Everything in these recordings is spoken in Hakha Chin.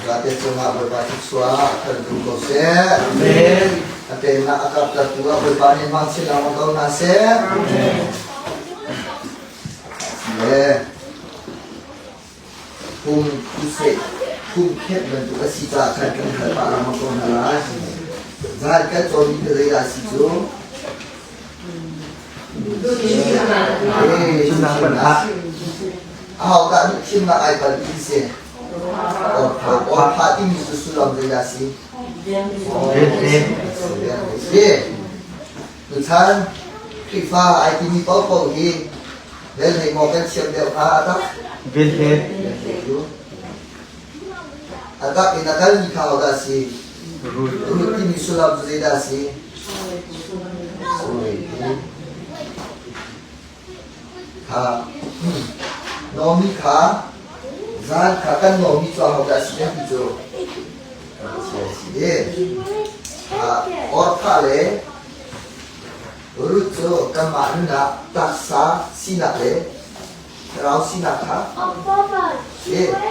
Zate cungah Bawipa thluachuah kan duh ko seh. Amen. A pennak a karhtertu ah Bawipa nih hmang chin lengmang ko hna seh. Amen. Le phung phu phung khet bantuk a si caah khan kan hal pah lengmang ko hna lai. Zan kan cawnmi cu zeidah a si cu? Ahodah nih thimnak ai palh ti si? Orpha timi cu sullam zeidah a si? Si. Tuchan Khrihfa ai timi paohpaoh hi velhlei maw kan thiam deuh hnga a tak? Velhle. A tak in a kalmi kha hodah a si? Ruth timi sullam cu zeidah a si? Kha Naomi kha zan kha kan Naomi cu ahodah a si kan ti cu? Kan Pathian a si. Orpha le Ruth cu kanmah nunah taksa sinak le thlarau sinak kha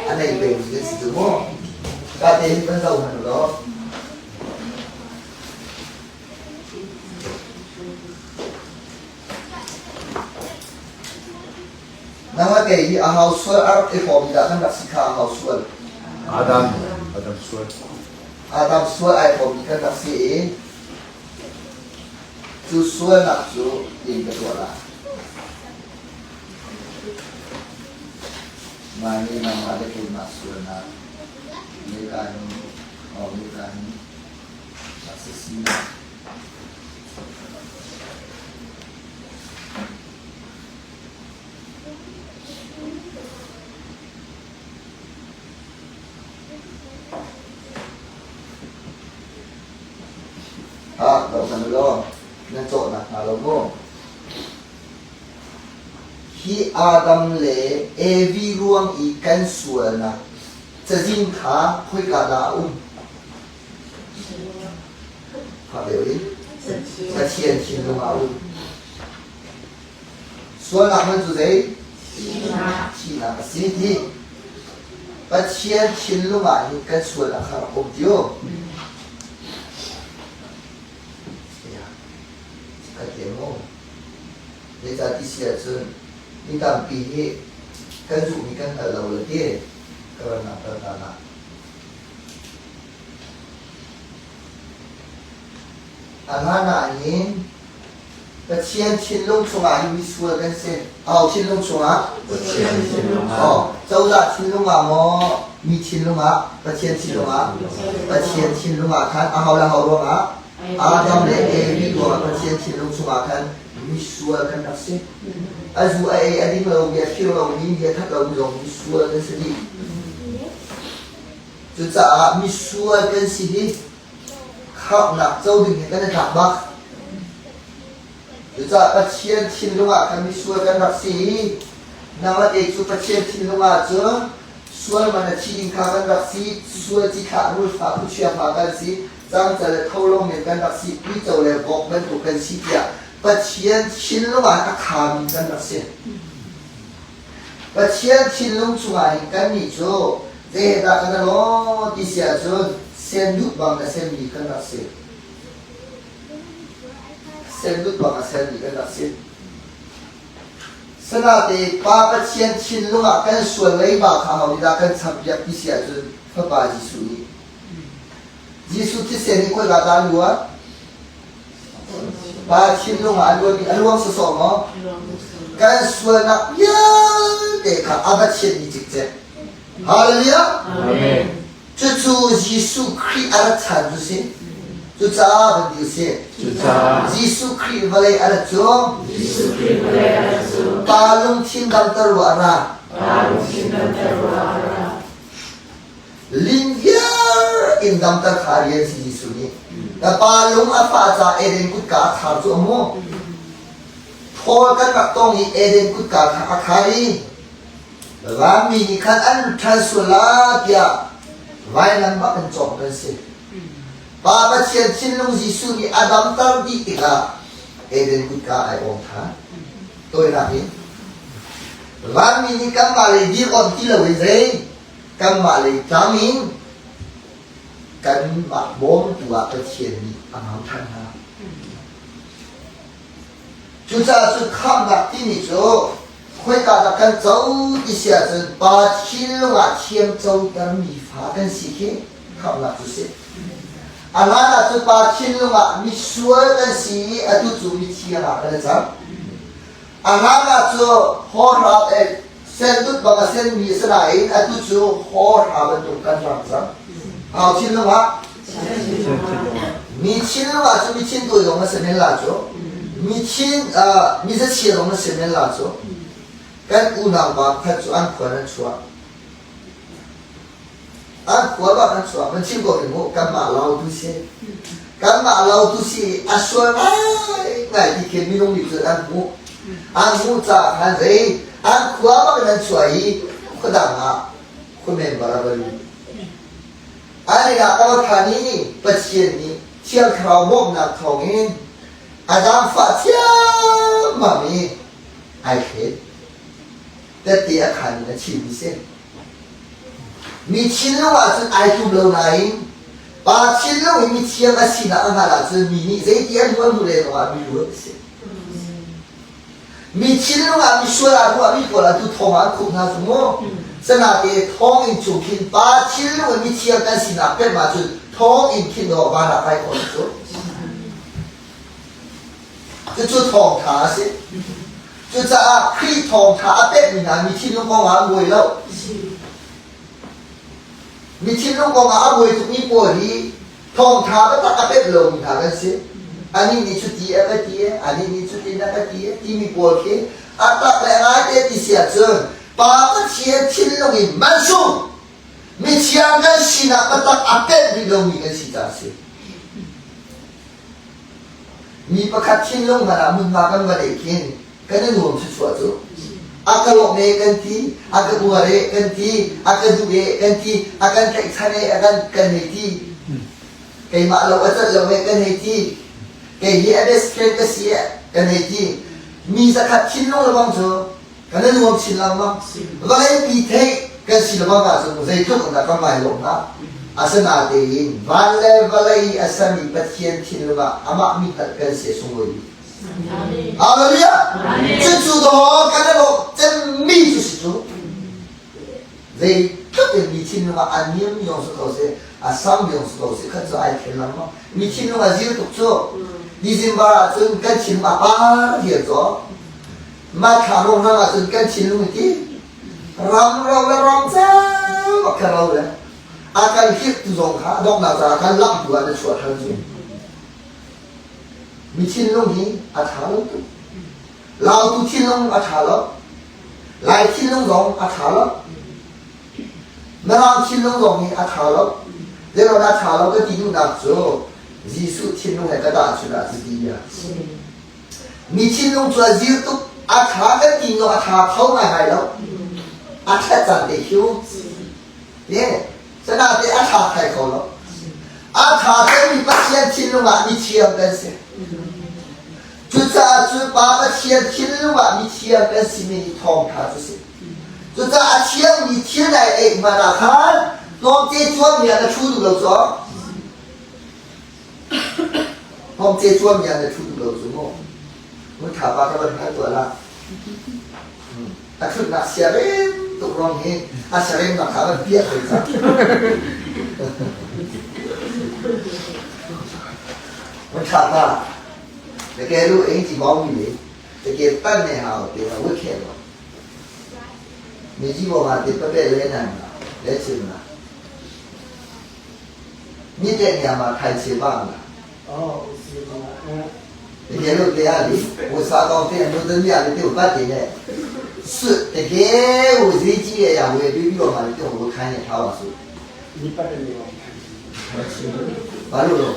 a nei pengmi kan si cu mu. Ka te hi van zoh hmanh u law. Nang le kei hi a hau sual a rak i hrawm dah kan rak si kha a hau sual. Adam, Adam sual. Adam sual ai hrawm kan rak si i cu sualnak cu in ka tuah lai. Mah nih nangmah le keimah sualnak nika hin, oh nika hin rak si sinak. Ah, doh hmanh u law nan cawhnak hnga lo maw? Hi Adam le Evi ruang i kan sualnak cazin kha khoika dah a um? Fak deuh in Pathian thinlung ah a um. Sualnak man cu zei? Thihnak a si ti. Pathian thinlung ah hin kan sualnak kha rak um ti u. Ka thiam maw? Zeicah ti si ahcun mi tampi hi kan zumhmi kan hngal lo le ti ka ran langhter hna nah. A hlan ah hin Pathian thinlung chungah hin misual kan si. Aho thinlung chungah? Pathian thinlung ah. Oh, cozah thinlung ah maw mi thinlung ah? Pathian thinlung ah? Pathian thinlung ah khan aho le aho ruangah? Adam le Evi ruangah Pathian thinlung chungah khan misual kan rak si. A zu a ei a ding lomi a fir lomi mi a that lomi zong misual kan si dih. Cucaah misual kan si hi khamhnak co ding hi kan i tlak bak. Cucaah Pathian thinlung ah khan misual kan rak si i nang le kei cu Pathian thinlung ah cun sual man a thi ding kha kan rak si, sual ci thlah rulfa khuachia fa kan si, cangca le tholong men kan rak si, uico le vok bantuk kan si tiah Pathian thinlung ah a khami kan rak si. Pathian thinlung chungah hin kannih cu zeidah kan law ti si ahcun senduh bang a senmi kan rak si. Senduh bang a senmi kan rak si. Sanate Pa Pathian thinlung ah kan sual leiba kha ho nih dah kan champiak ti si ahcun Fapa Jesuh nih. Jesuh thisen hi khoika dah a luan? Pa thinlung ah a luanmi a luang sawsawh maw? Kan sualnak vialte kha a va thianmi cikcek. Hallelujah! Amen. Cucu Jesuh Khrih a rat chan cu si. Cucaah van ti usih. Cucaah Jesuh Khrih vawlei a rat cu Jesuh Khrih vawlei a rat cu Pa lungthin damter ruah a ra. Pa lungthin damter ruah a ra. Lin viar in damter kha rian si Jesuh nih. Na pa lung a fah caah Eden kutka a khar cu a mu. Thawl kan rak tong i Eden kutka kha a khar i vanmi nih khan an lut ṭhan sual la tiah vainam bak in cawk kan si. Pa Pathian thinlung Jesuh nih a damter dih tikah Eden kutka ai awng ṭhan. Tawinak in vanmi nih kanmah lei dir awnh ti loin zei kanmah lei tlang in. Kanmah bawmtu ah Pathian nih a hmang ṭhan hna. Cucaah cu khamhnak timi cu khoika dah kan co ti si ahcun Pa thinlung ah thiam cotermi fa kan si khi khamhnak cu si. A hlan ahcun Pa thinlung ah misual kan si i atu cu mithiang ah kan i cang. A hlan ah cu hawhra sendut bang a senmi a si nain atu cu hawhra bantuk kan rang cang. Hau thinlung ah? Mi thinlung ah cu mi thin tawi zong na si men la cu. Mi thin mi zachia zong na si men la cu. Kan unau pa khat cu an khua nan chuah. An khua bak an chuah. Man chim ko mu kanmah lo tu si. Kanmah lo tu si a sual ngai ngai ti khin minung nih cun an hmuh. An hmuh caah khan zei an khua bak in an chuah i khuadang ah khuamen bar a va lut. An inn ah ka va phan i Pathian nih Thiang Thlarau bawmhnak thawngin a zaangfah thiammam i ai thlet. Tette a khaan in a chimmi si. Mi thinlung ahcun ai tum lo nain pa thinlung i mithiang a sinak a hngalh ahcun mi nih zeiti an hmuh an hmuh len awk ah mi ruat a si. Mi thinlung ah misual ah ruahmi pawl atu thong ah an khumh hna cu mu. Sanate thong in chung khin pa thinlung in mithiang kan sinak pemh ahcun thong in khin dawh van ah kai khawh cu. Cucu thawngtha a si. Cucaah Khrih thawngtha a pekmi hna mi thinlung kong ah an buai lo. Mi thinlung kong ah a buai tukmi pawl hi thawngtha taktak a pek lomi hna kan si. Anih nih cuti a ka ti e, anih nih cutin a ka ti e timi pawl khi a tak le ngaite ti si ahcun Pa Pathian thinlung in mansung mithiang kan sinak taktak a pek rih lomi kan si caah a si. Mi pakhat thinlung hmanh ah hmunhma kan va neih khin kan i nuam thluachuah cu. A ka lawmh e kan ti, a ka uar e kan ti, a ka duh e kan ti, a kan tlaihchan e a kan kan hei ti. Keimah lo a cat lo e kan hei ti. Kei hi a best friend ka si e kan hei ti. Mi zakhat thinlung lebang cu kan i nuam chin lengmang. Vawleipi theih kan si lebang ahcun zeitluk in dah kan ngai lawm hnga. Asinatein van le vawlei a sami Pathian thinlung ah amah mi hngalh kan si a sunglawi bik. Hallelujah! Cucu dawh kan i lawmh cemmi cu si cu. Zeitluk in mi thinlung ah a niam mi zong si ko seh, a sang mi zong si ko seh, khat cu ai thlen lengmang. Mi thinlung a zir tuk cu. December ahcun kan thinlung a par vial caw. Mah thla rongrang ahcun kan thinlung i ti ram ro le ram ceu a ka ro le a kan hlirhtu zong kha a donghnak caah kan lamhtu ah na chuah ṭhan cu. Mi thinlung hi a ṭha lo tuk. Lautu thinlung a ṭha lo. Lai thinlung zong a ṭha lo. Mirang thinlung zong hi a ṭha lo. Zeiruang dah a ṭha lo ka ti duhnak cu Jesuh thinlung he ka tahchunh ah cuti bia. Mi thinlung cu a zir tuk, a ṭha kan ti zong a ṭha kho ngaingai lo. A ṭhat caan te khiu. Ye, sanate a ṭha thai kho lo. A ṭha cemmi Pathian thinlung ah mithiang kan si. Cucaah cu Pa Pathian thinlung ah mithiang kan simi hi thawngṭha cu si. Cucaah a thiangmi thil dai ei hmanh ah khan hnawmte cuanmi ah na ṭhu duh lo caw. Hnawmte cuanmi ah na ṭhu duh lo cu mu. Mun ṭha pa ka van hngal tuah lah. A ṭhutnak siarem tuk rong hi a siaremnak kha van piah ko cang. Mun ṭha pa, na ke lu eng ti bawng mi le တကယ်ပတ်နေဟာကိုတင်ဝတ်ခဲ့တော့မြေကြီးပေါ်မှာတင်ပပက်လဲနိုင်မလားလဲချင်မလားမြစ်တဲ့နေရာမှာထိုင်ချင်ပါမလား အော်စီပါအဲ တကယ်လို့တရားလေဝစားကောင်းတဲ့အမျိုးသမီးကလည်းပြုတ်ပတ်တယ်နဲ့စွတကယ်ကိုဈေးကြီးတဲ့အရာဝယ်ပြီးပြီးတော့မှလည်းပြုတ်ဝခိုင်းနေထားပါစို့ ဒီပတ်တဲ့နေရာမှာ ဘာလို့လဲ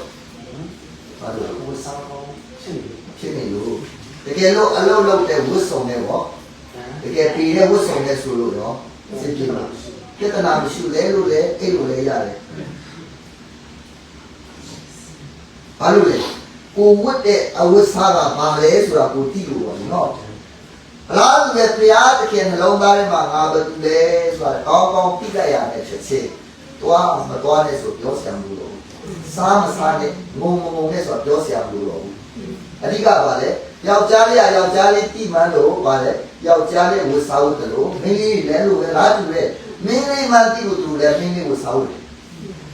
ဘာလို့ ဝစားကောင်းဖြစ်နေ ဖြစ်နေလို့တကယ်လို့အလုပ်လုပ်တဲ့ဝတ်စုံနဲ့ပေါ့တကယ်ပြည်တဲ့ဝတ်စုံနဲ့ဆိုလို့တော့စစ်ပြေမှာပြဿနာမရှိလဲလို့လဲအိတ်လို့လဲရတယ်ဘာလို့လဲကိုဝတ်တဲ့အဝတ်စားကဘာလဲဆိုတာကိုသိလို့ပေါ့နော်အလားတူပဲဘုရားသခင်နှလုံးသားထဲမှာငါဘယ်သူလဲဆိုတာကောင်းကောင်းသိလိုက်ရတဲ့ဖြစ်ချင်းသွားမသွားနဲ့ဆိုပြောဆံလို့လို့ စားမစားနဲ့ငုံငုံနဲ့ဆိုတော့ပြောစရာမလိုတော့ဘူးအဓိကပါလေယောက်ျားလေးကယောက်ျားလေးတိမှန်းလို့ပါလေယောက်ျားလေးဝစားဟုတ်တယ်လို့မင်းလေးလည်းလို့ပဲလားတူတယ်မင်းလေးမှတိလို့တူတယ်မင်းလေးဝစားဟုတ်တယ်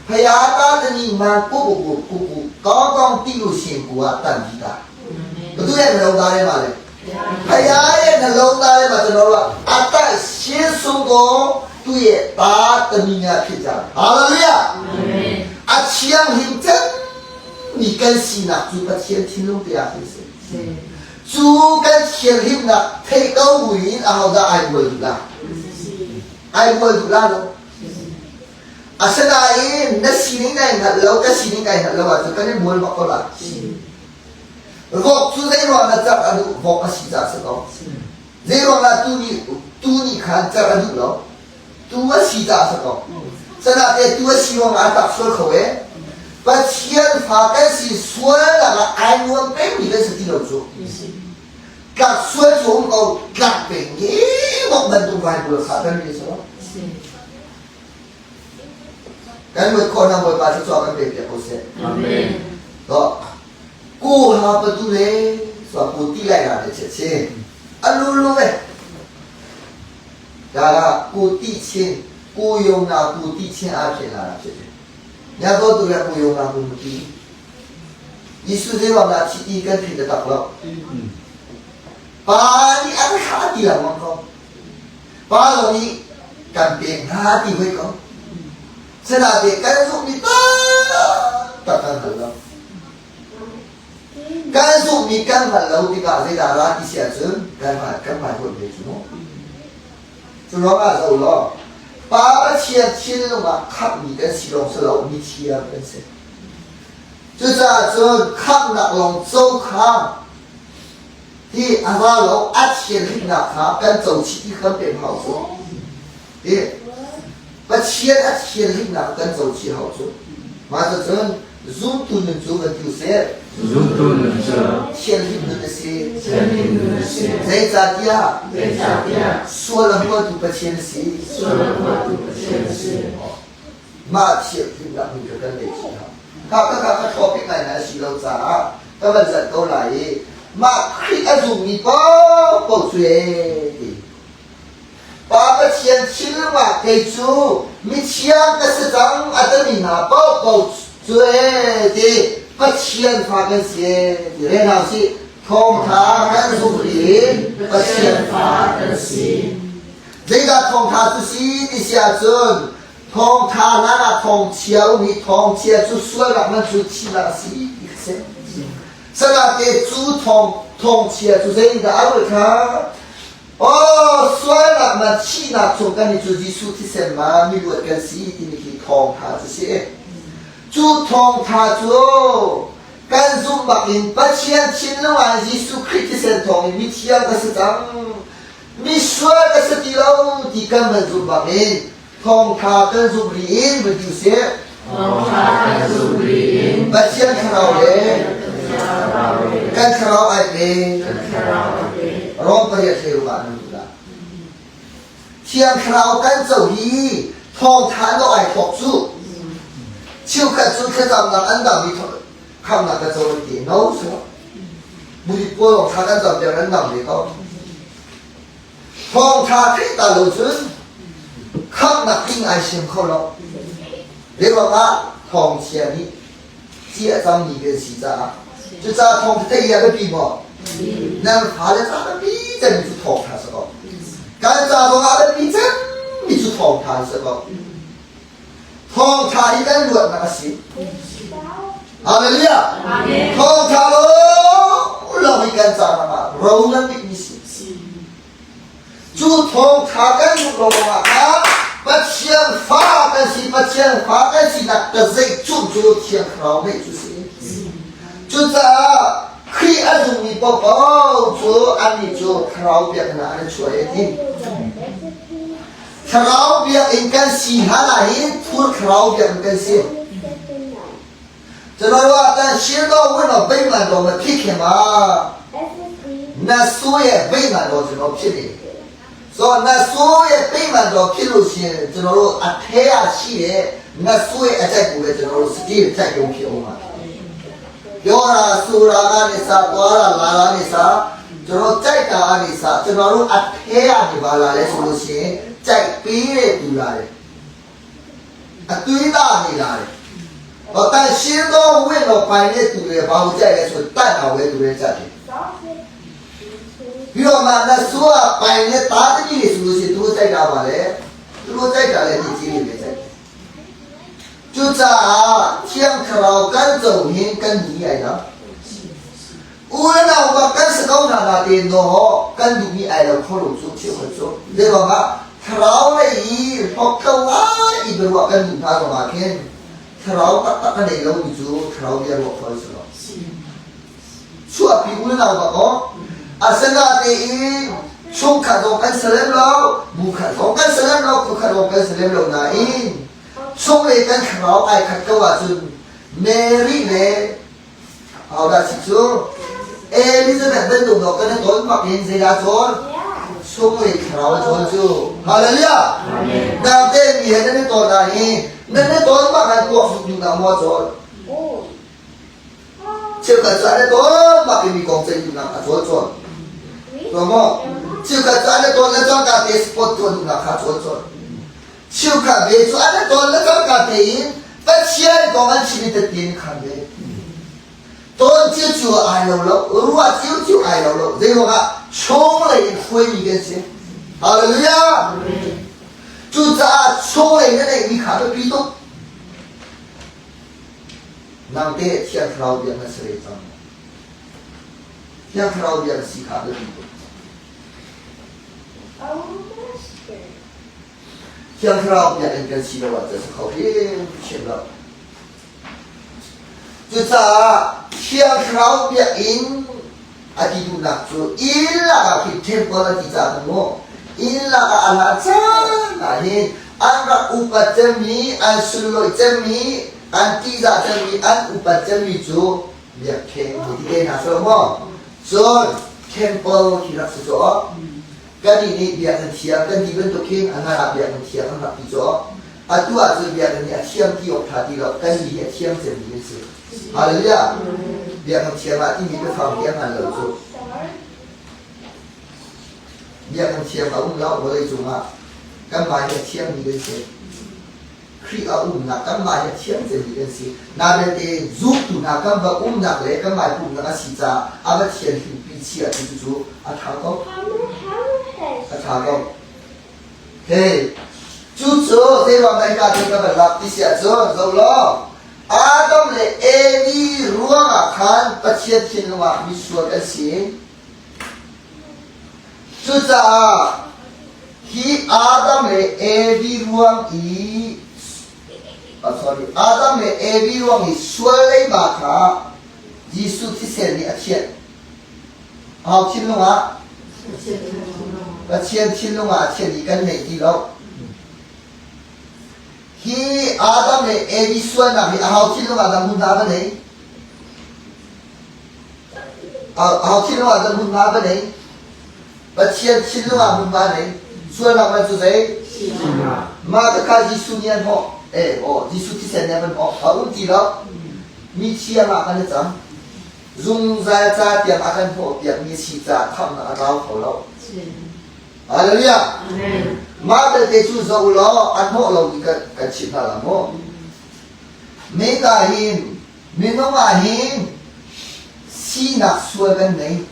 ဖယားသားတဏီမှကိုကိုကိုကိုကိုကောင်းကောင်းတိလို့ရှင်ကိုကတန်ပြီးသားဘသူရဲ့နှလုံးသားထဲမှာလဲဖယားရဲ့နှလုံးသားထဲမှာကျွန်တော်တို့ကအတတ်ရှင်းဆုံးသောသူ့ရဲ့သားတဏီများဖြစ်ကြတယ်ဟာလေလုယာအချီယံဟင်တန်မိကန်စီနာသူပချင်သင်လုံးတရားဖြစ်စေသူကန်ချင်ဟင်နာထေကောဝင်းအဟောဒါအိုင်ဝဲလာအိုင်ဝဲလာလို့ Asanain na sining kai na lo ka sining kai na lo wa chu kan ni mual bak ko la. Vok chu zei ruang na chak adu vok a si cha sa ko. Zei ruang na tu ni tu ni khan chak adu lo. Tu a si cha sa ko. Sana te tu a si ruang a tak sual kho e. Pathian fa kan si sual la la ai nuam peng mi kan si ti lo chu. Tlak sual chu um ko tlak peng nge bok bantuk vai bul kha kan ni so. กันหมดคนเอาหมดปลาที่จอกันเปรียบเทียบเสร็จတော့ကိုဟာဘသူလဲဆိုတော့ကိုတိလိုက်တာတဲ့ချက်ချင်းအလိုလိုပဲဒါကကိုတိချင်းကိုယုံတာကိုတိချင်းအဖြစ်လာတာဖြစ်တယ်။ညတော့သူကကိုယုံတာကိုမတိယေရှုစေတော်ကချီကန်ဖြစ်တဲ့တော့ပါနီအခါတီလာမောကောပါလုံးဤကံပေငါတီဝေကောစနာတေကန်စုမိတာတကန်ဟလောကန်စုမိကန်ဟလောဒီကစေတာရာတိဆက်စွကန်မကန်မဟုတ်တယ်နော်ကျွန်တော်ကဆိုတော့ပါပချီချင်းလုံးကခပ်မိတဲ့စီလုံးစလုံးမိချီရပဲစေ就在这看那龙走康，ที่อาว่าเราอัดเชียนที่หนักขากัน走起一很变好处，对，把钱อัดเชียนที่หนักกัน走起好处，马上真入都能做个就是 Zumtu nun cu 千里能的些， Thianhlim nun a si. 在咋地啊？ Zeicahtiah 说了我都不签谁， sual a huatu Pathian a si. 马切听那你就跟得起哈。他他他他托比奶奶洗楼咋？他们人都来，马克阿祖米包包嘴的。爸爸钱亲嘛给主，米钱个是张阿德米拿包包嘴的，把钱发给谁？然后是同他跟主的，把钱。 Pathian fa kan si. 这个同他就是的下阵，同他那个同桥你同桥就说了们就起了是一个这个的主同同桥就是一个阿维卡，哦，说了们起那总跟你自己说的什么，你我跟是的你去同他这些，主同他做。กันซุมบักอินปัจเจียนชินละวันยิสุคริสต์เซนทองมิเทียกษตัง มิสวกสติเลาที่กันบรรจุบักอินทองทากันซุบรีอินบรรจุเสีย Thawngtha kan zumh rih in ปัจเจียนคราวเลกันคราวไอเป kan thlarau a pe. ร้องเปรียเทวานุละเทียงคราวกันเจ้าฮีทองทานก็ไอถกสู้ชิวขัดสู้แค่จำนักอันดับมีคำนักกระโจนตีโน้สบุรีปัวของทากันจำเดียวนั้นนำเลยก็ทองทาที่ตาลูซุนคำนักทิ้งไอเชียงเขาเราเรียกว่าทองเชียนี้เจียจังมีเป็นสีจ้า就จ้าทองที่ยาก็ปีหมอนั่นพาเลยจ้าก็ปีจะมีจุดทองทาสก็การจ้าตรงอะไรปีจะมีจุดทองทาสก็ทองทาที่กันรวดนักสิฮาเลลูยาทองทาโลเรามีการจ้ามาเรานั้นมีสิ จูทองทากันลูกลงมาครับปัจเจียนฟ้ากันสิปัจเจียนฟ้ากันสินักกระเซจุจูเทียนคราวไม่จุสิจุจ้าครีอาจุมีปอปอจูอันนี้จูคราวเบียกนาอันช่วยนี่คราวเบียกอินกันสีหาลาหินทุกคราวเบียกกันสีจะรู้ว่าแต่เชื่อတော့ဝင်တော့ဗိမာန်တော်မဖြစ်ခင်မှာနတ်ဆိုးရဲ့ဗိမာန်တော်ကျွန်တော်ဖြစ်နေတယ် ဆိုတော့နတ်ဆိုးရဲ့ဗိမာန်တော်ဖြစ်လို့ရှိရင်ကျွန်တော်တို့အထဲရရှိတဲ့ Na sui a ceih bu le generosity ceih lung khi a um ah. Yora sura ga ni sa kwara la la ni sa curo ceih ta a ni sa curo a the a ni ba la le solution ceih pi le tu la le. A tui ta ni la le. O tan shin do win lo pai le tu le ba u ceih le su tan au le tu le ceih. ပြီးတော့မှနတ်ဆိုးကပိုင်တဲ့သားသမီးတွေဆိုလို့ရှိရင်သူတို့ကြိုက်တာပါလေသူတို့ကြိုက်တာလည်းဒီကြီးတွေပဲကြိုက်တယ်就在天克劳干走人跟你爱的，我那我干是高那那的喏，跟你爱了可路做结婚做，你讲啊，克劳嘞伊福头啊，伊不我跟你他个嘛天，克劳哒哒个内容你做，克劳别我可是了。 Chuahpi unau bak aw. Asinain chungkhat zong kan si lem lo, bu khat zong kan si lem lo, phu khat zong kan si lem lo nain chunglei kan thlarau ai khat ko ahcun Mary le ahodah si cu Elizabeth bantuk dawh kan i tawn bak in zeidah cawn? Chunglei thlarau a cawn cu. Hallelujah! Nangte mi he nan i tawn ah hi nan i tawn bak ah tuak zuk duhnak maw a cawn? Cheukhat cu an i tawn bak i mi kong ceih duhnak a cawl cawn. Tuah maw? Cheukhat cu an i tawn le cangka te sport tuah duhnak kha a cawl cawn. Cheukhat ve cu an i tawn le cangka tein Pathian kong an chim i tetin khan ve. Tawn cio cio ai lo lo, ruah cio cio ai lo lo. Zeiruangah chunglei in hruaimi kan si. Hallelujah! Cucaah chunglei na neihmi kha biapi tuk. Nang teh Thiang Thlarau bia na si ve cang maw? Thiang Thlarau bia na si kha biapi tuk. Thiang Thlarau bia in kan si lo ahcun si kho hrimhrim lo. Cucaah Thiang Thlarau bia in a ti duhnak cu inn lakah khi temple a ti caah mu inn lakah a hlan caan ah hin an rak upat cemmi an sunlawih cemmi an tihzah cemmi an upat cemmi cu biakṭheng hei ti te hna seh maw cun temple khi rak si cu kannih nih biakinn thiang kan ti bantuk hin a hlan ah biakinn thiang an rak ti cu atu ahcun biakinn hi a thiang ti awk ṭha ti lo kan mi hi a thiang cemmi an si Hallelujah! Biakinn thiang ah timi biafang hi a hman lo cu. Biakinn thiang a um lo vawlei cungah kanmah hi a thiangmi kan si. Khrih a umnak kanmah hi a thiang cemmi kan si. Na belte zumtu hna kan va umnak le kanmah pumnak a si caah a va thian hlimpi chia ti cu a ṭha ko. A ṭha ko. Hey, cucu zeiruang dah hika cu ka van lak ti si ahcun zoh law Adam le Evi ruangah khan Pathian thinlung ah misual kan si. Cucaah hi Adam le Evi ruang i oh, sorry, Adam le Evi ruang i sual leiba kha Jesuh thisen nih a thianh. Aho thinlung ah? Pathian thinlung ah a thianh i kan nei ti lo. Hi Adam le Evi sualnak hi aho thinlung ah dah hmunhma va nei? Aho thinlung ah dah hmunhma va nei? Pathian thinlung ah hmunhma nei. Sualnak man cu zei? Mah khakha Jesuh nih an hawh. Eh, oh, Jesuh thisen nih a van hawh. A um ti lo. Mi thiang ah kan i cang. Zungzal ca tiang a kan hnawhpiakmi si caah khamhnak a tlau kho lo. Hallelujah. Mah belte cu zoh u law a hnawh lomi kan, kan chimh hna la maw? Meka hin minung ah hin sinak sual kan nei.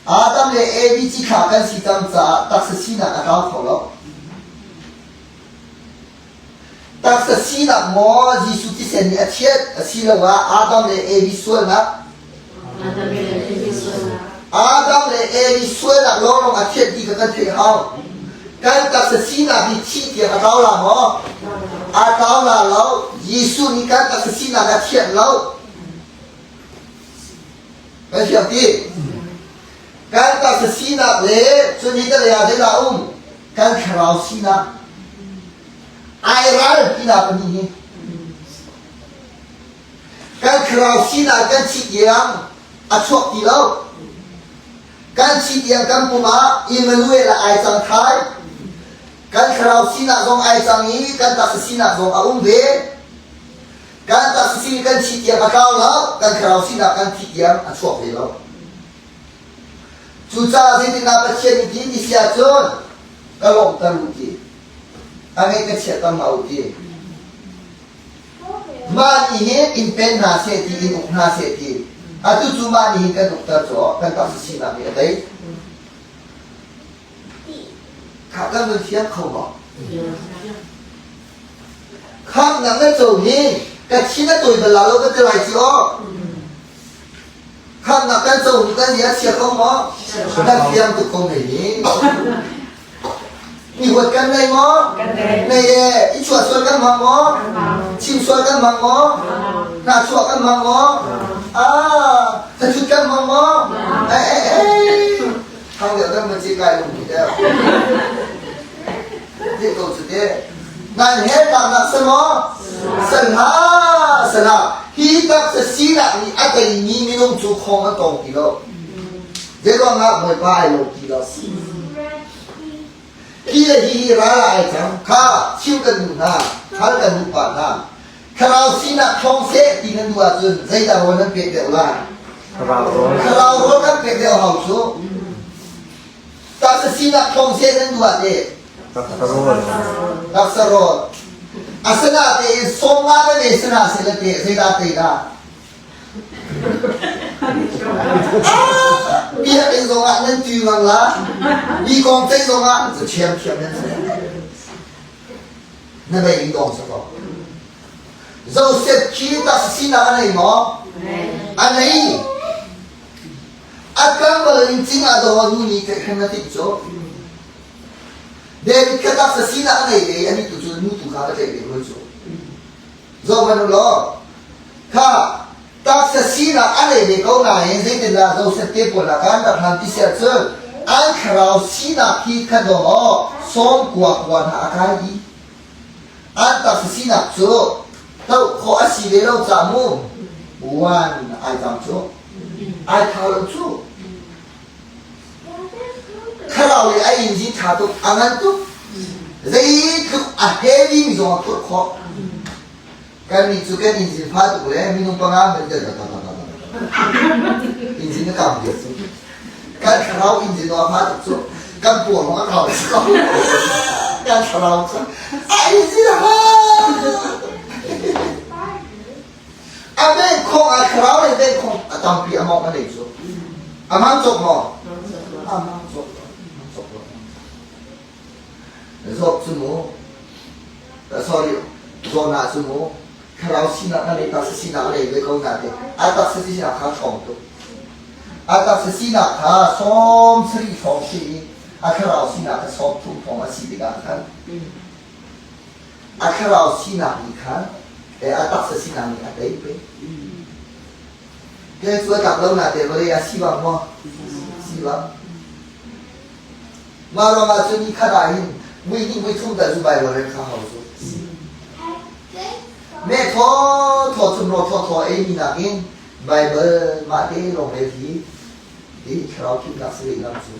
Adam le Evi cithlah kan si cang caah taksa sinak a tlau kho lo. Taksa sinak maw Jesuh thisen nih a thianh asiloah Adam le Evi sualnak? Adam le Evi sualnak lawnglawng a thianh ti kha kan theih hau. Kan taksa sinak hi thih tiang a tlau la maw? A tlau la lo. Jesuh nih kan taksa sinak a thianh lo. Kan fiang ti? Kan taksa sinak le cun hi talei ah zeidah a um? Kan thlarau sinak. Ai ral tinak pahnih hi. Kan thlarau sinak kan thi tiang a chuak ti lo. Kan thi tiang kan pum ah Emmanuel ah ai cang thai. Kan thlarau sinak zong ai cang i kan taksa sinak zong a um ve. Kan taksa sin kan thi tiang a tlau lo, kan thlarau sinak kan thi tiang a chuak ve lo. Cucaah zeitindah Pathian nih ti ti si ahcun ka lawmhter u ti. A ngeih ka chiahter hna u ti. Mah nih hin in pen hna seh ti in uk hna seh ti. Atu cu mah nih hin kan ukter cu kan taksa sinak nih a tei. Khah kan nun thiam kho maw? Khamhnak na co hi ka thin a tawi bal la lo ka ti lai ci aw. Khamhnak kan co hi kan nih a chia kho maw? Kan thiam tuk ko mei hi. Mi huat kan nei maw? Nei e, i chuah sual kan hmang maw? Chim sual kan hmang maw? Hna chuah kan hmang maw? Ah, thathut kan hmang maw? Eh eh eh. Thang deuh deuh maci kai lung hi deuh. Ti ko cu te. Nan he tak sa maw? Sanha sana. Hi tak sa sinak nih a teimi minung cu khong an tong ti lo. Zeiruangah Bawipa ai lo ti lo. Hi le hi hi ral ai cang. Kha chim kan duh hna, hal kan duh pah hna. Thlarau sinak thawng seh ti nan duh ahcun zeidah rawl nan pek deuh lai? Thlarau rawl kan pek deuh hau cu. Taksa sinak thawng seh nan duh ah teh? Taksa rawl. Asinatein sawmnga na ve sana seh le teh zeidah tei dah? Biakinn zongah nan tui ngang la, mi kong ceih zongah thiamthiam nan si. Na bei in dong sa ko. Joseph khi taksa sinak a nei maw? A nei. A tlangval in cing ah daw nu nih khen na timh cu. David kha taksa sinak a nei ve i anih tu cu nu tu kha va tlaih ve hoi cu. Zoh hmanh u law, kha taksa sinak a nei ve ko nain zeitindah Joseph te pawl ah kan rak hlan ti si ahcun an thlarau sinak hi kha daw sawm kua kua hna a kai i an taksa sinak cu toh khawh a si ve lo ca mu wan ai cang cu ai thau lo cu thlarau le a inzi ṭha tuk a ngan tuk zeitluk a heavy mi zong a phurh khawh Kannih cu kan inzin fa tuk le minung panga hmanh kan inzin a kam viar cu. Kan thlarau inzin a fa tuk cu kan puar lawng a kau si ko. Kan thlarau cu a inzin a fa. A beng khong a thlarau le beng khong a tampi a mong a nei cu. A mang cawk maw? A mang cawk lo. Mang cawk lo. Zawt cu mu, sorry, zawtnak cu mu, thlarau sinak na nei, taksa sinak a nei ve ko na te. A taksa sinak kha ṭhawng tuk. A taksa sinak kha sawm sarih hrawng si i a thlarau sinak kha sawm thum hrawng a si tikah khan a thlarau sinak nih khan a taksa sinak nih a tei pe. Ke cu a tlak lo na te vawlei ah si bang maw? Si bang. Mah ruangah cun ni khat ah hin vui hnih vui thum tal cu Baibal rel kha hau cu. Meh thaw thaw chum raw thaw thaw ei mi nakin Baibal mah te lawng rel hi hi thlarau thimnak si lehlam cu.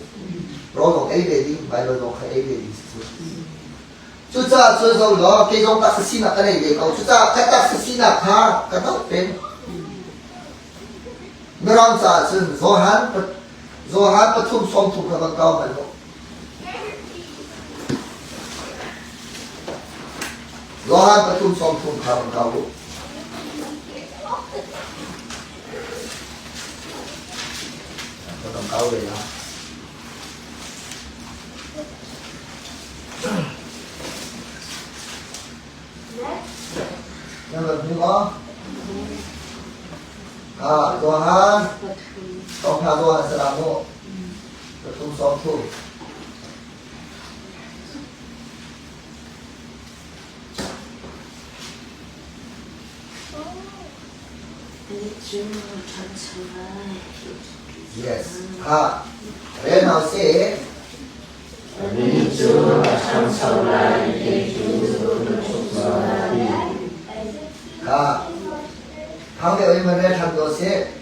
Rawl zong ei ve ding, Baibal zong kha ei ve ding si cu. Cucaah cu zo law kei zong taksa sinak ka nei ve ko. Cucaah ka taksa sinak kha ka doh peng. Mirang caah cun Johan Johan pathum sawmthum kha van kau hmanh u. Johan pathum sawmthum kha van kau u. Ka kau ve la. Nan rat hmu maw? Ah, Johan, thawngtha Johan salah mu. Pathum sawm thum. Yes. Ha. Rel hna usih. Anih cu a ṭhangcho lai i kei cu ka ṭhukcho lai. Kha thang deuh in van rel ṭhan ko sih.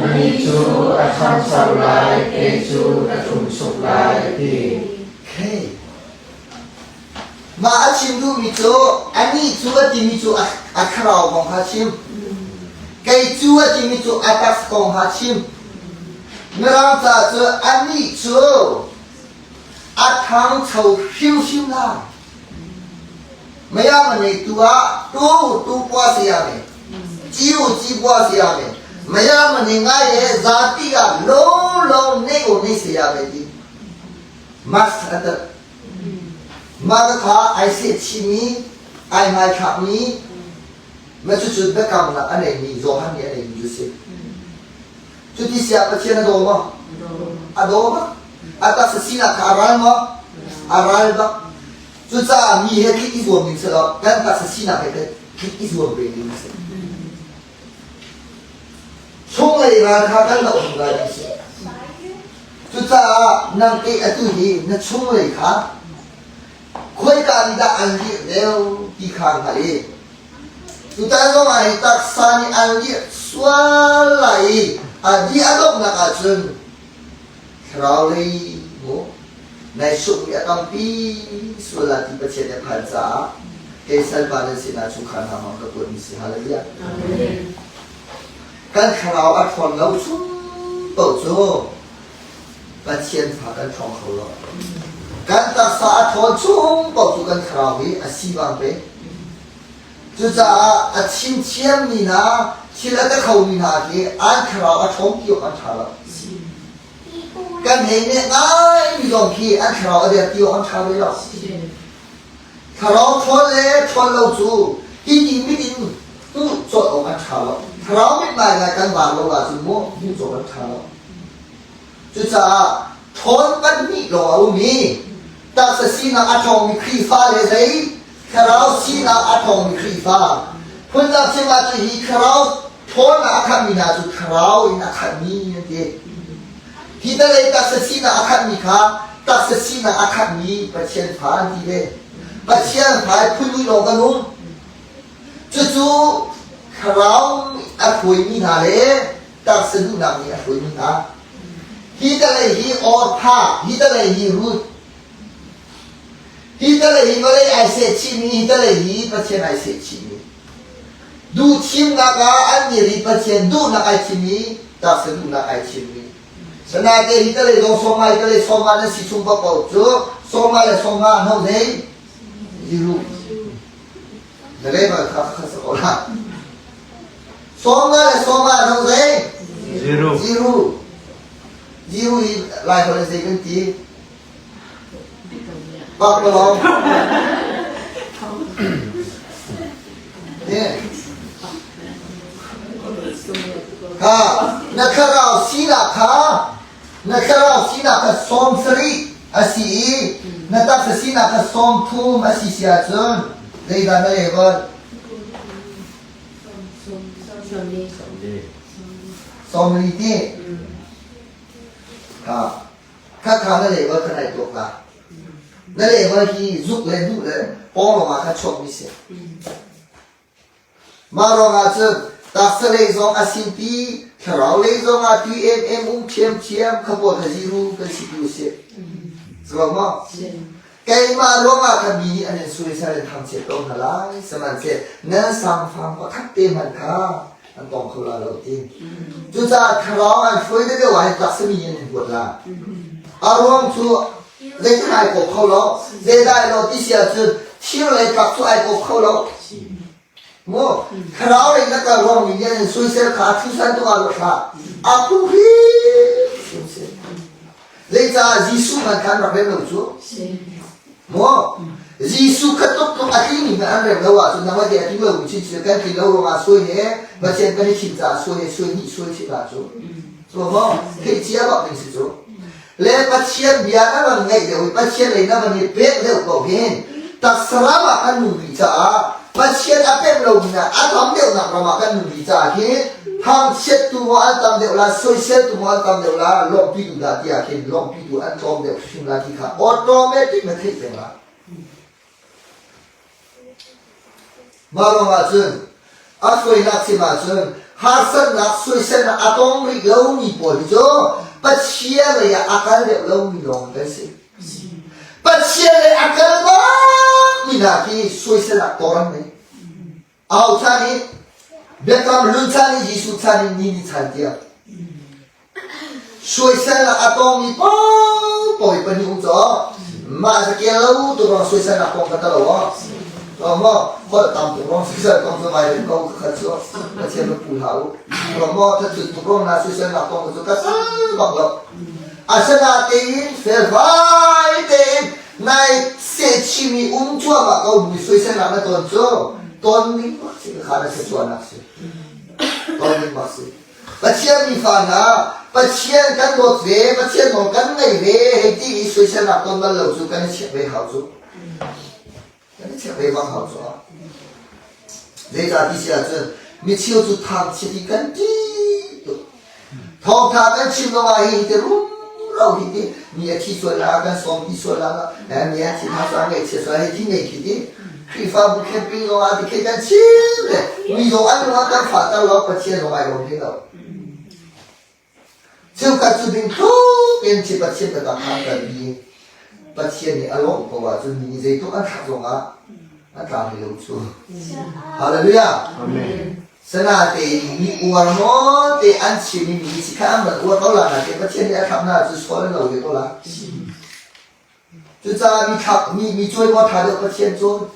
Anih cu a ṭhangcho lai, kei cu ka ṭhumchuk lai, a ti. Okay. Mah a chim duhmi cu anih cu a timi cu a thlarau kong kha a chim. Kei cu a timi cu a taksa kong kha a chim. Mirang ca cu anih cu a ṭhangcho hrimhrim lai. Maya mane tu ah tu tu pua siya me. Ciu ci pua siya me. Maya mane ngai e zati ah lo lo ne o ne siya me ti. Mas atat. Mah kha ai sehchihmi, ai hmaithlakmi, mah cucu biakamnak a neimi Johan nih a neimi cu a si. Cuti siah Pathian a daw maw? A daw bak. A taksa sinak kha a ral maw? A ral bak. Cucaah mi he tlik i zuam ding si lo, kan taksa sinak he tlik i zuam ve ding a si. Chunglei ral kha kan doh zungzal ding si. Cucaah nang te atu hi na chunglei kha khoika nih dah an lirh deuh ti kha hngalh i tutan zong ah hi taksa nih an lirh sual lai i a di a donghnak ahcun thlarau lei mu nai sukmi a tampi sual la ti Pathian nih a phan caah kei salpa nan sinah chungkhar hna hmang ka kuatmi si hallelujah kan thlarau a ṭhawn lo chung paoh cu Pathian fa kan ṭhawng kho lo kan taksa a ṭhawn chung paoh cu kan thlarau hi a sivang ve cucaah a chim thiammi hna thil a ka khomi hna khi an thlarau a ṭhawng ti awk an ṭha lo Kan hei neh ngaimi zong khi an thlarau a der ti awk an ṭha ve lo. Thlarau ṭhawn le ṭhawn lo cu hi ti mit in hmuh cawt awk an ṭha lo. Thlarau mit ngaingai kan vaar lo ahcun mu hmuh cawk an ṭha lo. Cucaah ṭhawn pahnih lawng a um i taksa sinak a ṭhawngmi Khrihfa le zei thlarau sinak a ṭhawngmi Khrihfa. Phundang chim ahcun hi thlarau ṭhawnnak a khatmi hna cu thlarau in a khatmi an ti. Hi talei taksa sinak a khatmi kha taksa sinak a khatmi Pathian fa an ti ve. Pathian fa i phun hnih lawng kan um. Cucu thlarau a hruaimi hna le taksa duhnak nih a hruaimi hna. Hi talei hi Orpha, hi talei hi Ruth, Hi talei hi vawlei ai sehchihmi, hi talei hi Pathian ai sehchihmi. Duhthimnak ah an nih ri Pathian duhnak ai thim i taksa duhnak ai thimmi. Sanate hi talei zong sawma hi talei sawma nan si chung paoh cu sawma le sawma hno zei ziru. Na lei bal kha kha sa ko la. Sawma le sawma hno zei Ziru. ziru. Ziru hi lai holh in zei kan ti? Pakpalawng. Kha na thlarau sinak kha na thlarau sinak kha sawm sarih a si i na taksa sinak kha sawm thum a si si ahcun zeidah na level? Sawmli ti. Kha Khakha na level kha nai tuak la. Na level hi zuk le duh le pawng lawng ah khan chuakmi si. Mah ruangah cun taksa lei zong a sinpi, thlarau lei zong ah tui emem um ṭhiamṭhiam kha pawl kha ziru kan si tu a si. Zuang maw? Keimah ruangah khan mi nih an in suaisal in thangchiat ko hna lai, sihmanhseh nan samfang pakhat te hmanh kha an tawng kho la lo ti. Cucaah thlarau an hruai deuhdeuh ah hin taksa mi an in huat la. A ruang cu zeitin ai kawp kho lo, zeidah lo ti si ahcun thir le tlak cu ai kawp kho lo. Mu thlarau lei na kal ruang mi nih an in soisel kha thusan tuk ah ruat hlah. A phu hrim si. Zeicah Jesuh hmanh kha an rak rem lo cu? Maw? Jesuh kha tuk tluk a tlingmi hmanh an rem lo ahcun nangmah te a tling lomi chinchin kan tlin lo ruangah suai he Pathian kan i thim caah suai he suai hnih suai si hna cu. Cu maw? Theih cia bak ding si cu. Le Pathian bia na van ngaih deuh i Pathian lei na van i pek deuh ko hin taksa ram ah kan nung rih caah Pathian a pemh lomi hna a tam deuhnak ram ah kan nun rih caah hin thangchiattu maw an tam deuh la soiseltu maw an tam deuh la lawmhpitu dah tiah khin lawmhpitu an tlawm deuh hrim la ti kha automatic na theih peng la. Mah ruangah cun a hruainak chim ahcun harsatnak soiselnak a tong rih lomi pawl hi cu Pathian lei ah a kal deuh lomi lawng kan si. Pathian lei a kal bak mi. mi hna khi soiselnak tawr an ngei. Au chan i Biakam Hlun chan i Jesuh chan in ni ni chan tiang soiselnak a tongmi paohpaoh hi pahnih um caw mah zakel lo tu ruang soiselnak kong ka talo aw maw holh tam tuk ruang soisel kong cu vai ko khat cu Pathian va pu hlah u maw thathut tuk ruang na soiselnak kong cu ka sal bak lo asinatein felfai tein nai sehchimi um cuahmah ko mi soiselnak na ton cu ton ning bak si kha na thluachuahnak si ton ning bak si Pathian mi fa hna Pathian kan dawt ve Pathian nawl kan ngei ve hei ti i soiselnak ton bal lo cu kan i chiah ve hau cu kan i chiah ve bang hau cu zeicah ti si ahcun micheu cu thangchiat i kan ti tuk thawngtha kan chim zongah hi ti rumro hi ti mi a thi sual la kan sawm ti sual la mi a thi tha sang ngeih chia sual hi thi nei khi ti Khrihfabu camping zongah ti khi kan chim le mi zong an lung ah kan fahter lo Pathian zong ai lawm hlei lo Cheukhat cu ding tluk in khi Pathian biatak kha an kalpi. Pathian nih a lawmh ko ahcun mi nih zeitluk an thlak zongah an tla hlei lo cu. Hallelujah. Amen. Sanatein mi uar maw te an chim i mi si kha an van uar ko la na te Pathian nih a thlak na cu sual an lo ve ko la. Cucaah mi thlak mi mi cuai maw ṭha deuh Pathian cu?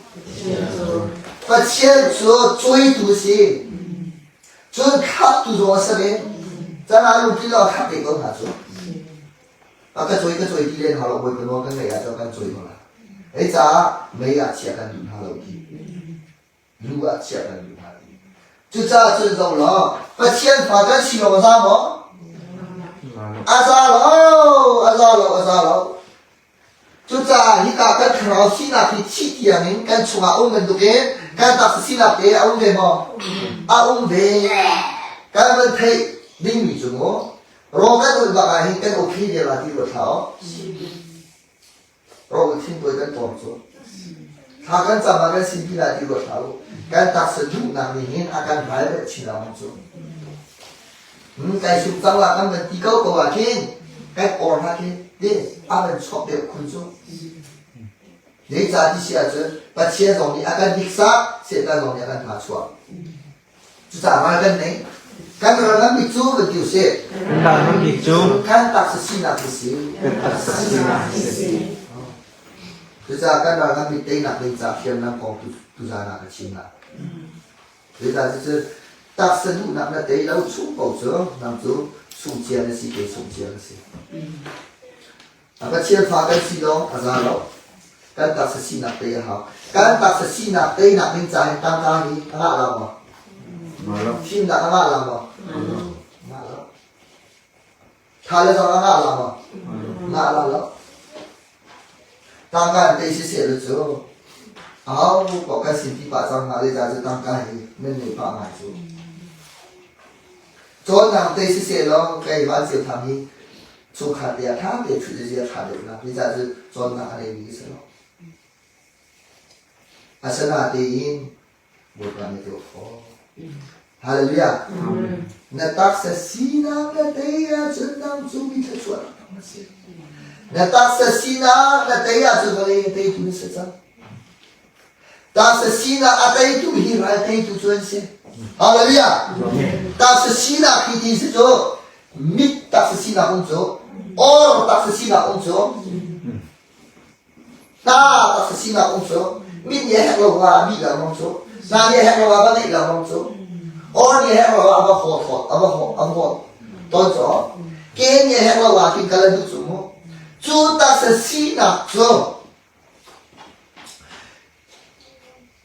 Pathian cu cuaitu a si. Cun thlaktu zong a si ve. Caan ah lungthin lo a thlak ve ko hna cu. A ka cuai ka cuai ti len hau lo Bawipa nawl kan ngeih ahcun kan cuai ko lai. Hei caah mei ah chia kan duh hna lo ti. Lu ah chia kan duh hna ti. Cucaah cun zoh law Pathian fa kan si lawng a za maw? A za lo, a za lo, a za lo. Cucaah hika kan thlarau sinak hi thih tiangin kan chungah a um bantukin kan taksa sinak te a um ve maw? A um ve. Kan van theih dingmi cu mu, rawl kan ulh bak ah hin kan okay vial ah ti ruat hlah u. Rawl thintuai kan tlawm cu. Thla kan cam ah kan sin ti lai ti ruat hlah u. Kan taksa duhnak nih hin a kan ral deuh chin lengmang cu. Kai sum cang la kan van ti ko ko ah khin kan or hna khi ti a van chuak deuh khun cu. Zeicah ti si ahcun Pathian zong nih a kan hniksak, Satan zong nih a kan hna chuah. Cucaah ral kan nei. Kan ral ngan bik cu van ti usih. Kan ral ngan bik cu kan taksa sinak hi si. Kan taksa sinak hi si. Cucaah kan ral ngan bik teinak ding ca hriamnam kong tuzan ah ka chim lai. Zeicah cucu taksa duhnak na tei lo chung ko cu nang cu sungcia na si kei sungcia ka si. A Pathian fa kan si lawng a za lo. Kan taksa sinak tei a hau. Kan taksa sinak teinak ding ca hin tangka hi a ngah lo maw? Fimnak a ngah lo maw? Ngah lo. Tha le zong a ngah lo maw? Ngah lo lo. Tangka in tei siseh lu cu aho paoh kan sin ti pah cang hna zeicah cu tangka hi nan nei pah ngai cu. Cawnnak tei siseh law kei van ceu tham hi chungkhar te ah ṭha tein ṭhut zia ṭha deuhnak zeicah cu cawnnak a neimi si lo. Asinatein Bawipa nih tuah khawh. Hallelujah. Na taksa sinak na tei ahcun nang cu mi thluachuah taktak na si. Na taksa sinak na tei ahcun vawlei na teitu na si cang. Taksa sinak a teitu hi ral teitu cu an si. Hallelujah. Taksa sinak hi ti si cu mit taksa sinak um cu or taksa sinak um cu hna taksa sinak um cu mit nih a hek lo va mi lengmang cu hna nih a hek lo va va ngeih lengmang cu or nih a hek lo va va haw thawt a va haw a haw ton cu ke nih a hek lo va kin kal a duh cu mu cu taksa sinak cu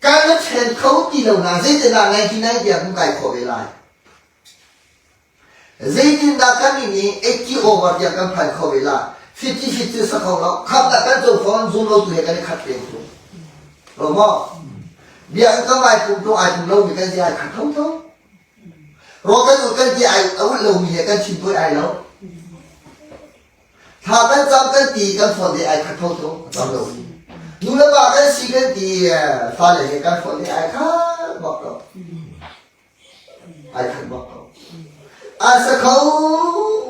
Kan na ṭhen kho ti lo na zeitindah 99 tiang kan kai khawh ve lai? Zeitindah kan nih nih 80 over tiang kan phan kho ve lai? 50-50 sa kho lo. Khamnak kan co fawn zum lo tu he kan i khat peng tu. Lo maw? Biakinn kan vai pum tung ai pum lo mi kan si ai khat tho tho. Rawl kan ul kan ti ai a ulh lo mi he kan chim tuai ai lo. Thla kan cam kan ti kan phone he ai khat tho a cam lo. Nu le pa kan si kan ti fale he kan phone he ai khat bak lo. Ai khat bak lo. A sa kho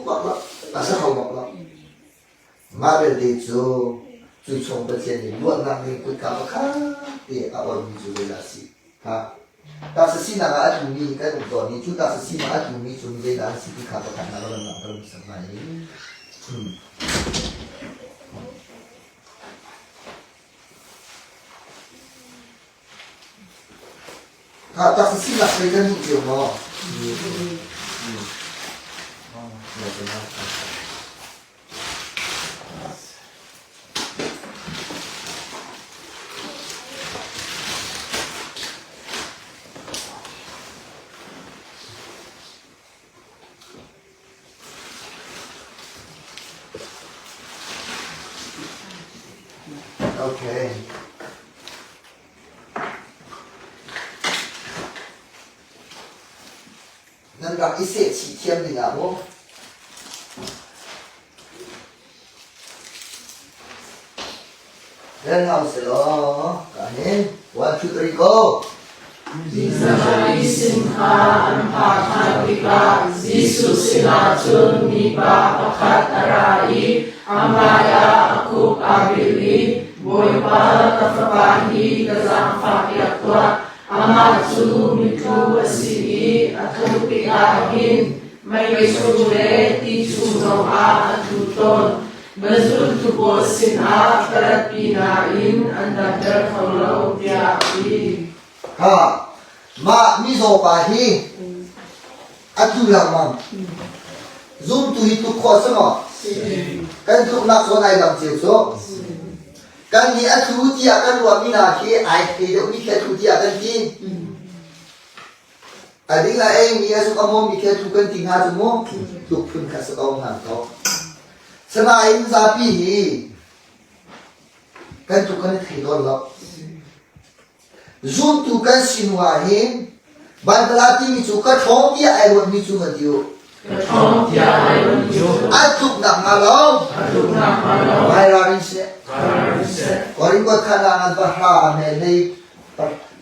bak lo. A sa kho bak lo. Mah belte cu. Cu chung Pathian nih luatnak ding kutka pakhat te a onmi cu zeidah a si? Ha? Taksa sinak ah a tlumi kan um tawn i cu taksa sinak a tlumi cu zeidah an si ti kha pakhatnak ka van langhter hmasa hna i Kha taksa sinak pei kan duh cio maw? Okay. Nan rak i sehchih thiam dingah maw? Rel hna usih law, ka hin. One, two, three, go! Zachary sin kha an phak ṭhan tikah Jesuh sinah cun mipa pakhat a ra i a hmaiah a khuk aa bil i, Bawipa, ka fapa hi ka zaangfahpiak tuah. Amah cu mitlu a si i a tluk tikah hin mei chung le ti chung zongah a tlu tawn. Na zultu pawl sinah ka ratpi nain an damter kho lo, tiah a ti. Ha, mah mizaw pa hi a tlu lengmang. Zumtu hi tluk khawh a si maw? Kan tluknak zawn ai dang cio cu. Kan nih a tlu tiah kan ruahmi hna khi ai thei deuhmi khi a tlu tiah kan ti. A ding a eimi a zuk a mawmi khi a tlu kan ti hnga cu mu. Tluk phun kha si ko hnga ko. Sinain zapi hi kan tluk kan i thei tawn lo. Zumtu kan si hnu ah hin Baibal ah timi cu ka ṭhawng tiah ai ruatmi cu van ti u. Ka ṭhawng tiah ai ruatmi cu. A tluknak hnga lo. A tluknak hnga lo. Vai ralrin seh. Ralrin seh. Korin kuat khan ah ngan pahra me hlei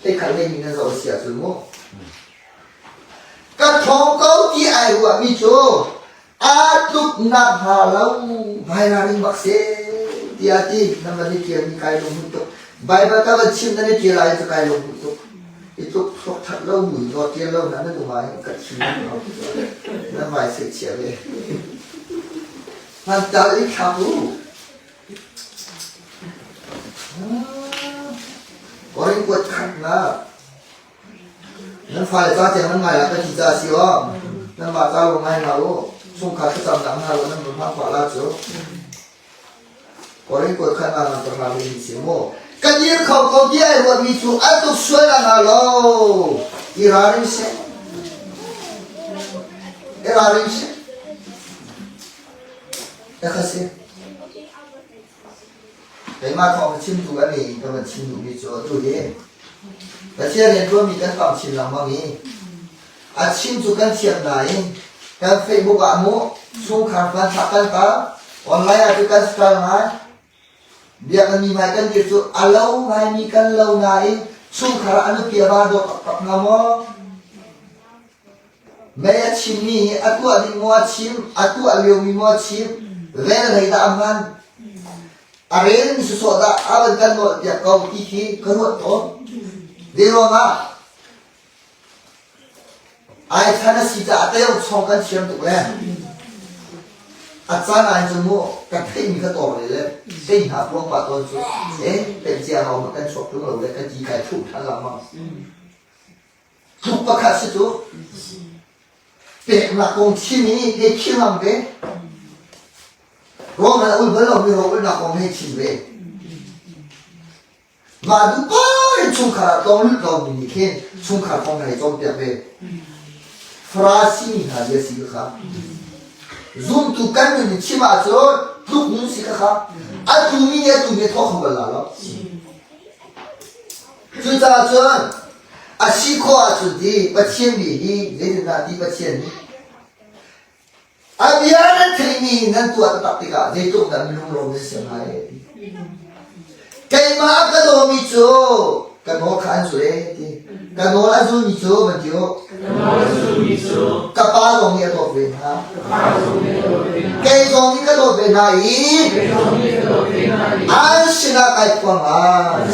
hlei khat hlei ni nan zoh si ahcun mu. Ka ṭhawng ko ti ai ruahmi cu aa tluknak hnga lo vai ralring bak seh tiah ti na van i ṭial mi kai lung tuk Baibal ka van chim nan i ṭial ai cu kai lung tuk i tluk thluak ṭhat lo mui zaw ṭial lo na nan um ai ka thi nan vai se chia ve hman tal i thlak u Korin kuat khatnak Nan fale ca tiang nan ngai ah ka ti ca a si aw. Nanmah ca lawng ngai hlah u. Chungkhar thlacamnak hna lo nan nun hmang pah la cu. Korin kuat khan ah nan pahra mi si mu. Ka dir kho ko ti ai ruatmi cu an tuk sual ah na lo. I ralring seh. I ralring seh. Ka kha si. Keimah thawng chimtu a ngei in ka van chim duhmi cu atu hi Pathian rianṭuanmi kan tam chin lengmang i a chim cu kan thiam nain kan Facebook ah mu chungkhar hmanthlak kan tar online ah cu kan style ngai biakinn mi hmai kan dir cu a lo ngaimi kan lo nain chungkhar ah a nupi a va dawt taktak hnga maw Mei a chimmi hi a tuah ding maw a chim, a tuah liomi maw a chim, rel hlei dah a hman, a relmi sawsawh dah a van kan nawlpiak ko ti khi ka ruat tawn. Zei ruangah ai chan a si caah teo chong kan thiam tuk le a caan ah cun mu ka theihmi ka tor le le kei hna puang pah tawn cu eh pek cia hau ma kan chuak tung lo le ka ti kai thuh than lengmang. Tluk pakhat si cu peknak kong chim i hei chim ngam ve. Rom a ul bal lomi ro ulnak kong hei chim ve. Mah duh paoh in chungkhar ah tlawng lut lomi nih khin chungkhar kong hei cawnpiak ve. Farasi mi hna bia si kha. Zumtu kan nun in chim ahcun tluk nun si kha kha. A tumi nih a tumi a thawk kho bal la lo. Cucaah cun a si khawh ahcun ti Pathian mi hi zeitindah ti Pathian nih a bia nan theihmi nan tuah taktak tikah zeitluk dah minung lawm nan si hnga ee ti. Keimah a ka dawmi cu ka nawl kha an zul ee ti. Ka nawl a zulmi cu van ti u. Ka pa zong nih a dawt ve hna. Kei zong nih ka dawt ve hna i. An sinah kai phuang lai.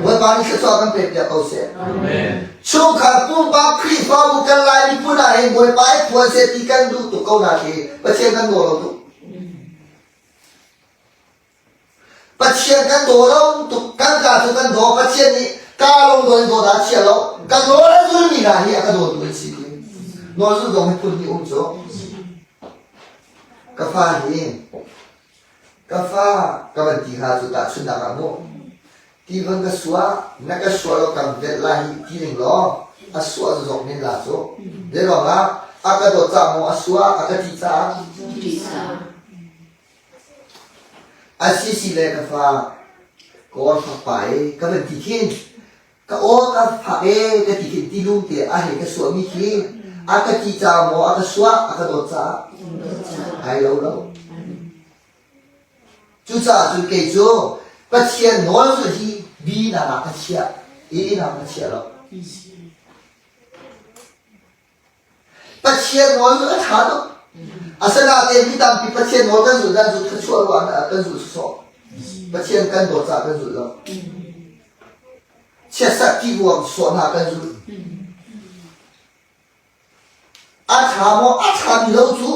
Bawipa nih thluachuah kan pek piak ko seh. Chungkhar pumpak Khrihfabu kan Lai miphun ah hin Bawipa i phuan seh ti kan duh tuk ko na khi Pathian kan daw lo tuk. Pathian kan daw lo tuk kan ka cu kan daw Pathian nih ka lung daw in daw dah chia lo ka nawl a zulmi hna hi a ka dawtu an si ti nawl zul dong hi phun hnih um cu ka fa hi ka fa ka van ti hnga cu tahchunhnak ah mu ti van ka sua na ka sua lo kam velh la hi ti ning law a sua zok men la cu le ruang ah a ka dawt ca maw a sua a ka ti caah A sisi le ka fa ka or fak pa e ka van ti khin ka aw ka fak e ka ti khin ti lung te a hei ka suahmi khi a ka ti ca maw a ka suah a ka dawt caah ai lo lo. Cucaah cun kei cu Pathian nawl cu hi bi nak ah ka chiah i nak ka chiah lo. Pathian nawl cu a ṭha tuk. Asinain mi tampi Pathian nawl kan zulh dan cu thluachuah ruah ah kan zulh sawsawh. Pathian kan dawt caah kan zulh lo. Chiatserh ti ruang sawh hna kan zulh. A ṭha maw? A ṭhami lo cu.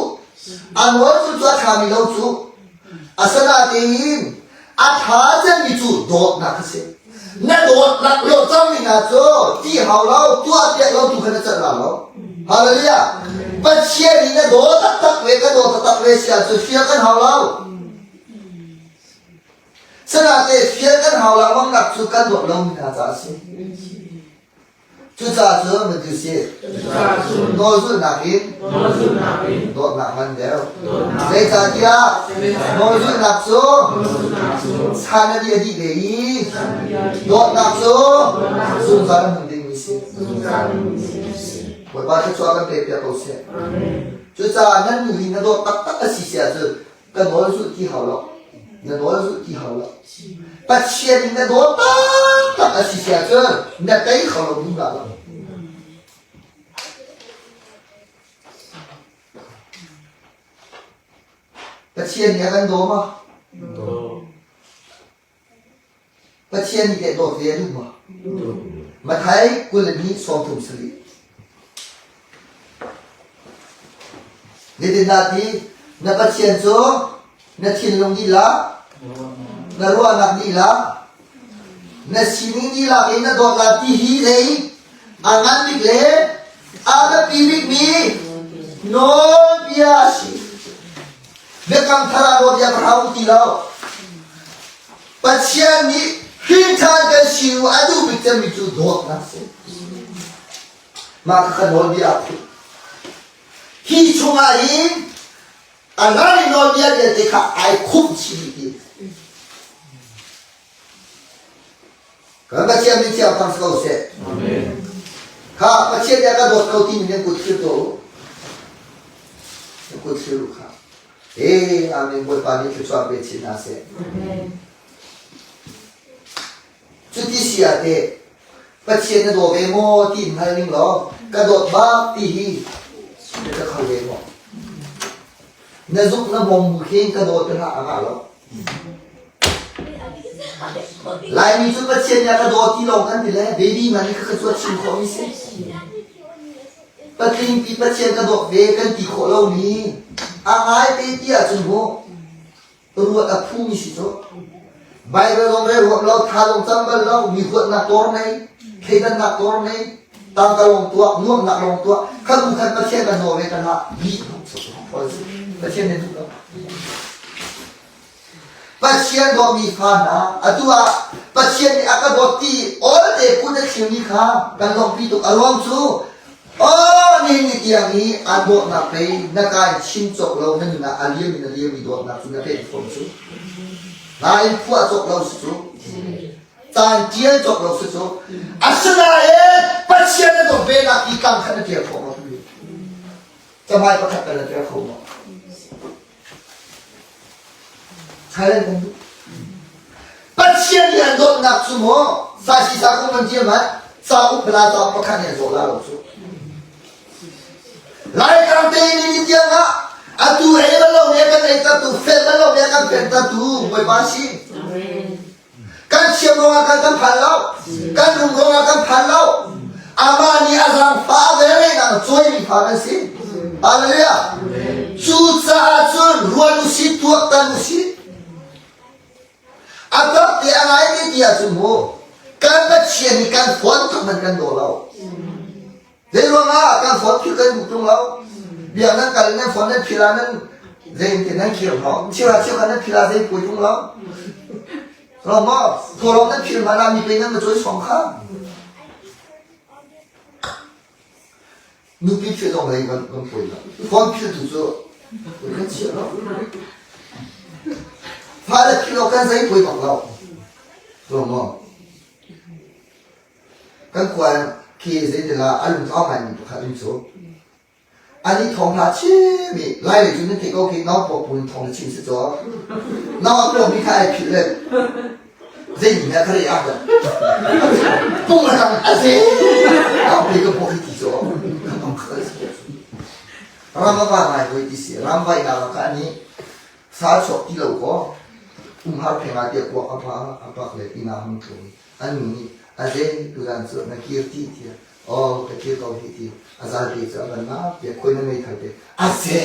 A nawl cu cu a ṭhami lo cu. Asinain a ṭha cemmi cu dawtnak a si. Na dawtnak lo cangmi hna cu ti hau lo, tuah piak lo tu kha na celh la lo. Hallelujah. Pathian nih na daw taktak ve ka daw taktak ve si ahcun fial kan hau lo. Sanate fial kan hau lengmang nak cu kan dawt lomi hna caah a si. Cucaah cun na ti sih, nawlzulhnak in dawtnak ngan deuh. Zeicahtiah nawlzulhnak cu chan a dih a dih ve i dawtnak cu zungzal a hmun dingmi si. Bawipa thluachuah kan pek piak ko seh. Cucaah nan nu hi na dawt taktak a si si ahcun ka nawl zulh ti hau lo na nawl zulh ti hau lo Pathian in na dawt taktak a si si ahcun na tei kho lo ding dah lo Pathian nih a kan daw ma? Pathian nih teh dawt ve a duh ma? Mathai 22 sawmthum sarih. Zeitindah ti na Pathian cu na thinlung dihlak, na ruahnak dihlak, na sining dihlak in na dawt la ti hi zei a ngan bik le a biapi bikmi nawlbia a si. Biakam thar ah nawlbia ka hau ti lo. Pathian nih hrinṭhan kan si u a duh bik cemmi cu dawtnak si. Mah kha ka nawlbia a phuh. Hi chungah hin a ngan i nawlbia vialte kha ai khumh chih dih ti. Kan Pathian min thiang thang si ko seh. Kha Pathian nih a ka dawt ko timi nan kut thlir tuah u. Nan kut thlir u kha. Ee, amen Bawipa nih thluachuah pe chin hna seh. Cuti si ah teh Pathian na daw ve maw ti in hal ning law ka dawt bak ti hi na ka kho ve maw? Na zuk na bawm bu khin ka dawt hlah a ngah lo. Laimi cu Pathian nih a ka dawt ti lawng kan ti le baby man nih ka ka cuat chin khawh mi si. Patling pi Pathian ka dawt ve kan ti khawh lomi a ngai te ti ahcun mu ruat a phumi si cu. Bible zong rel huam lo, tha zong cam bal lo, mi huatnak tor nei, thleidannak tor nei, tangka lawng tuah, nuamnak lawng tuah, kha bu khan Pathian kan nawl ve kan hlah, lih Pathian nih duh lo. Pathian dawtmi fa hna, atu ah Pathian nih a ka dawt ti awl te kut a thlirmi kha kan lawmhpi tuk. A ruang cu aw nihin ni tiang i aan dawtnak pei na ka in chim cawk lo na nun ah a liam in a liammi dawtnak cu na pek fawn cu. Nain phuah cawk lo si cu. Caan tial cawk lo si cu. Asinain Pathian na dawt ve nak ti tlang khat na tial khawh maw? Camai pakhat tal na tial kho maw? Thailand kan duh. Pathian nih an dawtnak cu maw saisi sa kong kan tiam ah cauk bala cauk pakhat nih a zawh la lo cu. Laitlang te ni ni tiang ah atu ei bal lo ne kan ngeihtertu, fel le lo bia kan fentertu Bawipa si. Kan thiam ruangah kan kan phan lo. Kan rum ruangah kan phan lo. Amah nih a zaangfah ve nak cawimi fa kan si. Hallelujah. Cucaah cun ruan usih, tuaktan usih. A dawt te a ngai ti ti ahcun mu kan Pathian nih kan fawn tuk man kan daw lo. Zei ruangah kan fawn phil kan duh tung lo. Biak nan kal nan fawn nan phil ah nan zei te nan khir ho. Chira cheu kan nan phil ah zei pui tung lo. Lo maw? Thawlawm nan phil hmanh ah mi pe nan ma cawi sawm kha. Nupi philh zong lei kan kan poi lo. Phone philh tu cu kan chia lo. Fale philh lo kan zei poi bak lo. Lo maw? Kan kuan khi zeitila a lung thau ngai mi pakhat um cu. Ani thong hla chimi lai lei cu nan thei ko khi nau pawk pun thong na chim si caw. Nau a pawk mi kha ai philh le Zei mi na kare ah pung a tang a ze au pe ka pok ti cho ram va ngai hoi ti si ram vai na ka ni sa chok ti lo ko um har phenga te ko apa apak le ina hung tlung an ni a ze tu zan chu na kir ti ti oh ka kir ko hi ti a zal te chu a ban ma te khoi na mei thal te a ze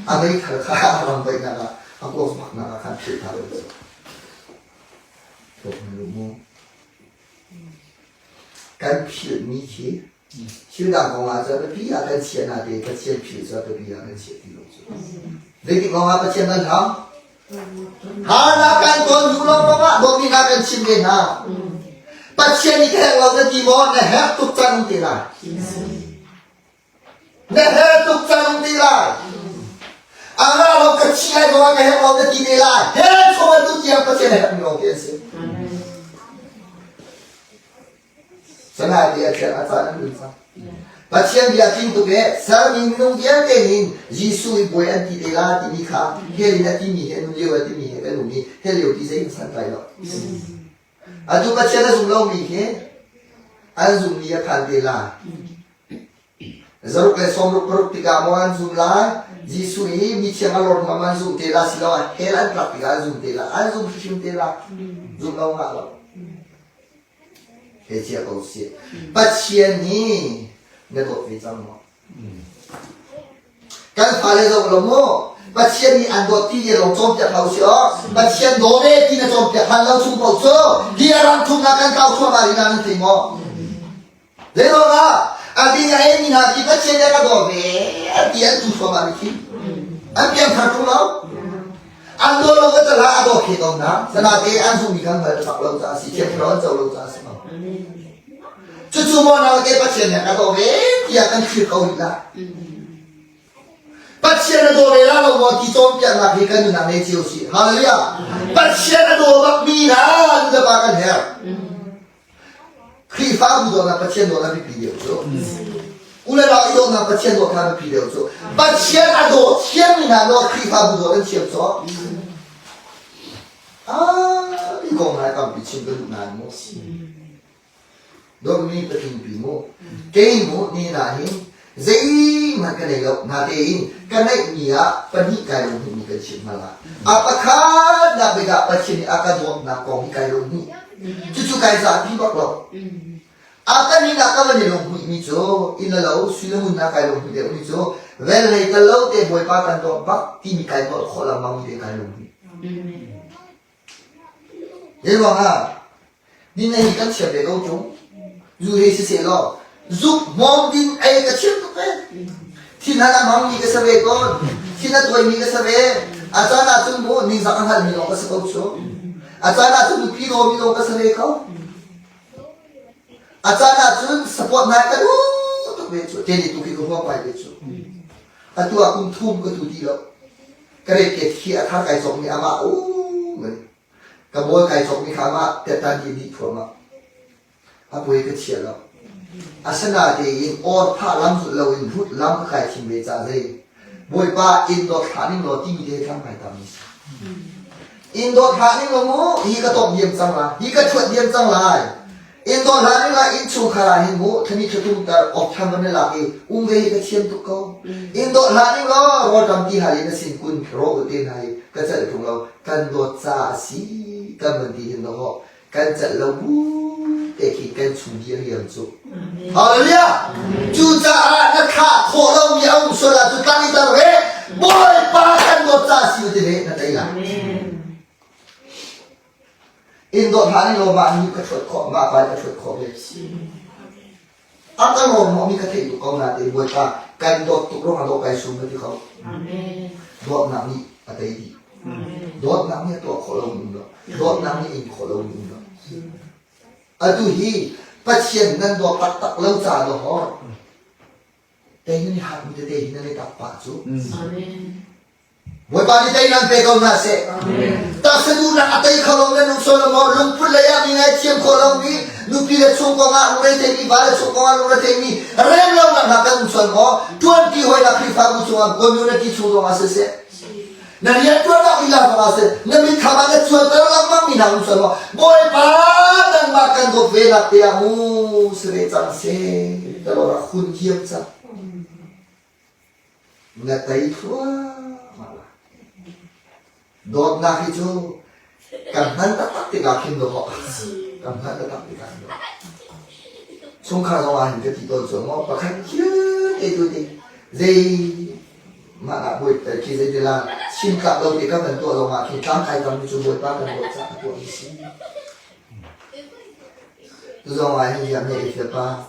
a mei thal kha ram vai na a ko mak na khan phil tha lo chu Kan philhmi khi thil dang kong ah cun biapi ah kan chiah natein Pathian philh cu biapi ah kan chiah ti lo cu. Zeitik lawng ah Pathian kan hlam? Harnak kan ton hnu lawnglawng ah dawtmi hna kan chim ve hna. Pathian nih ka herh lo na ti maw? Na herh tuk cang ti lai. Na herh tuk cang ti lai. A nga lo ka chi lai zongah ka herh lo na ti te lai. He chung atu tiang Pathian herh mi lawng te an si. Sana ti a thiang a caan an dun cang. Pathian bia tling tuk e sermi minung vialte nin Jesuh i buai an ti te la timi kha hell in a timi he nun lio a timi he kan um i hell lio ti zei san tlai lo. Atu Pathian a zum lomi khi an zummi a phan te lai. Zaruk le sawmruk paruk tikah maw an zum lai? Jesuh hi mithiang a lor hmam an zum te la siloah hell an tlak tikah an zum te la. An zum hrimhrim te la. Zum lo ngah lo. He chia ko si. Pathian hi na dawt ve cang maw? Kan fale zoh lo mu. Pathian nih an dawt ti le lawng cawnpiak hlah usih aw. Pathian daw ve ti na cawnpiak hlan lo chung paoh cu hi a ram thumnak kan kau thluahmah rih na nan thei maw? Zeiruangah a ding a eimi hna khi Pathian nih a ka daw ve ti an tu thluahmah rih khi. An piangthar ṭung lo. An daw lo ka calah a daw khe ko hna. Sanate an zummi kan hngal tak lo caah si, thiang thlarau an co lo caah si ko. Cucu maw naute Pathian nih a ka daw ve tiah kan thlir ko rih lai. Pathian a daw ve la lo maw ti cawnpiaknak hi kan nunah ngei cio si. Hallelujah. Pathian a daw bakmi hna nu le pa kan herh. Khrihfabu dawtnak Pathian dawtnak biapi deuh cu. U le nau i dawtnak Pathian dawtnak biapi deuh cu. Pathian a daw thiammi hna law Khrihfabu dawt an thiam cu. Ah, hi kong hna tampi chim ka duh nain mu. Dawtmi patling pi mu. Kei mu ni na hin zeihmanh ka nei lo natein ka neihmi ah pahnih kai lung hnih mi kan chimh hna la. A pakhat nak bik ah Pathian nih a ka dawtnak kong hi kai lung hnih. Cucu kai zahpi bak lo. A pahnihnak ka van i lunghmuih mi cu inn le lo sui le ngun hna kai lunghmuih deuh mi cu velhlei tal lo te Bawipa kan dawt bak timi kai nualh khawh lengmang mi te kai lunghmuih. Zei ruangah ni nei kan thiam ve ko ṭung. Zu he siseh law zuk hmawm din ei ka thiam tuk ve. Thin han a hmangmi ka si ve tawn. Thin a tuaimi ka si ve. A caan ahcun mu ningzak a hngalmi lawng ka si ko cu. A caan ahcun nupi dawmi lawng ka si ve ko. A caan ahcun support nai ka duh tuk ve cu. Te nih tu khi ka huam pai ve cu. Atu ah kum thum ka tu ti lo. Ka reket khi a thar kai cawkmi amah u ka bawl kai cawkmi kha amah tetan hi dih thuamah. A puai ka chia lo. Asinatein or phah lam zulh loin rut lam ka kai thim ve ca zei. Bawipa inn dawt hlah ning law timi te thlam kai tam mi si. Inn dawt hlah ning law mu hi ka tawk diam cang lai. Hi ka thuat diam cang lai. Inn dawt hlah ning lah innchungkhar ah hin mu thani thatum tar awk than van lak i um ve hi ka thiam tuk ko. Inn dawt hlah ning law rawlṭam ti hal in a sin kun raw te hna hi ka celh ṭung lo kan dawt ca a si kan van ti hin dawh kan celh lo bu te khi kan chung diriam cu. Hallelujah! Cucaah na thlah khawh lomi a um sual ahcun tlang i tar ve Bawipa kan dawt ca a si ti ve na tei lai. Inn dawt hlah ning law mah nih ka ṭhuat khawh, mah pa nih a ṭhuat khawh ve. A ka lawm mi ka theih tuk ko nain Bawipa kan dawt tuk ruangah dawh kai sum ka ti kho. Dawtnak nih a tei dih. Dawtnak nih a tuah khawh lomi um lo. Dawtnak nih a in khawh lomi um lo. Atu hi Pathian nan dawt taktak lo ca dawh tei nan i harmi tete hi nan i tap pah cu. Bawipa nih teinak pe ko hna seh. Taksa duhnak a tei kho lo na nu Solomon lungput lei ah mi ngaithiam khawh lomi nupi le chung kongah lungretheimi va le chung kongah lungretheimi rem lonak hna kan um sual maw tuanpi hawinak Khrihfabu chungah community chung zongah siseh na rian tuannak lila zongah siseh na mitthlam ah na cuanter lengmang mi hna um sual maw Bawipa nangmah kan dawt ve nak te ah mu si ve cang seh ka lawr a hun diam cang Na tei thluahmah lai. Dawtnak hi cu kan hman taktak tikah khin dawh kan hman taktak tikah khin dawh. Chungkhar zong ah hin ka ti tawn cu maw pakhat thil te tu ti zei mah ah bawi khi zei ti la chim tlak lo te kan kan tuah zong ah khin tlangkai tam cu bawipa kan dawt caah a tuah mi si. Tu zong ah hin riam he i pa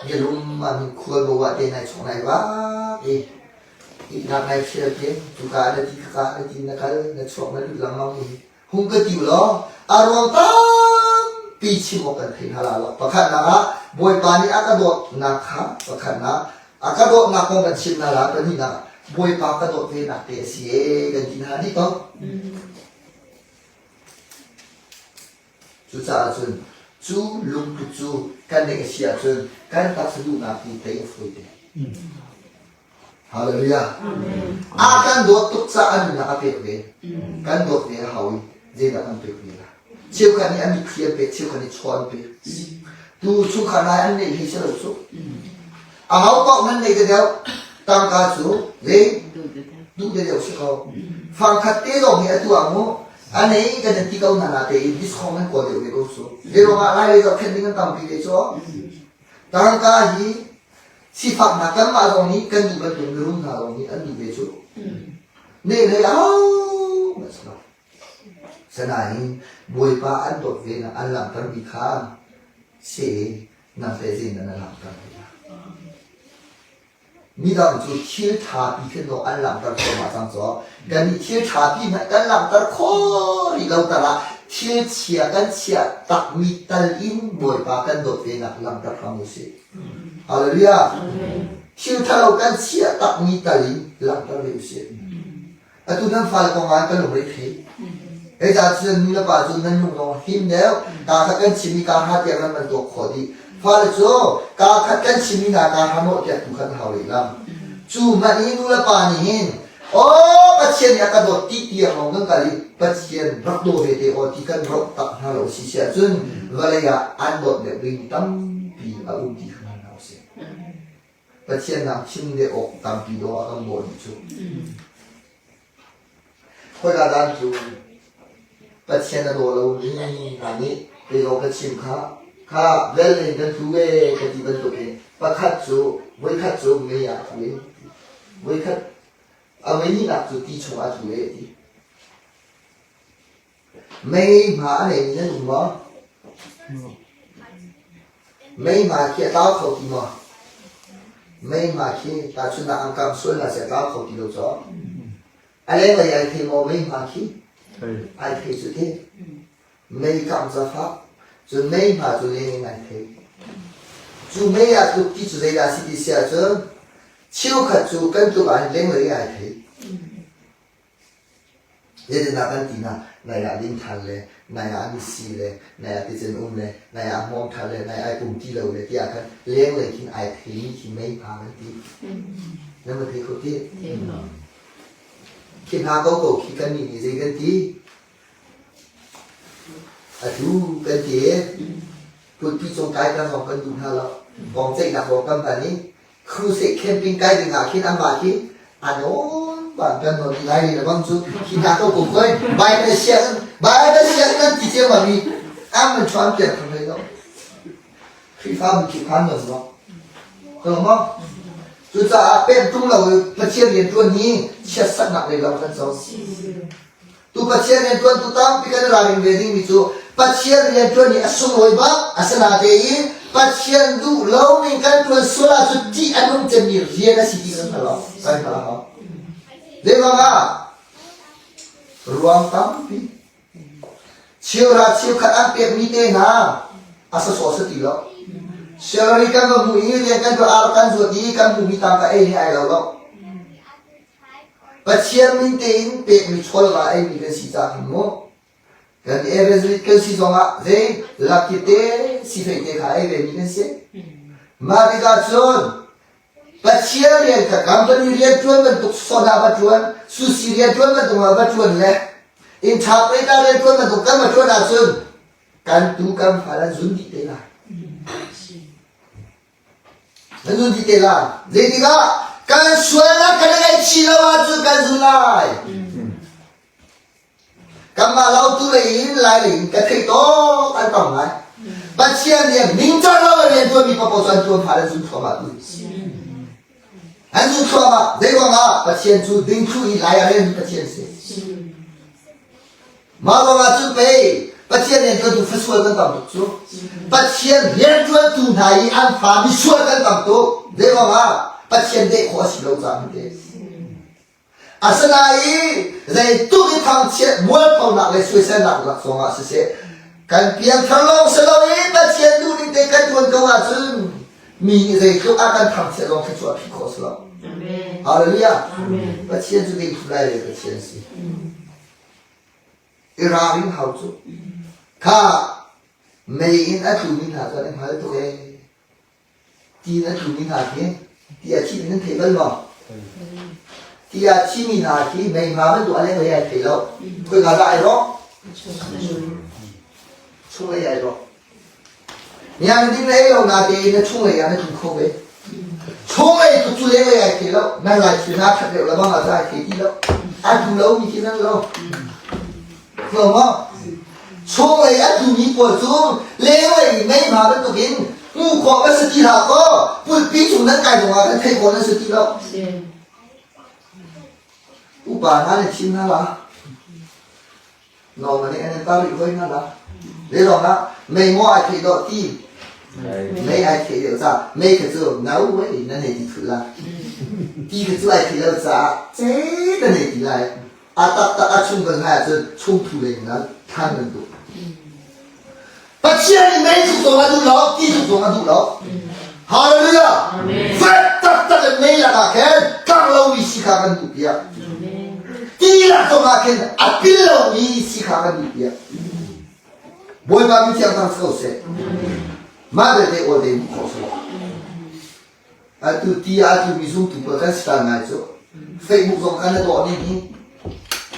Mirum ah hin khual bo ah te nai chong nai vak i ihnak nai thial te tuka na ti khaka na ti na kal na chuak na lut lengmang i hung ka ti law a ruang tampi chim awk kan thei hna la lo pakhatnak ah Bawipa nih a ka dawtnak kha pakhatnak a ka dawtnak kong kan chim hna la pahnihnak Bawipa ka dawt ve nak te a si e kan ti hna dih ko Cucaah cun cu lungput cu kan neih a si ahcun kan taksa duhnak hi tei a fawi te. Hallelujah. A kan dawt tuk caah a nunnak a pek ve. Kan dawt ve a hau i zeidah kan pek ve la. Cheukhat nih a mitthli an pek, cheukhat nih chaw an pek. Tu chungkhar nai an neih hlei si lo cu. A ho paoh nan neih deuh tangka cu zei duh deuh si ko. Fangkhat te zong hi atu ah mu a nei kan in ti ko hna na te i discount nan kawl deuh ve ko cu. Zei ruangah lai lei zohkhenh ding an tampi ve cu. Tangka hi sifaknak kanmah zong nih kan duh bantuk mirum hna zong nih an duh ve cu. Neih hlei au Sanain Bawipa an dawt ve nak an langhtermi kha si nang teh zeidah na langhter ve lai? Midang cu thil ṭha pi khin dawh an langhter thluahmah cang caw kannih thil ṭha pi hmanh kan langhter khawh rih lo tal ah thil chia kan chiah takmi tal in Bawipa kan dawt ve nak langhter hram usih. Hallelujah! Thil ṭhalo kan chiah takmi tal in langhter ve usih. Atu nan fale kong ah kan lungre thei. Hei ca cun nu le pa cu nan lung zong him deuh. Kaa khat kan chim i kaa hra tiang nan van tuak khawh dih. Fale cu kaa khat kan chim i hna kaa hra nawh tiang tu khan hau rih lam. Cu hmanh i nu le pa nih hin aw Pathian nih a ka dawt ti tiang lawng kan kal i Pathian rak daw ve te aw ti kan roh tak hna lo si si ahcun vawlei ah an dawt deuh ding tampi a um ti kha hngal hna usih. Pathian nak chim le awk tampi dawh a kan bawh dih cu. Khoika dan cu Pathian a daw lomi hna nih kei zong ka chim kha kha vel in kan tlu ve ka ti bantuk in pakhat cu voikhat cu mei ah a tlu i voikhat a voihnihnak cu ti chungah a tlu e ti. Mei hma a neimi nan um maw? Mei hma khi a tlau kho ti maw? Mei hma khi tahchunhnak an kam sual hna seh a tlau kho ti lo caw. A lenglei ai thei maw mei hma khi? Ai thei cu ti. Mei kam ca fak. Cun mei hma cu leng in ai thei. Cu mei ah tluk ti cu zeidah a si ti si ahcun cheukhat cu kan tluk ah hin lenglei ai thei. Zeitindah kan ti hna? Nai ah din ṭhan le, nai ah an i si le, nai ah ticen um le, nai ah hmawm ṭhan le, nai ai pum ti lo le tiah khan lenglei khin ai theimi khi mei pha kan ti. Nan va thei kho ti? Khi hna koko khi kannih nih zei kan ti? Atu kan ti. Pulpi cung kai kan zong kan duh hna lo. Kong ceihnak zong kan hman i crusade camping kai ding ah khin anmah khi anon ban kan non lai le bang cu khi hna ko ko koi Bible siang Bible siang nan ti cia ma mi am man chuan piak thang hlei lo. Khrihfabu khi phan non lo. Ko mo Cucaah pem tung lo i Pathian rian ṭuan hi chiatsaknak lei lawng kan co. Tu Pathian rian ṭuantu tampi kan i ralring ve dingmi cu Pathian rian ṭuan hi a sunglawi bak asinatein Pathian duh lo ning kan ṭuan sual ahcun ṭih a nung cemmi rian a si ti kan hngal lo. Kan hngal a hau. Zeiruang ah? Ruang tampi. Cheuhra cheukhat an pekmi te hna a sawsawh si ti lo. Salary kan va hmuh i rian kan tuah ar kan zuat i kan hmuhmi tangka ei he ai lo lo. Pathian min tein pekmi chawlva eimi kan si caah khan mu. Kan evangelist kan si zongah zei laki te sifei te kha ei ve mi kan si. Mah tikah cun Pathian rian kha company rianṭuan bantuk son ah va ṭuan, sushi rianṭuan bantuk ah va ṭuan le interpreter rianṭuan bantuk kan va ṭuan ahcun kan tu kan fal an zun dih te lai. An zun dih te lai. Zeitikah kan sualnak kan i ngaihchih lo ahcun kan zun lai. Kanmah lautu lei in Lai lei in ka theih tawk an tam ngai. Pathian nih ningcang lo in rian tuanmi paoh cu an tuan phah an zum thluahmah tu. An zum thluahmah. Zeiruang ah Pathian cu dingthlu i lai a relmi Pathian si. Mah ruangah cun pei Pathian rian tuantu fasual kan tam tuk cu. Pathian rian tuantu hna i an fa misual kan tam tuk. Zeiruang ah Pathian deh khawh a si lo caah te. Asinain zeitluk i thangchiat mualphonak le soiselnak lak zongah siseh kan piangthar lawng si loin Pathian duhning te kan ṭuan ko ahcun mi nih zeitluk a kan thangchiat zong khi cu a phih khawh si lo. Hallelujah. Pathian cu ding lai le Pathian si. I ralring hau cu. Kha mei in a tlumi hna cu an i hngal tuk ee. Ti na tlumi hna khi ti a thimi nan thei bal maw? Ti a thimi hna khi meihma bantuk a lenglei ai thei lo. Khoika dah ai rawk? Chunglei ai rawk. Niang ding na ei lo na tein na chunglei ah na tlung kho ve. Chunglei tu cu lenglei ai thei lo. Nan lai thil hna that deuh lebang ah ai thei ti lo. A tlu lo mi khi nan lo. Lo maw? Chunglei a tlumi pawl cu lenglei meihma bantukin hmuh khawh kan si ti hlah kaw pulpi cung nan kai zongah kan theih khawh nan si ti lo. Upa hna nih thim hna la. Normal nih an in tar rih hoi hna la. Zeilawng ah mei maw ai theih dawh ti. Mei ai theih deuh ca mei kha cu no way na nei ti thul la. Ti kha cu ai theih lo caah ce na nei ti lai. A taktak a chung kan ngai ahcun chungthu lei in than kan duh. Pathian nih mei tluk zong a duh lo, ti tluk zong a duh lo. Hallelujah! Fek taktak in mei lakah khin kang lomi si kha kan duh piak. Ti lak zongah khin a pil lomi si kha kan duh piak. Bawipa min thiang thang si ko seh. Mah belte awl te hmuh khawh si lo. Atu ti ah atu mi zumtu pawl kan si ta ngai cu. Facebook zong kan i dawh ning hi.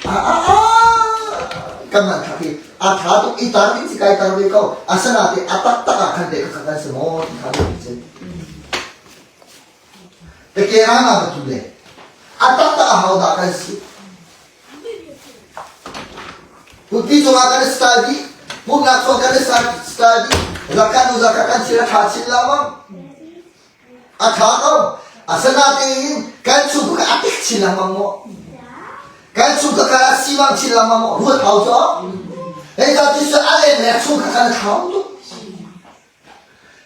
A a a kan man thak hi a tha tuk i tar ding si kai tar ve ko. Asana te a taktak ah khan te kha kan si maw ti kha kan cin. Te ke ra nga batu le. A taktak a hau dah kan si. Pumpi cungah kan i style dih. Pumnak zong kan i style dih. Zakat nu zakat kan thil a ṭha chin lengmang. A ṭha ko. Asinain kan chung ka a pek chin lengmang maw? Kan chung ka a sivang chin lengmang maw? Ruat hau cu. Hei ta ti cu a len le a chung ka kan thau tuk.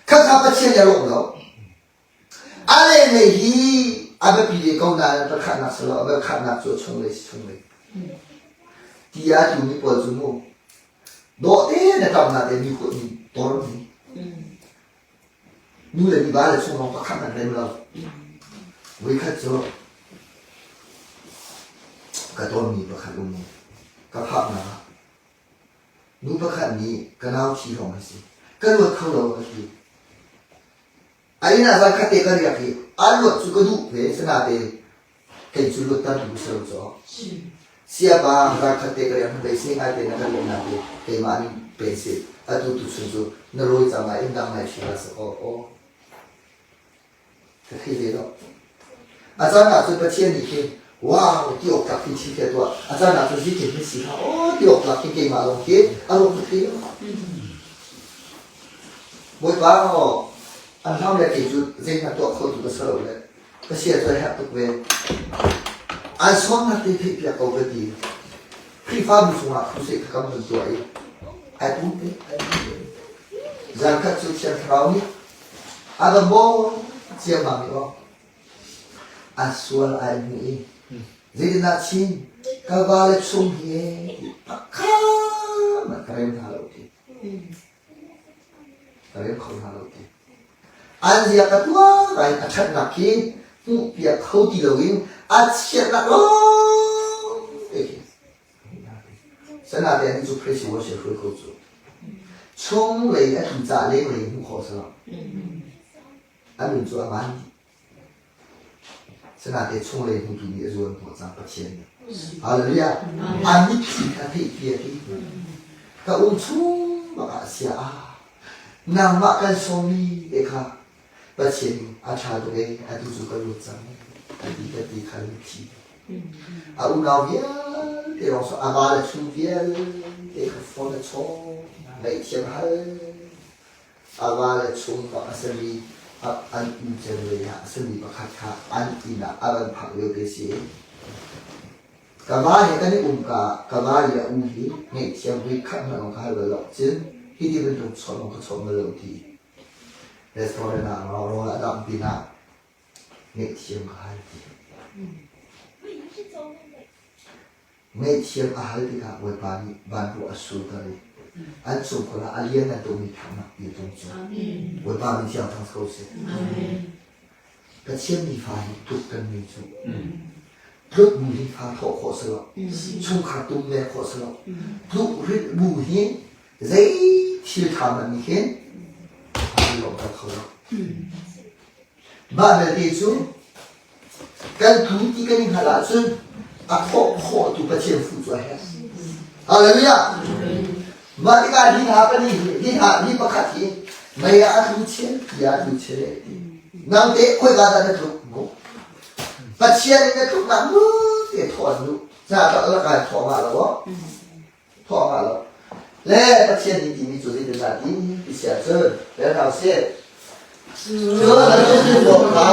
Khakha Pathian ya lawm lo. A lenglei hi a biapi ve ko nain pakhatnak si lo, a pakhatnak cu a chunglei si chunglei. Ti a tlumi pawl cu mu dawh te na tamnak te mi khawh ni tor ni. Nu le miva le chung lawng pakhat nan rem lo. Voikhat cu ka tonmi pakhat um ka phaknak ah nu pakhat nih ka nau thi hrawng a si. Ka luat kho lo a ti. A inn ah zankhat te ka riak i a luat cu ka duh ve sinain kei cu luat ter duh si lo caw. Siapa zankhat te ka riak hnu seh ngai te na ka riahnak te keimah nih. Pe si. Atu tu chun cu na rawi cang ah inn dang nai ṭhi la sa kaw aw. Ka thei ve lo. A caan ah cun Pathian nih khin wow ti awk tlak khin thil khi a tuah. A caan ah cun zeitin hin si hlah aw ti awk tlak khin keimah lawng khi a ruang ka thei lo. Bawipa aw an hlam le kei cu zeihmanh tuah kho tu ka si lo le ka sia cu a herh tuk ve. An sawmnak te theih piak ko ka ti. Khrihfabu chungah crusade kha kan vun tuah i ai pum te ai pum te. Zan khat cu Thiang Thlarau nih a va maw ciammam i aw a sual ai hmu i zeitindah chin ka va le chung hi pakhat ka rem hna lo ti ka rem kho hna lo ti an zia ka tuah ngai a ṭhatnak khi hmuh piak kho ti loin a chiatnak lawng te khi Sanatein cu praise worship hruai kho cu chung lei a tlu ca leng lei hmuh khawh si lo. An nun cu a ngan dih. Sanate chung lei hmutu nih a zuan hnawh cang Pathian nih. Hallelujah. An mitthli kha theih piak i ka um chung bak ah sia ah nangmah kan sawmmi te kha Pathian a ṭha tuk ee atu cu ka lut cang a ti ka ti kha mitthli. A unau vialte lawng cu a va le chung vialte kha phone a chawn, ngaihthiam a hal. A va le chung bak a simi an u cem lei ah a simi pakhat kha an inn ah a van phak lio te si. Ka va he kan i um ka ka va i a u hi ngaihthiam hui khat hmanh lawng ka hal bal lo. Cun hi ti bantuk chawnh lawng ka chawnh bal lo ti. Restaurant ah rawl a dangh pinah Ngaihthiam ka hal ti. Ngaihthiam a hal tikah Bawipa nih vanruah a surter i an chungkhar ah a lianngan tukmi ṭhatnak ti a tlung cu. Bawipa min thiang thang ko seh. Pathian nifa hi tluk kan ngei cu. Tluk bu hi fa thawh khawh si lo. Chungkhar tum le khawh si lo. Tluk rit bu hi zei thil ṭha hmanh nih hin a lawmhter kho lo. Mah vialte cu kan tu ti kan i hngalh ahcun a thawh khawhtu Pathian fuh cu a herh. Hallelujah! Mah tikah hi hna pahnih hi, hi hna hi pakhat hi mei ah a tlu chel, ti ah a tlu chel eh ti. Nang teh khoika dah na tluk? Mu. Pathian in na tluknak mu te thawh an duh. Ca tak lakai thawh ngah lo aw. Thawh ngah lo. Le Pathian nih timi cu zeitindah ti ti si ahcun rel hna usih. Cun an lungthin kha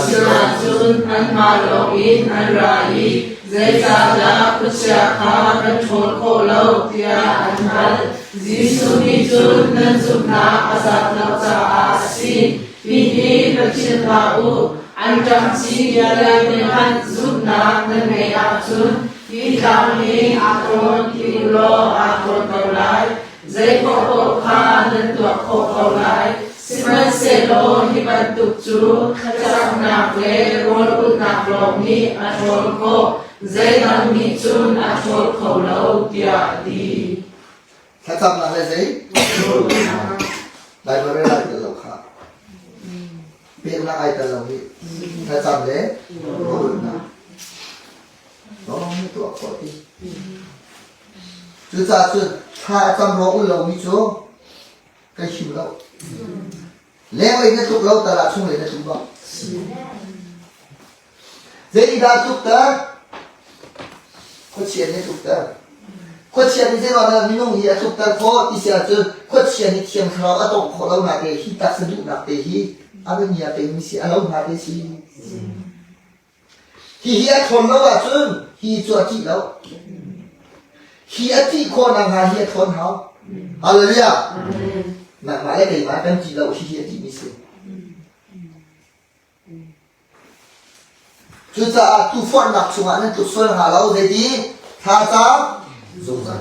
Sinah cun anmah lawngin an ra i zeicahdah khuachia kha kan ṭhawl khawh lo tiah an hal. Jesuh nih cun nan zumhnak a zat lo caah a si. Hihi va philh hlah u, anṭam ci vialte hmanh zumhnak nan ngeih ahcun Hi tlang hi aa tlawn ti u law aa tlawn ko lai. Zei paohpaoh kha nan tuah khawh ko lai. Sihmanhsehlaw hi bantuk cu thlacamnak le rawl ulhnak lawng nih a ṭhawl khawh, zeidang nih cun a ṭhawl kho lo, tiah a ti. Thlacamnak le zei? Bible rel ai tel lo kha. Peknak ai tel lo hi. Thlacam le rawl ulhnak. Lawng na tuah khawh ti. Cucaah cun thla a cam rawl ul lomi cu kan him lo. Lenglei na tluk lo tal ah chunglei na tluk bak. Zeidah tlukter? Khuachia nih a tlukter. Khuachia nih zeiruangah minung hi a tlukter khawh ti si ahcun khuachia nih Thiang Thlarau a tawngh khawh lonak te hi taksa duhnak te hi a va ngia pengmi si a lo hna te si. Hihi a ṭhawn lo ahcun hi cu a ṭih lo. Hi a ṭih khawh nakhnga hi a ṭhawn hau. Hallelujah! Nangmah le keimah kan ṭih lo hihi a ṭihmi si. Cucaah tuuforhnak chungah nan tluk sual hnga lo zeiti thlacam zungzal.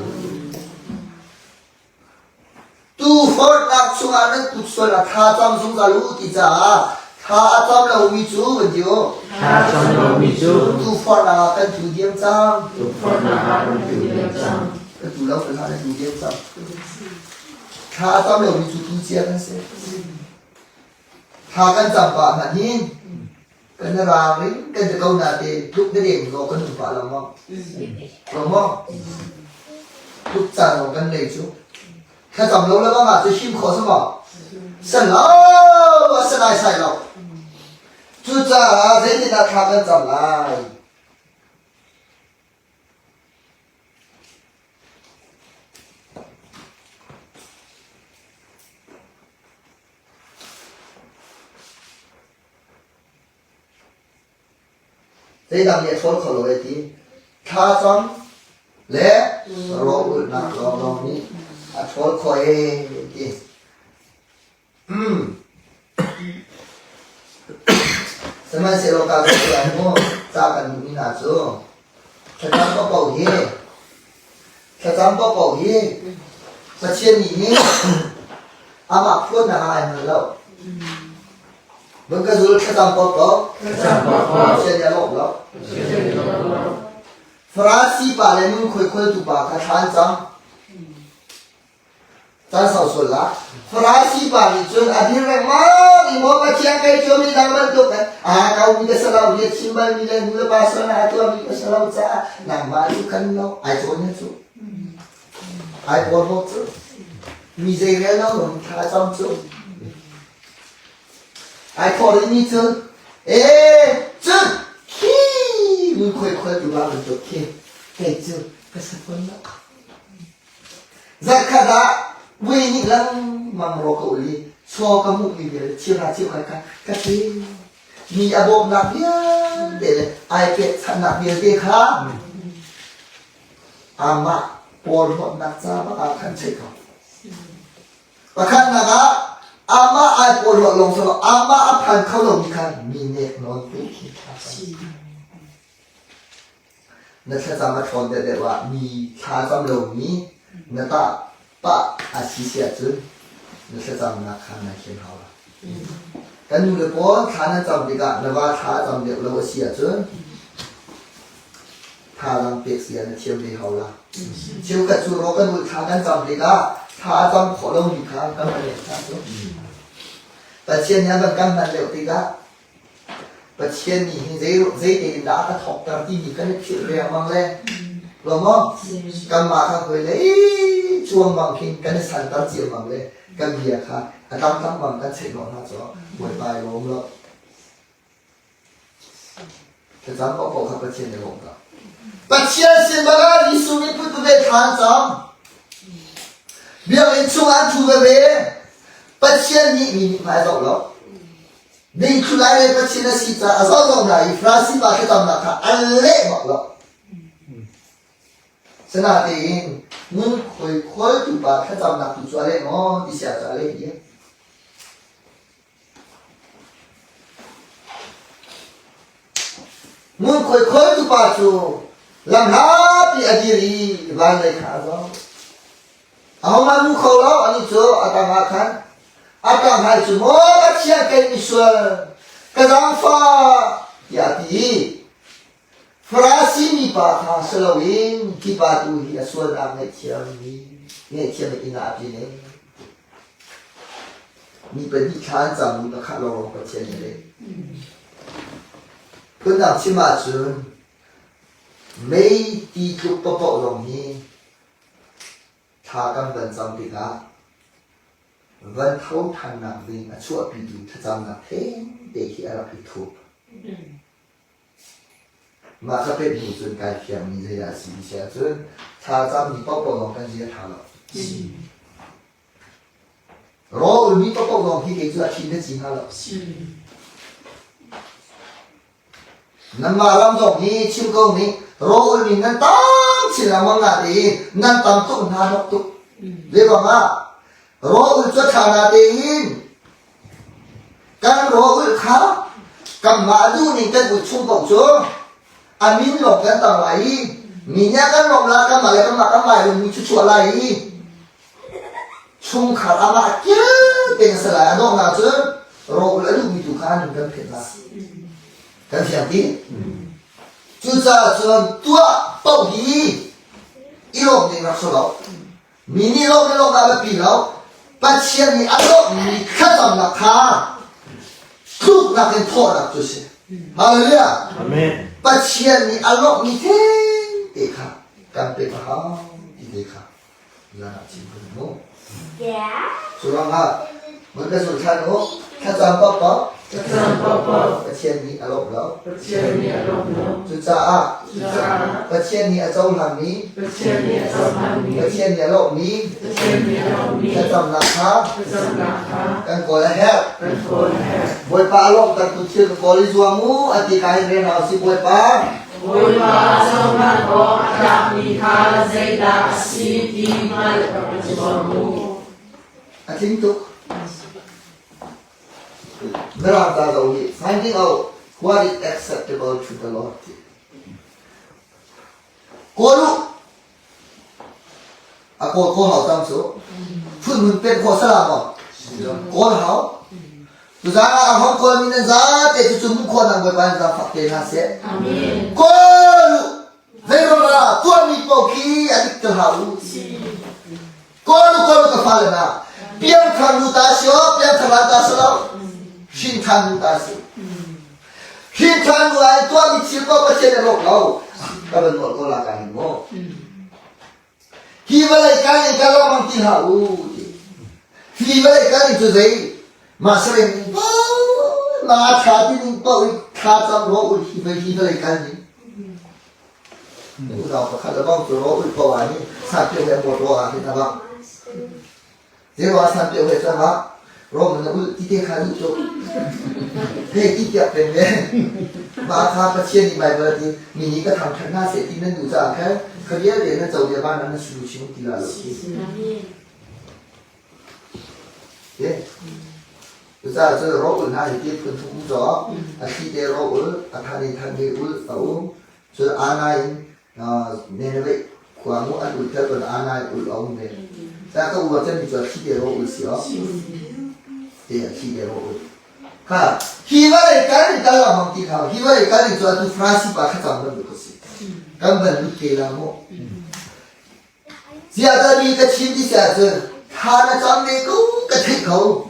Tuuforhnak chungah nan tluk sual ah thlacam zungzal u ti caah thla a cam lomi cu van ti u. Thla a cam lomi cu tuuforhnak ah kan tlu diam cang. Tuuforhnak ah kan tlu diam cang. Kan tlu lo kan hlah nan tlu diam cang. Thla a cam lomi cu tu cia kan si. Thla kan cam pah hmanh hin kan ralring kan ti ko natein tluk na deng law kan um pah lengmang. Lo maw? Tluk caan lawng kan nei cu. Thlacam lo le bang ah cu him khawh si maw? Si lo, a si naisai lo. Cucaah zeitindah thla kan cam lai? Zeidang nih a ṭhawl kho lo e ti. Thlacam le rawlulhnak lawnglawng nih a ṭhawl khawh e ti. Sihmanhsehlaw ka ka lai mu ca kan duhmi hna cu thlacam paohpaoh hi thlacam paohpaoh hi Pathian nih hin amah phuannak ah ai hman lo. Vun ka zul thlacam paohpaoh Pathian nih a lawm lo. Farasi pa le nun khuaikhualtu pa kha thla an cam. Caan sau sual la. Farasi pa nih cun a dir lengmang i maw Pathian kei cu mi dang bantuk kan a ko mi ka si lo, bia chim bal mi le nu le pa sual a tuah mi ka si lo caah nangmah cu kan lo ai cawn na cu. Ai porhlawt cu. Mi zei rel lo lung thla cam cu. Ai thawh rihmi cu ee cun khi ngunkhuai khual tu ba bantuk khi kei cu ka sa fawn lo. Zarhkhat ah vui nih lengmang raw ka ul i chaw ka hmuhmi vialte cheuhra cheukhat kha ka pe. Mi a bawmnak vialte le ai pekchanhnak vialte kha amah porhlawtnak ca bak ah khan cheih ko. Pakhatnak ah amah ai porhlawt lawng si lo amah a phan kho lomi kha mi nek nawn te khi thla Na thlacam a ṭhawn deuhdeuh ah mi thlacam lomi na tah pah a si si ahcun na thlacamnak kha nai thlen hau lai. Kan nu le pawl thla nan cam tikah na va thla a cam deuh lo a si ahcun thazaang pek sia na thiam ve hau la. Cheukhat cu raw kan ulh thla kan cam tikah thla a cam khawh lomi kha kan van hna cu. Pathian nih a van kan hman deuh tikah Pathian nih hin zeite in dah a ka thawkter timi kan i philh riangmang le lo maw? Kanmah kha hawi lei cuang bang khin kan i santer ciammam le kan bia kha a tlangtlang bang kan cheih hnawh hna cu Bawipa i lawm lo. Thlacam paohpaoh kha Pathian i lawm ko. Pathian sin bangah Jesuh nih put ve thla an cam. Biakinn chung an ṭhu veve. Pathian nih mi nih hmai zoh lo. Dingthlu lai le Pathian a si caah a zoh lo hna i Farasi pa thlacamnak kha an leh bak lo. Sinain ngunkhuai khawltu pa thlacamnak tu cu a leh maw ti sia cu a leh dih. Ngunkhuai khawltu pa cu lamhlapi a dir i van lei kha a zoh. Ahohmanh hmu kho lo anih cu a tang ah khan a tang hai cu maw Pathian kei misual ka zaangfah tiah a ti i Farasi mipa kha si loin hi pa tu hi a sualnak ngaihthiam mi ngaihthiam in inn ah a ṭin e. Mi pahnih thla an cam mi pakhat lawnglawng Pathian nih a leh. Phundang chim ahcun mei ti tluk paohpaoh zong hi Thla kan van cam tikah van tho ṭhannak ding a chuahpitu thlacamnak thengte khi a rak i thup. Mah ka pet hnu cun kai fiangmi zei dah a si ti si ahcun thlacammi paohpaoh lawng kan zia ṭha lo. Rawl ulmi paohpaoh lawng hi kei cu a ṭhi na ci hnga lo. Nanmah ram zong hi chim ko nih rawl ulmi nan tam chin lengmang na tein nan tam tuk hna hnok tuk. Zeibang ah rawl ul cu ṭha na tein kan rawl ul kha kanmah duh ning kan ul chung paoh cu a min lawng kan tang lai i mi nih a kan lawm la kanmah le kanmah kan lai lungmi cu chuah lai i Chungkhar amah kil tein a si lai. A donghnak cun rawl a duhmi tu kha an kan phet lai. Kan fiang ti? Cucaah cun tuah paoh hi i lawm ding rak si lo. Mi nih lawm le lawm dah biapi lo. Pathian nih a lawmmi thlacamnak kha tluknak in thawhnak cu a si. Hallelujah. Amen. Pathian nih a lawmhmi thengte kha kan pek a hau ti te kha. Zan ah chim kan hmu. Cu ruangah mun ka zul ṭhan u. Thlacam paohpaoh Thlacam paohpaoh Pathian nih a lawmh lo. Pathian nih a lawmh lo. Cucaah Cucaah Pathian nih a cohlanmi Pathian nih a cohlanmi Pathian nih a lawmhmi Pathian nih a lawmhmi thlacamnak kha thlacamnak kha kan kawl a herh. kan kawl a herh. Bawipa a lawmhtertu thil ka kawl i zuam u a ti ka hin rian hau si Bawipa. Bawipa cohlan awk a tlakmi kha zeidah a si ti hngalh rak i zuam u. A tling tuk. Mirang ca zoh hi finding out what is acceptable to the Lord ti. Kawl u. A kawl kawl hau cang cu. Phun mun pen khawh salam maw? Kawl hau. Tuzaan ah a hong kawl mi nan zate cu cu mun khawh nang Bawipa in zaangfak te hna seh. Amen. Kawl u. Zeiruang ah tuahmi paoh khi a dik te hlah u. Kawl u kawl u ka fale hna. Piangthar nu ta si aw, piangthar la ta si lo. Hrinṭhan nu ta si. Hrinṭhan nu ah tuahmi thil paoh Pathian a rawk lo. Ka van nawl ko la ka hin mu. Hi vawlei kan in ka lawmang ti hlah u ti. Hi vawlei kan in cu zei mah sareng ning paoh ma tha ti ning paoh i thla cam ro ul hi hi vawlei kan ning. Unau pakhat le bang cu ro ul paoh ah hin sanpio he motor ah hin a bang. Zeiruang ah sanpio he cang ah Rom na ul ti te kha duh tuk. Hei ti tiak peng ve. Mah kha Pathian nih Baibal a ti mi nih ka thangṭhat hna seh ti nan duh caah khan kha vialte nan co bia van ah nan sulu chin ti la lo ti. Cucaah cun ro-ul hna hi ti phun thum um caw a thli te ro-ul, a than in than ve ul a um. Cun aa in Nineveh khua mu an ul tel ban aa in ul a um ve. Ta ka uar cemmi cu a thli te ro-ul si aw. Te a thli te ro-ul. Kha hi vawlei kal in kal lengmang ti kha hi vawlei kal in cu atu Farasi pa thlacam bantuk a si. Kan van lut te la mu. Ziah mi ka chim ti si ahcun thla na cam ve ko ka theih ko.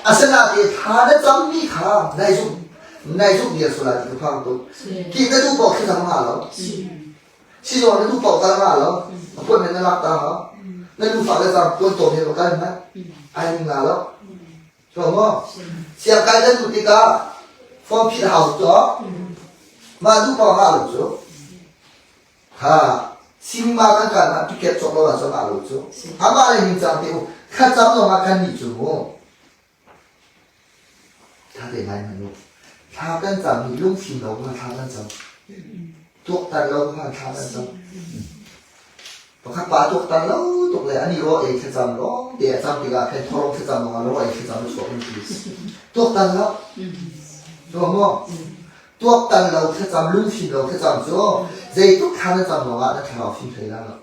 Asinain thla na cammi kha nai zumh nai zumh viar sual ti ka phang tuk. Khi na duh paoh thlacam hnga lo. Sizawng na duh paoh kal hnga lo. Appointment na lak ta hau. Na duhfah le cang tuan tawm he va kal hmanh. Ai ning nga lo. Chuang maw? Siangkai nan duh tikah form phit hau to. Mah duh paoh ngah lo cu. Ha Singma kan kan ah ticket cawk lo ahcun ngah lo cu. Amah le ningcang te u thlacam lawng ah kan nih cu mu. Thla te ngai hmanh u. Thla kan cam hi lungfim lo kha thla kan cam. Tuaktan lo kha thla kan cam. Pakhat pa tuaktan lo tuk le ani ro ei thlacam lawng te a cam tikah khan thorong thlacam lawng ah ro ei thlacam a chuak in ti. Tuaktan lo. Tuak maw? Tuaktan lo thlacam lungfim lo thlacam cu zeitluk thla na cam lawngah na thlarau fim hlei lai lo.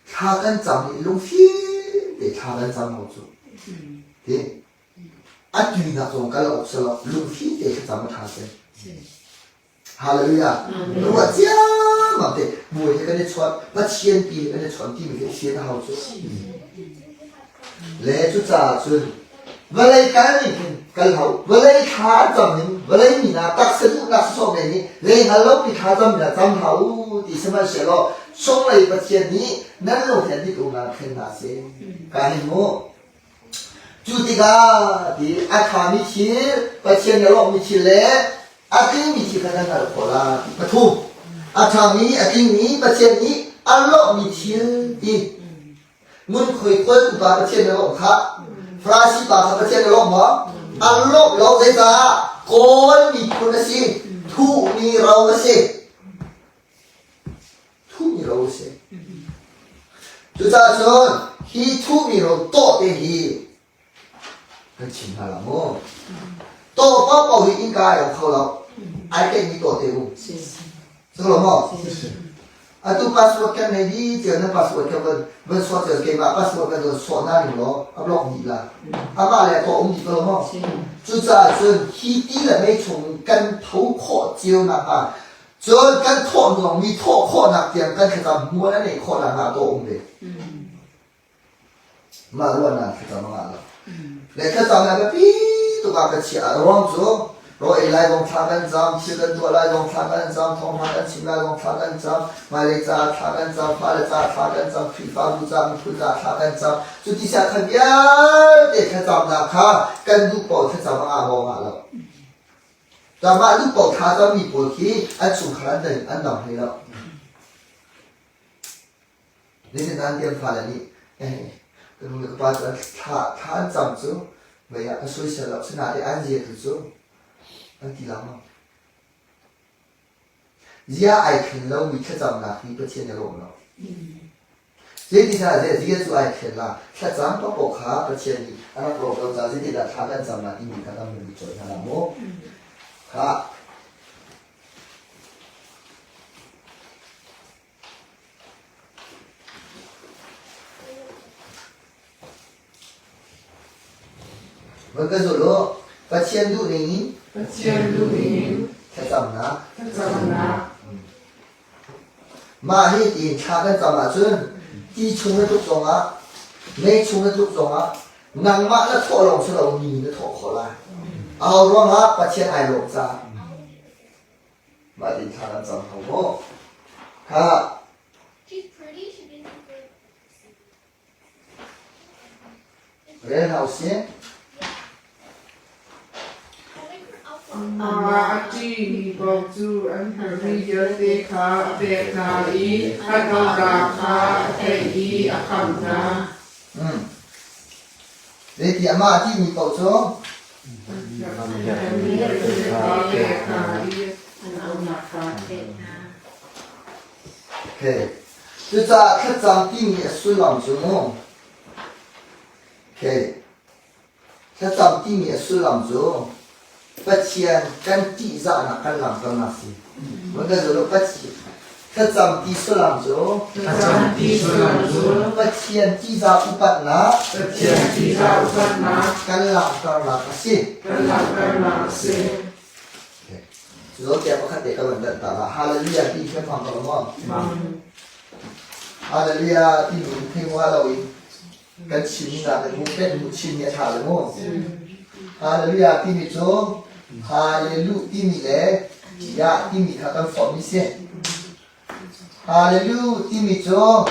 Thla kan cam i lungfim te thla kan cam lo cu. Ti a tuinak zong kal awk si lo lungfim te thlacam a ṭha si. Hallelujah. Ruah ciammam te buai he kan i chawnh Pathian pi he kan i chawnh timi khi fian a hau cu. Le cucaah cun vawlei kal ning hin kal hau vawlei thla an cam ning vawlei mi hna taksa duhnak sawsawh men nih lei hngal lo mi thla cam hna cam hlah u ti sihmanhsehlaw sunglei Pathian nih nan lung he dit umnak thlen hna seh. Ka hin mu. Cu tikah ti a ṭhami thil, Pathian nih a lawmhmi thil le a tlingmi thil kha kan hngalh khawh lai. Pathum, a ṭhami, a tlingmi Pathian nih a lawmhmi thil ti. Ngunkhuai kawltu pa Pathian na lawmh khah. Farasi pa kha Pathian na lawmh maw? A lawmh lo zeicah? Kawl miphun a si, thuhmi ro a si. Thuhmi ro a si. Cucaah cun hi thuhmi ro tawh te hi kan chim hna la mu. Tawh paohpaoh hi innka ai ong kho lo. Ai keihmi tawh te um. Si lo maw? Atu password kan nei di tiah na password kha van van sawt cio keimah password kan van sawh na ning law a block dih la. Amah le tawh um dih ko lo maw? Cucaah cun hi ti le mei chung kan tho khawh cio nakhnga Cun kan thawh mi thawh khawhnak tiang kan thlacam hmual a neih khawhnak hnga dawh um ve. Mah ruahnak thlacam a ngah lo. Le thlacam a biapi tuk ah ka chiah. A ruang cu Rawl ei lai zong thla kan cam, thil kan tuah lai zong thla kan cam, thawngṭha kan chim lai zong thla kan cam, hmailei caah thla kan cam, fale caah thla kan cam, Khrihfabu caah, miphun caah thla kan cam. Cuti siah kha vialte thlacamnak kha kan duh paoh thlacam a ngah maw ngah lo. Mah duh paoh thla cammi pawl khi an chungkhar an dam hlei lo. Nihin an tiam fale nih ka nu le ka pa cu an thla thla an cam cu mei ah ka soisel lo sinain an zia tu cu an ti lengmang. Zia ai thlen lomi thlacamnak hi Pathian a lawm lo. Zeitindah zia cu ai thlen la thlacam paohpaoh kha Pathian nih a rak lawm lo caah zeitindah thla kan cam la timi kha kan hun i cawn hna la maw? Kha Van ka zulh u. Pathian duhning in Pathian duhning in thlacamnak thlacamnak Mah hi tiin thla kan cam ahcun ti chung na tluk zongah mei chung na tluk zongah nangmah na thawh lawng si lo mi na thawh khawh lai. Aho ruangah Pathian ai lawm caah. Mah tin thla kan cam kho maw? Kha rel hna usih. Amah a ṭihmi paoh cu an herhmi vialte kha a pek hna i an aunak kha a theih i a khamh hna. Zeiti amah a ṭihmi paoh cu Okay. Cucaah thlacam timi a sullam cu mu. Okay. Thlacam timi a sullam cu Pathian kan ṭihzahnak kan langhternak si. Mun kan zul Pathian thlacam ti sullam cu Thlacam ti sullam cu Pathian ṭihzah upatnak Pathian ṭihzah upatnak kan langhternak a si. Kan langhternak a si. Cu tiah pakhat te ka van danh ta la. Hallelujah ti thiam hmang ko maw? Hallelujah ti nu thei mua lo in kan chim na kan mu pen mu chin ni a tha le mu. Hallelujah timi cu Hallelujah timi le Yah timi kha kan form mi si. Hallelujah timi cu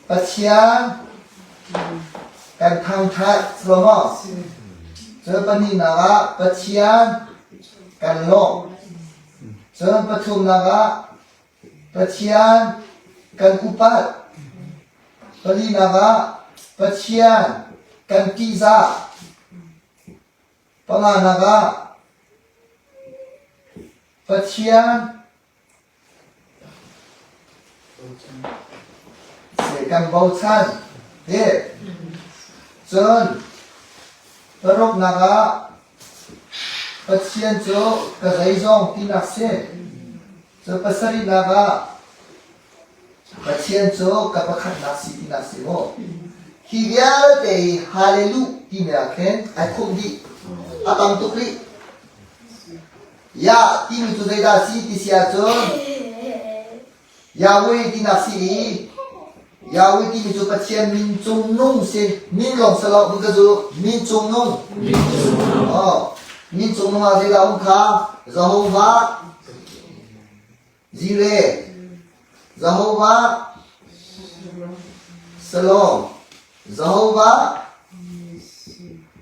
Pathian kan thangthat maw? Cun pahnihnak ah Pathian kan lawmh. Cun pathumnak ah Pathian kan upat. Palinak ah Pathian kan ṭihzah. Panganak ah Pathian kan bochan ti. Cun paruknak ah Pathian cu ka zeizong tinak si. Cun pasarihnak ah Pathian cu ka pakhatnak si tinak si mu. Hi vialte hi Hallelujah timi ah khin ai khumh dih. A tam tuk rih. Yah timi cu zeidah a si ti si ahcun Yahweh tinak si i Yahweh timi cu Pathian min cungnung si. Min lawng si lo, ka cu min cungnung. Oh, min cungnung ah zeidah um kha? Jehovah Jireh, Jehovah Shalom, Jehovah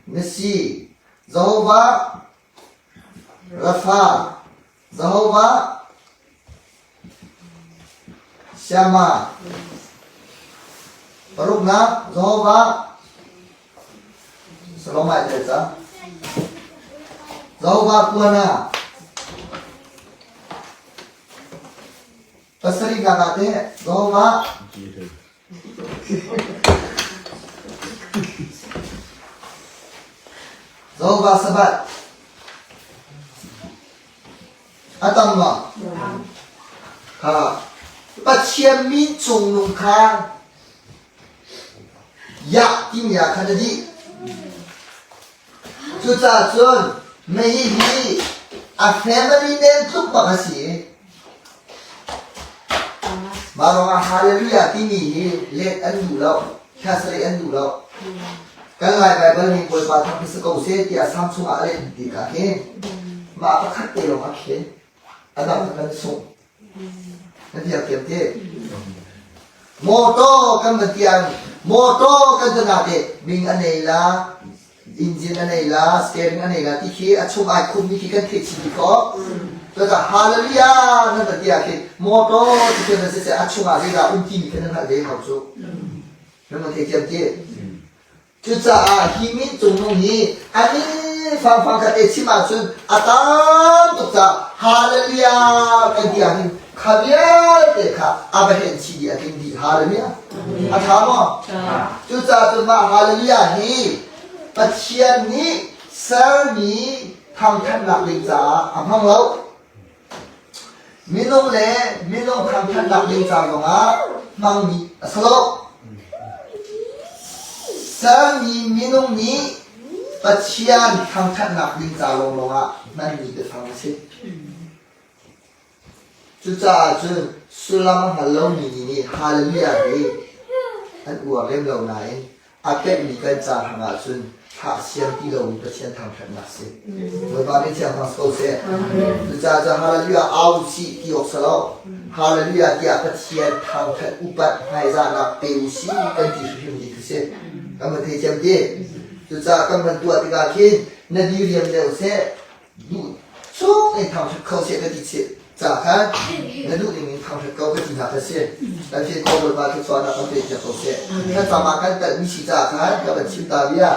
Nisi, Jehovah Rafa, Jehovah Shammah. Paruknak Jehovah Shalom ai tel cang. Jehovah Kuana. Pasarihnak ah teh Jehovah Jehovah Sabbath. A tam maw? Kha Pathian min cungnung kha Yah timi ah khan a dih. Cucaah cun mei hi a family name tluk bak a si. Mah ruangah Hallelujah timi hi let an duh lo, translate an duh lo. Kan Lai Baibal nih Bawipa thang si ko seh tiah Sam chungah a let tikah hin. Mah pakhat te lawng a khen. A dang kan sungh. Na thiam thiam te. Motor kan van tiang motor kan tana te ming a nei la engine a nei la steering a nei la ti khi a chung ai khum mi khi kan theih chin ti ko. Cucaah hallelujah nan van ti ah khin motor ti khi nan si a chung ah zeidah um ti mi kha nan hngalh ve hau cu. Nan van thei thiam ti. Cucaah hi min cungnung hi a min fangfang khat te chim ahcun a tam tuk caah Hallelujah kan ti ahhin kha vialte kha a va hen chih dih a tling dih. Hallelujah. A ṭha maw? Cucaah cun mah Hallelujah hi Pathian nih sermi thangṭhatnak ding caah a hmang lo. Minung le minung thangṭhatnak ding ca zongah hmangmi a si lo. Sermi minung nih Pathian thangṭhatnak ding ca lawnglawng ah hmanmi biafang a si. Cucaah cun sullam a hngal lomi nih Hallelujah hi an uar lem lo nain A pekmi kan ca hrangah cun thlah siang ti lomi Pathian thangṭhatnak si. Bawipa nih thiang hmang ko seh. Cucaah cun Hallelujah au sih ti awk si lo. Hallelujah tiah Pathian thangṭhat upat hmaizahnak pe u sih kan ti hrimhrim ding khi si. Kan van thei thiam ti. Cucaah kan van tuah tikah khin na diriam deuh seh, duh chung in thangṭhat kho seh ka ti chih ca khan na duh ning in thangṭhat ko ka ti hna kha si kan thil ko Bawipa thluachuahnak kan pe piak ko seh thlacam ah kan telhmi si ca khan ka van chim ta bia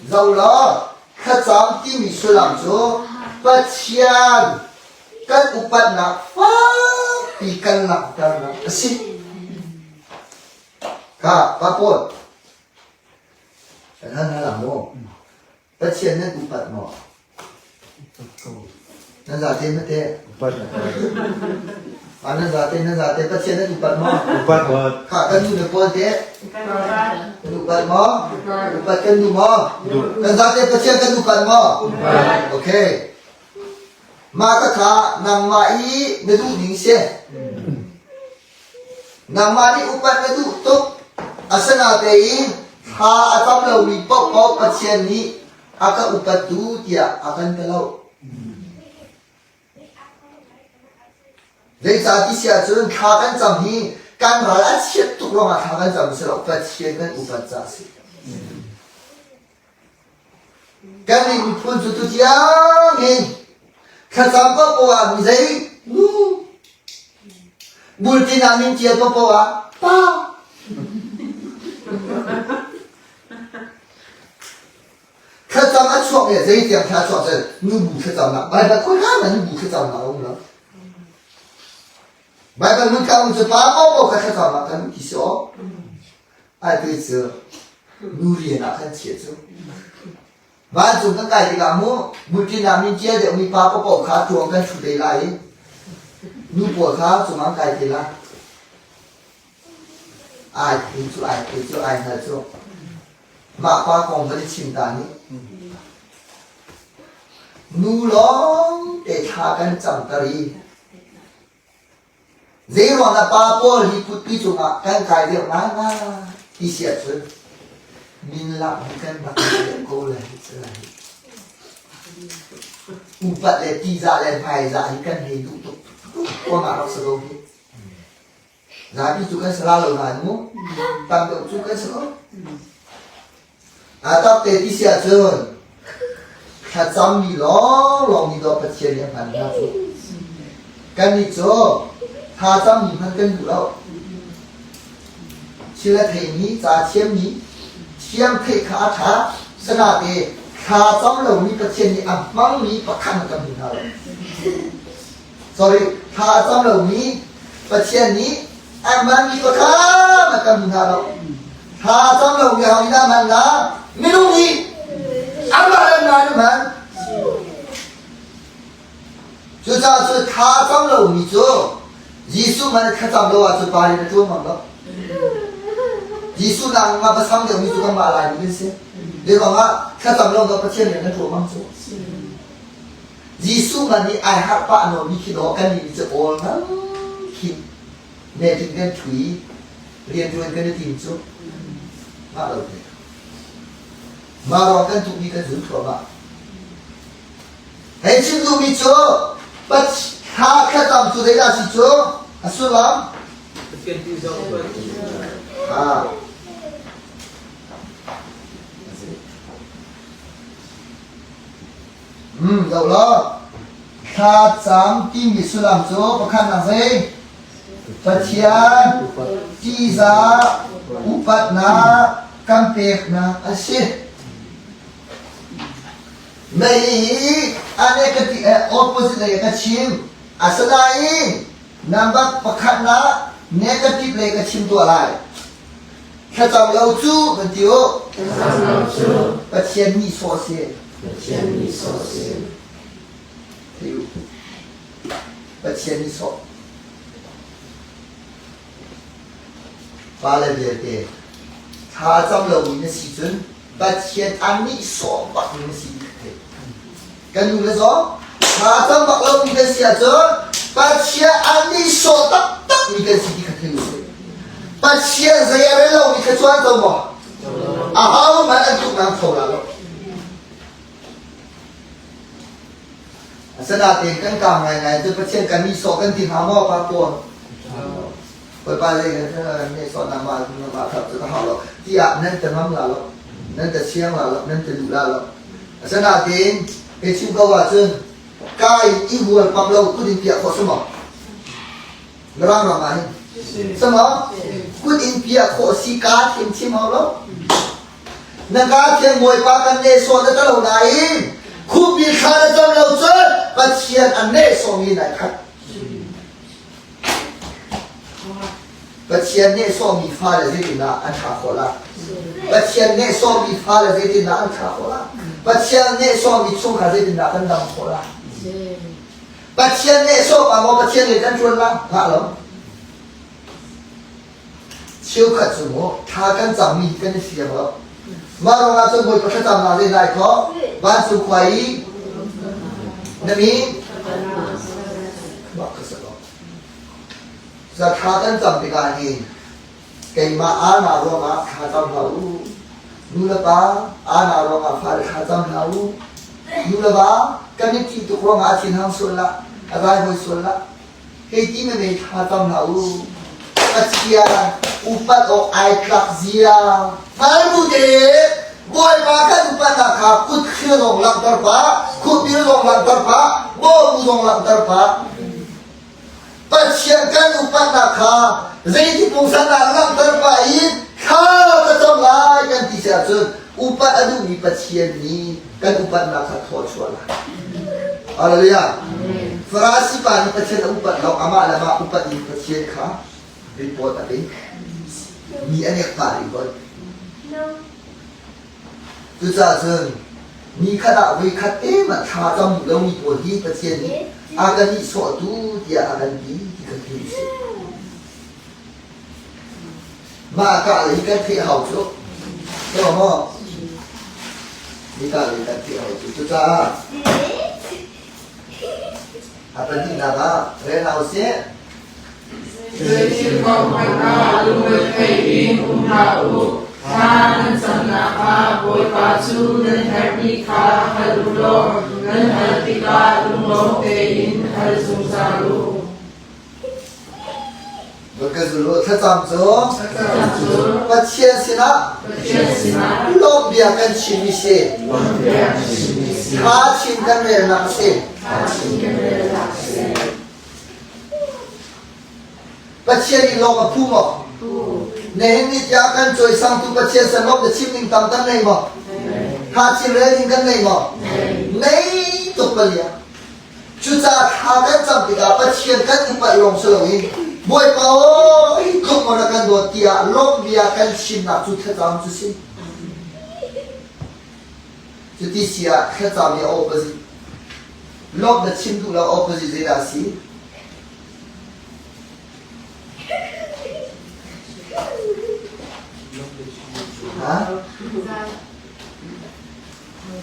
zo law thlacam timi sullam cu Pathian kan upatnak fakpi kan langhternak a si kha pa pawl kan han hal mu Pathian nan upat maw? Nan zate mate? Upat. Ah nan zate nan zate Pathian nan upat maw? Upat. Kha kan nu le pawl te? Kan upat maw? Upat kan duh maw? Kan zate Pathian kan upat maw? Okay. Mah ka kha nangmah i na duh ning si. Nangmah nih upat na duh tuk. Asinain thla a cam lomi paohpaoh Pathian nih a ka upat tu tiah a kan ti lo. Zeicah ti si ahcun thla kan cam hi kan ral a chiat tuk ruangah thla kan cam si lo Pathian kan upat caah a si. Kan miphun cu tutiang in thlacam paohpaoh ah mi zei nu bultin ah min ṭial paohpaoh ah pa thlacam a chuak le zei tiang thla chuak cun nubu thlacamnak Baibal khoi hna nubu thlacamnak a um lo Baibal mun ka um cu pa paohpaoh kha thlacamnak kan ti si aw Ai te cu nu rian ah khan chiah cu. Vancung kan kai tikah mu muṭin ah min ṭial deuhmi pa paohpaoh kha tuang kan ṭhu te lai i nu pawl kha cungah an kai te lai. Ai te cu ai te cu ai hngal cu. Mah pa kong van i chim ta nih. Nu lawng te thla kan camter i Zeiruang dah pa pawl hi kutpi cungah kan kai deuh ngaingai ti si ahcun min lak hi kan rak i deuh ko lai hi cu lai. Upat le tihzah le hmaizah hi kan hei duh tuk ruangah rak si ko hi. Zapi cu kan si la lo nain mu tam deuh cu kan si ko. A tak te ti si ahcun thlacammi lawnglawng nih dawh Pathian nih a hman hna cu. Kannih cu thlacammi hmanh kan duh lo. Thil a theimi, ca thiammi, thiam theih kha a ṭha. Sanate thlacam lomi Pathian nih a hmangmi pakhat hmanh kan hmu hna lo. Sorry, thla a cam lomi Pathian nih a hmanmi pakhat hmanh kan hmu hna lo. Thla a cam lomi ho nih dah hman la? Minung nih anmah le anmah an hman. Cucaah cu thla a cam lomi cu Jesuh man thlacam lo ahcun pa nih na ṭuan ngam lo. Jesuh nak nga pasang deuhmi cu kanmah lai mi kan si. Biakam ah thlacam lo dawh Pathian nih na ṭuan ngam cu. Jesuh man nih ai harh pah nawnmi khi dawh kannih nih cu awl ngang khin meṭin kan ṭhu i rianṭuan kan i tim cu mah lo te. Mah ruang kan tuhmi kan zul thluahmah. Hei chim duhmi cu thla thlacam cu zeidah si cu a sullam? Pathian ti zong upat. Ah. Zoh law thlacam timi sullam cu pakhatnak zei? Pathian ṭihzah upatnak kan peknak a si. Mei hi ane ka ti opposite lei ka chim. Asinain number pakhatnak negative lei ka chim tuah lai. Thlacam lo cu kan ti u. Thlacam lo cu. Pathian nih sawh a si. Pathian nih sawh a si. Thei u. Pathian nih sawh. Pale vialte thla cam lomi na si cun Pathian an nih sawh bakmi na si ti ka theih. Kan nu le zong thla cam bak lomi kan si ahcun Pathian an nih sawh taktakmi kan si ti kha thei usih. Pathian zei a rel lomi kha cuan ko maw? Ahohmanh an tuk nang kho la lo. Asinain kan kaang ngaingai cu Pathian kan nihsawh kan ti hnga maw pa pawl? Bawipa lei kan nihsawh nangmah nangmah kha cu ka hau lo tiah nan te ngam la lo, nan te siang la lo, nan te duh la lo. Asinain kei chim ko ahcun ka in i hual pam lo kut in piah khawh si maw? Mirang ram ah hin. Si maw? Kut in piah khawh si ka thim chim hau lo. Na ka thiang Bawipa kan nehsawh na ta lo nain khupi thla na cam lo cun Pathian an nehsawhmi nai khat. Pathian nehsawhmi fale zeitindah an ṭha khawh la? Pathian nehsawhmi fale zeitindah an ṭha khawh la? Pathian nehsawhmi chungkhar zeitindah kan dam khawh la? Pathian nehsawh pa maw Pathian nih kan ṭuan la? Hlah lo. Cheukhat cu mu thla kan cammi hi kan i fiang lo. Mah ruangah cun Bawipa thlacamnak zei lai khawh vancung khua i na min mah kha si ko. Za thla kan cam tikah hin keimah ana ruangah thla cam hlah u. Nu le pa ana ruangah fale thla cam hlah u. Nu le va kan i ṭih tuk ruangah a thin hang sual lah, a zai hawi sual lah. Hei ti na nei thla cam hlah u. Pathian upat awk ai tlak zia. Hngal bu te Bawipa kan upatnak kha kut thlir zong langhter pah, khupbil zong langhter pah, bawbu zong langhter pah. Pathian kan upatnak kha zeiti pungsan ah langhter pah in thla ka cam lai kan ti si ahcun upat a duhmi Pathian nih kan upatnak kha thawchuah lai. Hallelujah. Farasi pa nih Pathian a upat lo, amah le amah upat in Pathian kha report a pe. Mi a nek pah rih hoi. Cucaah cun ni khat ah voi khat te mah thla cam lomi pawl hi Pathian nih a kan nihsawhtu tiah a kan ti ti kha thei usih. Mah ka lei kan theih hau cu. Taw maw? Ni ka lei kan theih hau cu. Cucaah a pahnihnak ah rel hna usih. Zeithil paoh hmanh ah lungrethei in um hlah u. Thla nan camnak ah Bawipa cu nan herhmi kha hal u law nan hal tikah lunglawm tein hal zungzal u. Thlacam cu Pathian sinah lawmhbia kan chimmi si. Thla chin kan relnak a si. Pathian nih lawm a phu maw? Nihin ni tiah kan cawisangtu Pathian san lawm na chim ning tam kan nei maw? Thla chin rel ding kan nei maw? Nei tuk palia. Cucaah thla kan cam tikah Pathian kan upat lawng si loin Bawipa aw hi tluk maw na kan dawt tiah lawmhbia kan chimnak cu thlacam cu si. Cuti si ah thlacam i a opposite. Lawmh na chim duh lo opposite zeidah a si? Ha?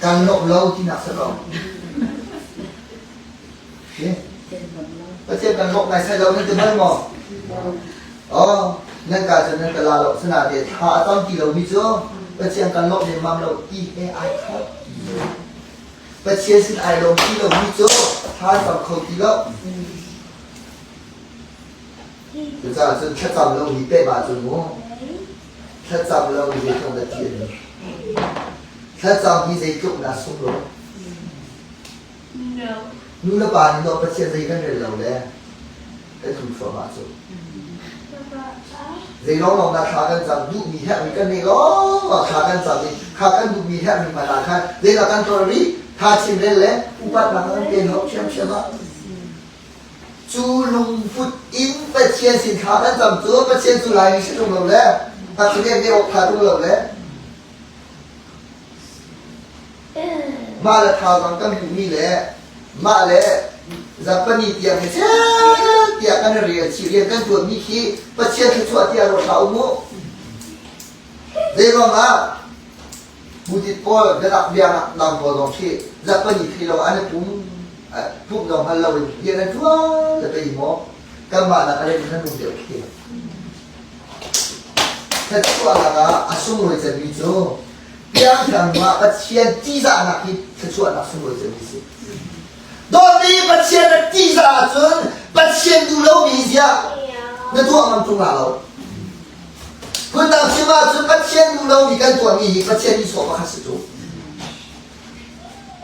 Kan lawmh lo tinak si lo. Pathian kan lawmh ngai sai lo nan ti bal maw? Oh, nan ka cu nan ka la lo sinain thla a tam ti lomi cu Pathian kan lawmh lemmam lo ti he ai khat. Pathian sin ai lawm ti lomi cu thla cam kho ti lo. Cucaah cun thlacam lomi pek ahcun mu thlacam lomi zeitluk dah ti an Thlacam hi zeitluk dah sunglawi. Nu le pa nih dawh Pathian zei kan rel lo le kan tlun thluahmah cu. Zei lawnglawng dah thla kan cam duhmi herhmi kan nei lawng thla kan cam i kha kan duhmi herhmi hmanh ah khan zeidah kan tuah rih tha chin rel le upatnak kan pe lo ṭhiamṭhiam ah cu lungput in Pathian sin thla kan cam cu Pathian cu lai si ṭung lo le Pathian nih awk tha ṭung lo le Mah le thazaang kan hmuhmi le mah le Japanese tiang hi tiah kan rel chih rian kan ṭuanmi khi Pathian thluachuah tiah ruat hlah u mu. Zeiruang ah Buddhist pawl biatak biaknak dang pawl zong khi Japanese khi lo an i pum pumh zong hngal loin rian an ṭuan le pei maw kanmah nak a rem in an um deuh khi. Thluachuahnak ah a sunglawi cemmi cu piangthar ah Pathian ṭihzahnak hi thluachuahnak sunglawi cemmi a si. Dawtmi Pathian na ṭihzah ahcun Pathian duh lomi ziah na tuah ngam ṭung la lo. Phundang chim ahcun Pathian duh lomi kan tuahmi hi Pathian nih sawh pakhat si cu.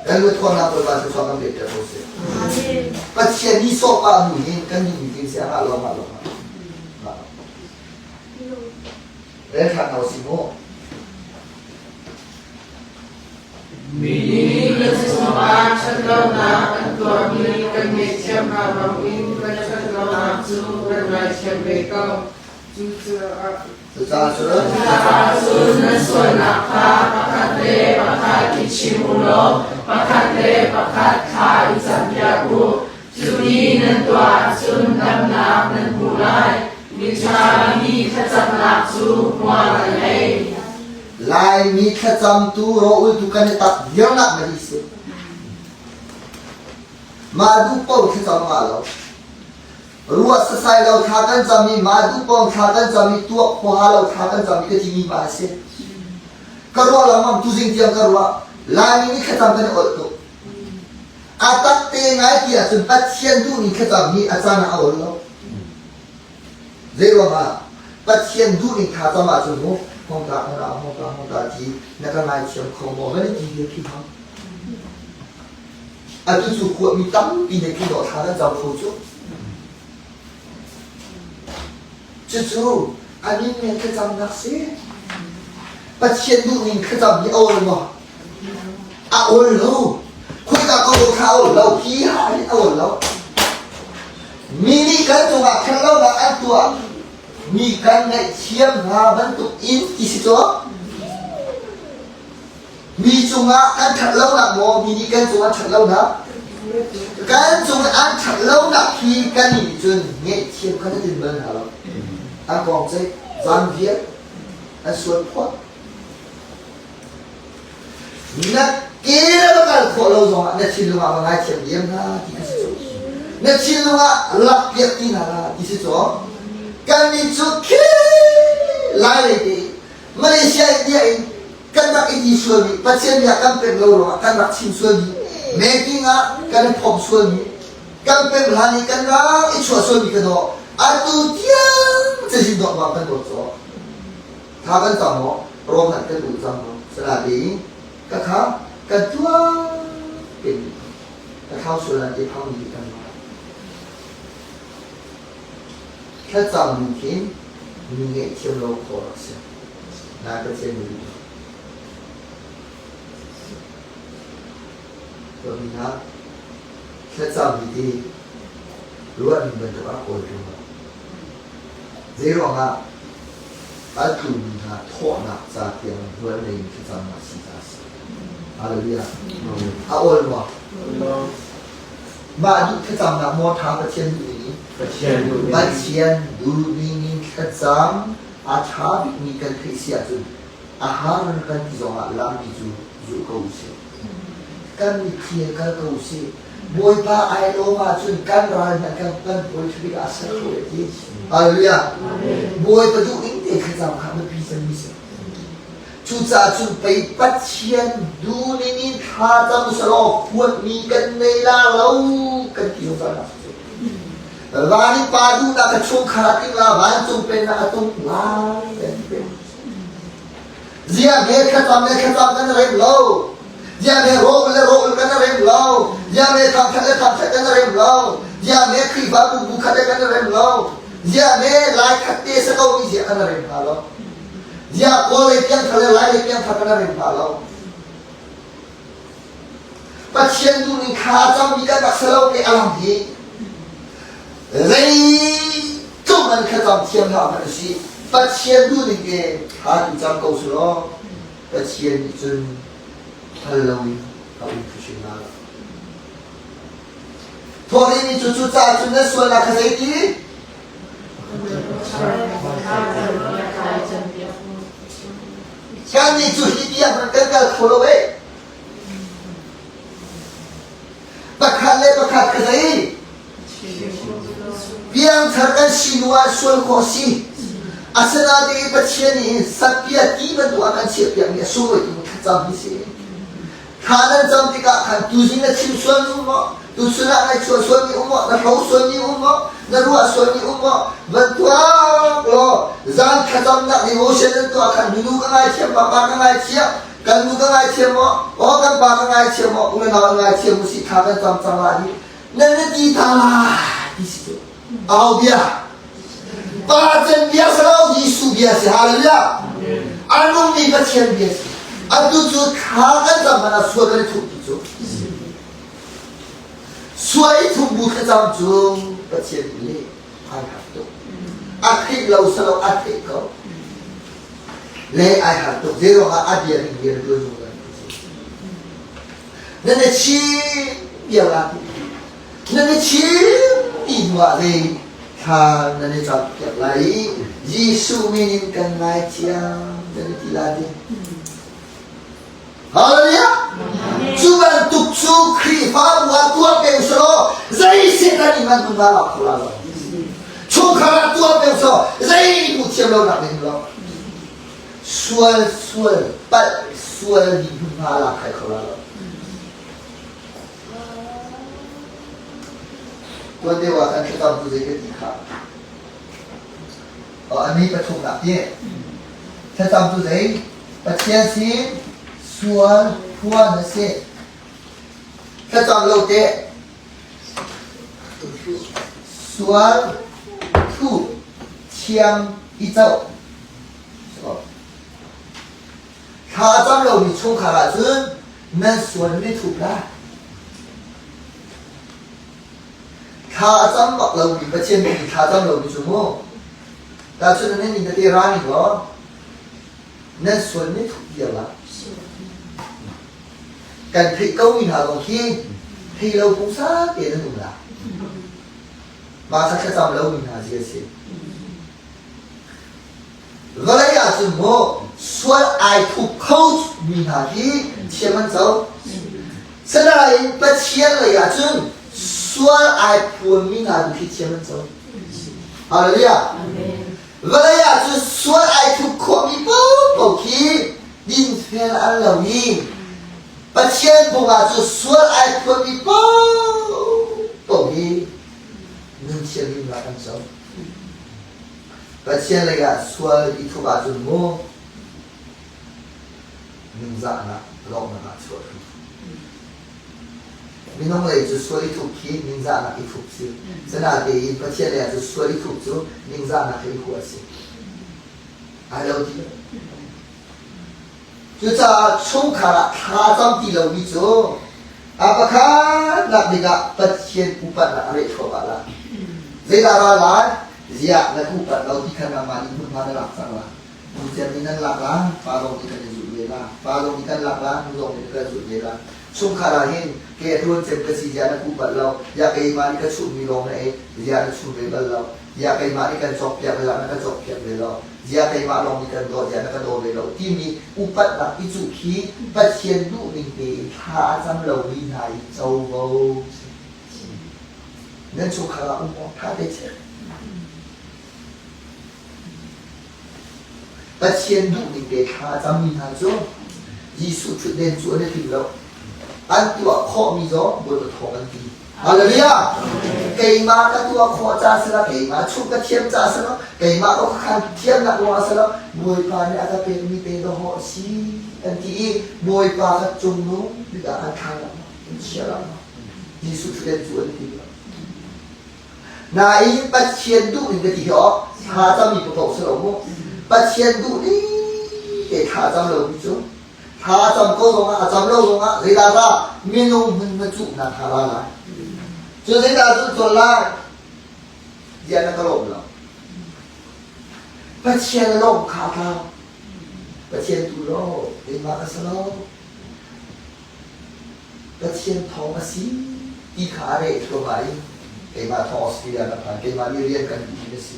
Kan luthuamnak Bawipa thluachuah kan pek ko seh. Pathian nih sawh pah nu hin kan duhmi thil si a ngah lo ngah lo ngah. Rel ṭhan hna usih mu. Mi nih kan cungah ṭhatlonak an tuahmi kan ngaihthiam hna bangin kan ṭhatlonak cu kan ngaithiam ve ko. Cucaah Cucaah cun Cucaah cun nan sualnak kha pakhat le pakhat i chim u law pakhat le pakhat thla i campiak u. Cu ni nan tuah ahcun damnak nan hmu lai. Miṭha mi thlacamnak cu hmual a ngei. Laimi thlacamtu rawlultu kan i tak viarnak na hi si. Mah duh paoh thlacam ngah lo. Ruah sasai lo thla kan cam i mah duh pawng thla kan cam i tuak huaha lo thla kan cam i ka timi mah a si. Ka ruah lengmang tuzing tiang ka ruah. Laimi nih thlacam kan i olh tuk. A tak te ngai ti ahcun Pathian duhmi thlacam hi a caan ah a ol lo. Zei ruangah Pathian duhning thla cam ahcun mu hong ta hong ta hong ta hong ta ti na ka ngaithiam kho maw van i ti vial khi hang. Atu cu khuami tampi nih khi dawh thla kan cam kho cu. Cucu a min men thlacamnak si. Pathian duhning thlacam hi a ol maw? A ol lo. Khuika ko kha a ol lo. Hi ha hi a ol lo. Mi nih kan cungah ṭhatlonak an tuah mi kan ngaihthiam hna bantuk in ti si caw. Mi cungah kan ṭhat lonak maw mi nih kan cungah ṭhat lonak? Kan cungah an ṭhat lonak hi kan nih cun ngaihthiam kha na din bal hna lo. An kong ceih zan vial an sual phuah. Na ke na va kal khawh lo zongah na thinlung ah va ngaithiam diam hna ti ka si cu. Na thinlung ah lak piak ti hna la ti si cu. Kan nih cu khi lai lei te Malaysia India in kan rak i ti sualmi Pathian bia kan pek lo ruangah kan rak chim sualmi meeting ah kan i phomh sualmi kan pek hlan i kan rak i chuah sualmi ka dawh atu tiang cazin dawh bang kan dawt caw tha kan cam maw rom han kan ul cang maw sana tein ka kha kan tuah peng ka thau sual an te phang mi kan ma thlacam nu khin mi ngaihthiam lo khawh a si. Na Pathian mi Tuahmi hna thlacam hi ti ruahning bantuk ah kawl ṭung lo. Zeiruangah a tlumi hna thawhnak ca tiang hmual ngei in thlacamnak si ca a si. Hallelujah. A awl maw? Mah duh thlacamnak maw ṭha Pathian duh ning in? Pathian duh ning. Pathian duh ning in thlacam a ṭha bikmi kan theih si ahcun a har kan ti zongah lampi cu zul ko usih. Kan mitthli he kal ko usih. Bawipa ai lawm ahcun kan ral hna kan kan bawi ṭha ah ser ko e ti. Hallelujah. Bawipa duh ning te thlacam kha biapi cemmi si. Cucaah cun pei Pathian duhning in thla cam usalaw huatmi kan nei la lo kan ti zungzal hna cu. Van i pa duhnak ka chungkhar a tling la, vancung pennak a tung lai kan ti peng. Ziah me thlacam le thlacam kan rem lo. Ziah me rawl le rawl kan rem lo. Ziah me thangthat le thangthat kan rem lo. Ziah me Khrihfabu bu khat le kan rem lo. Ziah me lai khat te sa ko mi ziah kan rem hna lo. Ziah Kawl lei piangthar le Lai lei piangthar kan rem hna lo. Pathian duhning kha cammi kan rak si lo ke a lam hi zeitluk man thlacam thiam hlah hmanh usih Pathian duhning ke thla tu cam ko su law Pathian nih cun hngal loin a um hrimhrim hna lo. Thawh mi cu cucaah cun na sualnak kha zeiti? Kannih cu hi tiang hmanh kan kal kho lo eh. Pakhat le pakhat ka zei? Piangthar kan si hnu ah sual khawh si. Asinain Pathian nih satpia ti bantuk a kan chiahpiakmi a sunglawi tuk thlacam hi si. Thla nan cam tikah khan tuzing na chim sualmi um maw? Tuchun ah nai chuah sualmi um maw? Na hro sualmi um maw? Na ruah sualmi um maw? Van tuak law zan thlacamnak devotion nan tuah khan nunu ka ngaithiam, papa ka ngaithiam, kan nu ka ngaithiam maw? Aw kan pa ka ngaithiam maw? U le nau ngaithiam usih thla kan cam cang la hi. Nan na ti ta la ti si cu. Au bia. Pa cen bia si lo, Jesuh bia si. Hallelujah. A nungmi Pathian bia si. Atu cu thla kan cam man ah sual kan i thup ti cu. Sual i thup bu thlacam cu Pathian nih ai har tuk. A theih lo salo a theih ko. Le ai har tuk. Zei ruangah a bia ning rian tuan zungzal. Nan i chim bia la ti. Nan i chim ti hnuah zei thla nan i campiak lai i Jesuh min in kan ngaithiam nan i ti lai ti. Hallelujah! Cu bantuk cu Khrihfabu ah tuah peng selaw zei Satan nih man hmun la kho la lo. Chungkhar ah tuah peng selaw zei hmuh thiam lo nak ding lo. Sual sual palh sual mi hmunhma la khai kho la lo. Tuan deuh ah kan thlacam cu zei ka ti kha? A ni pathumnak ti. Thlacam cu zei? Pathian sin sual phuan a si. Thlacam lo teh sual thu thiang i coh. Thla a cam lomi chungkhar ahcun nan sual nan i thup lai. Thla a cam bak lomi Pathian nih thla cam lomi cu mu tahchun nan inn tete ra ning law nan sual nan i thup diam ah kan theih ko mi hna zong khi thei lo pungsa te nan um la. Mah kha thlacam lomi hna zia si. Vawlei ah cun maw sual ai thup kho mi hna hi thiam an co. Sinain Pathian lei ah cun sual ai phuan mi hna tu khi thiam an co. Hallelujah. Vawlei ah cun sual ai thup khawh mi paohpaoh khi dinfel an lo i Pathian phung ah cun sual ai phuan mi paohpaoh hi nun thianghlim nak an co. Pathian lei ah sual i thup ahcun mu ningzahnak lawmhnak ah chuah hrim. Minung lei cu sual i thup khi ningzahnak i thup si. Sinatein Pathian lei ah cu sual i thup cu ningzahnak he i huah si. Ai lo ti lo. Cucaah chungkhar ah thla cam ti lomi cu a pakhatnak bik ah Pathian upatnak a reh thluahmah lai. Zeidah ra lai? Ziah na upat lo ti kha nangmah nih hmunhma na lak cang la. Nu cem nih nan lak la, pa zong nih kan i zulh ve la. Pa zong nih kan lak la, nu zong nih kan zulh ve la. Chungkhar ah hin ke a tuan cem ka si ziah na upat lo, ziah keimah nih ka chumhmi lawng na ei, ziah na chum ve bal lo. Ziah keimah nih kan cawkpiak ve lo, na ka cawkpiak ve lo. Ziah keimah lawng nih kan dawt, ziah na ka daw ve lo timi upatnak i cuh khi Pathian duhning tein thla a cam lomi hna i covo si. Nan chungkhar ah um awk ṭha te check. Pathian duhning te thla a cammi hna cu Jesuh ṭhutden cu an i tim lo. An tuah khawhmi zong Bawipa thawng an ti. Hallelujah! Keimah ka tuah khawh ca si lo, keimah chung ka thiam ca si lo, keimah ka khan thiamnak ruangah si lo, Bawipa nih a ka pekmi te dawhawh a si an ti i Bawipa ka cungnung bik ah an thla lo, an chia lo. Jesuh ṭhutden cu an tim lo. Nain Pathian duh ning ka ti hi awk thla cammi paoh si lo mu. Pathian duh ning te thla cam lomi cu thla cam ko zongah a cam lo zongah zeidah dah minung hmun na cuhnak hna la lai. Cu zeidah cu cawl lai? Bia na ka lawm lo. Pathian lawm kha tlau. Pathian tu lo, keimah ka si lo. Pathian thawng a si ti kha a reh thluahmah i keimah thawng Australia na phan keimah nih rian kan ti na si.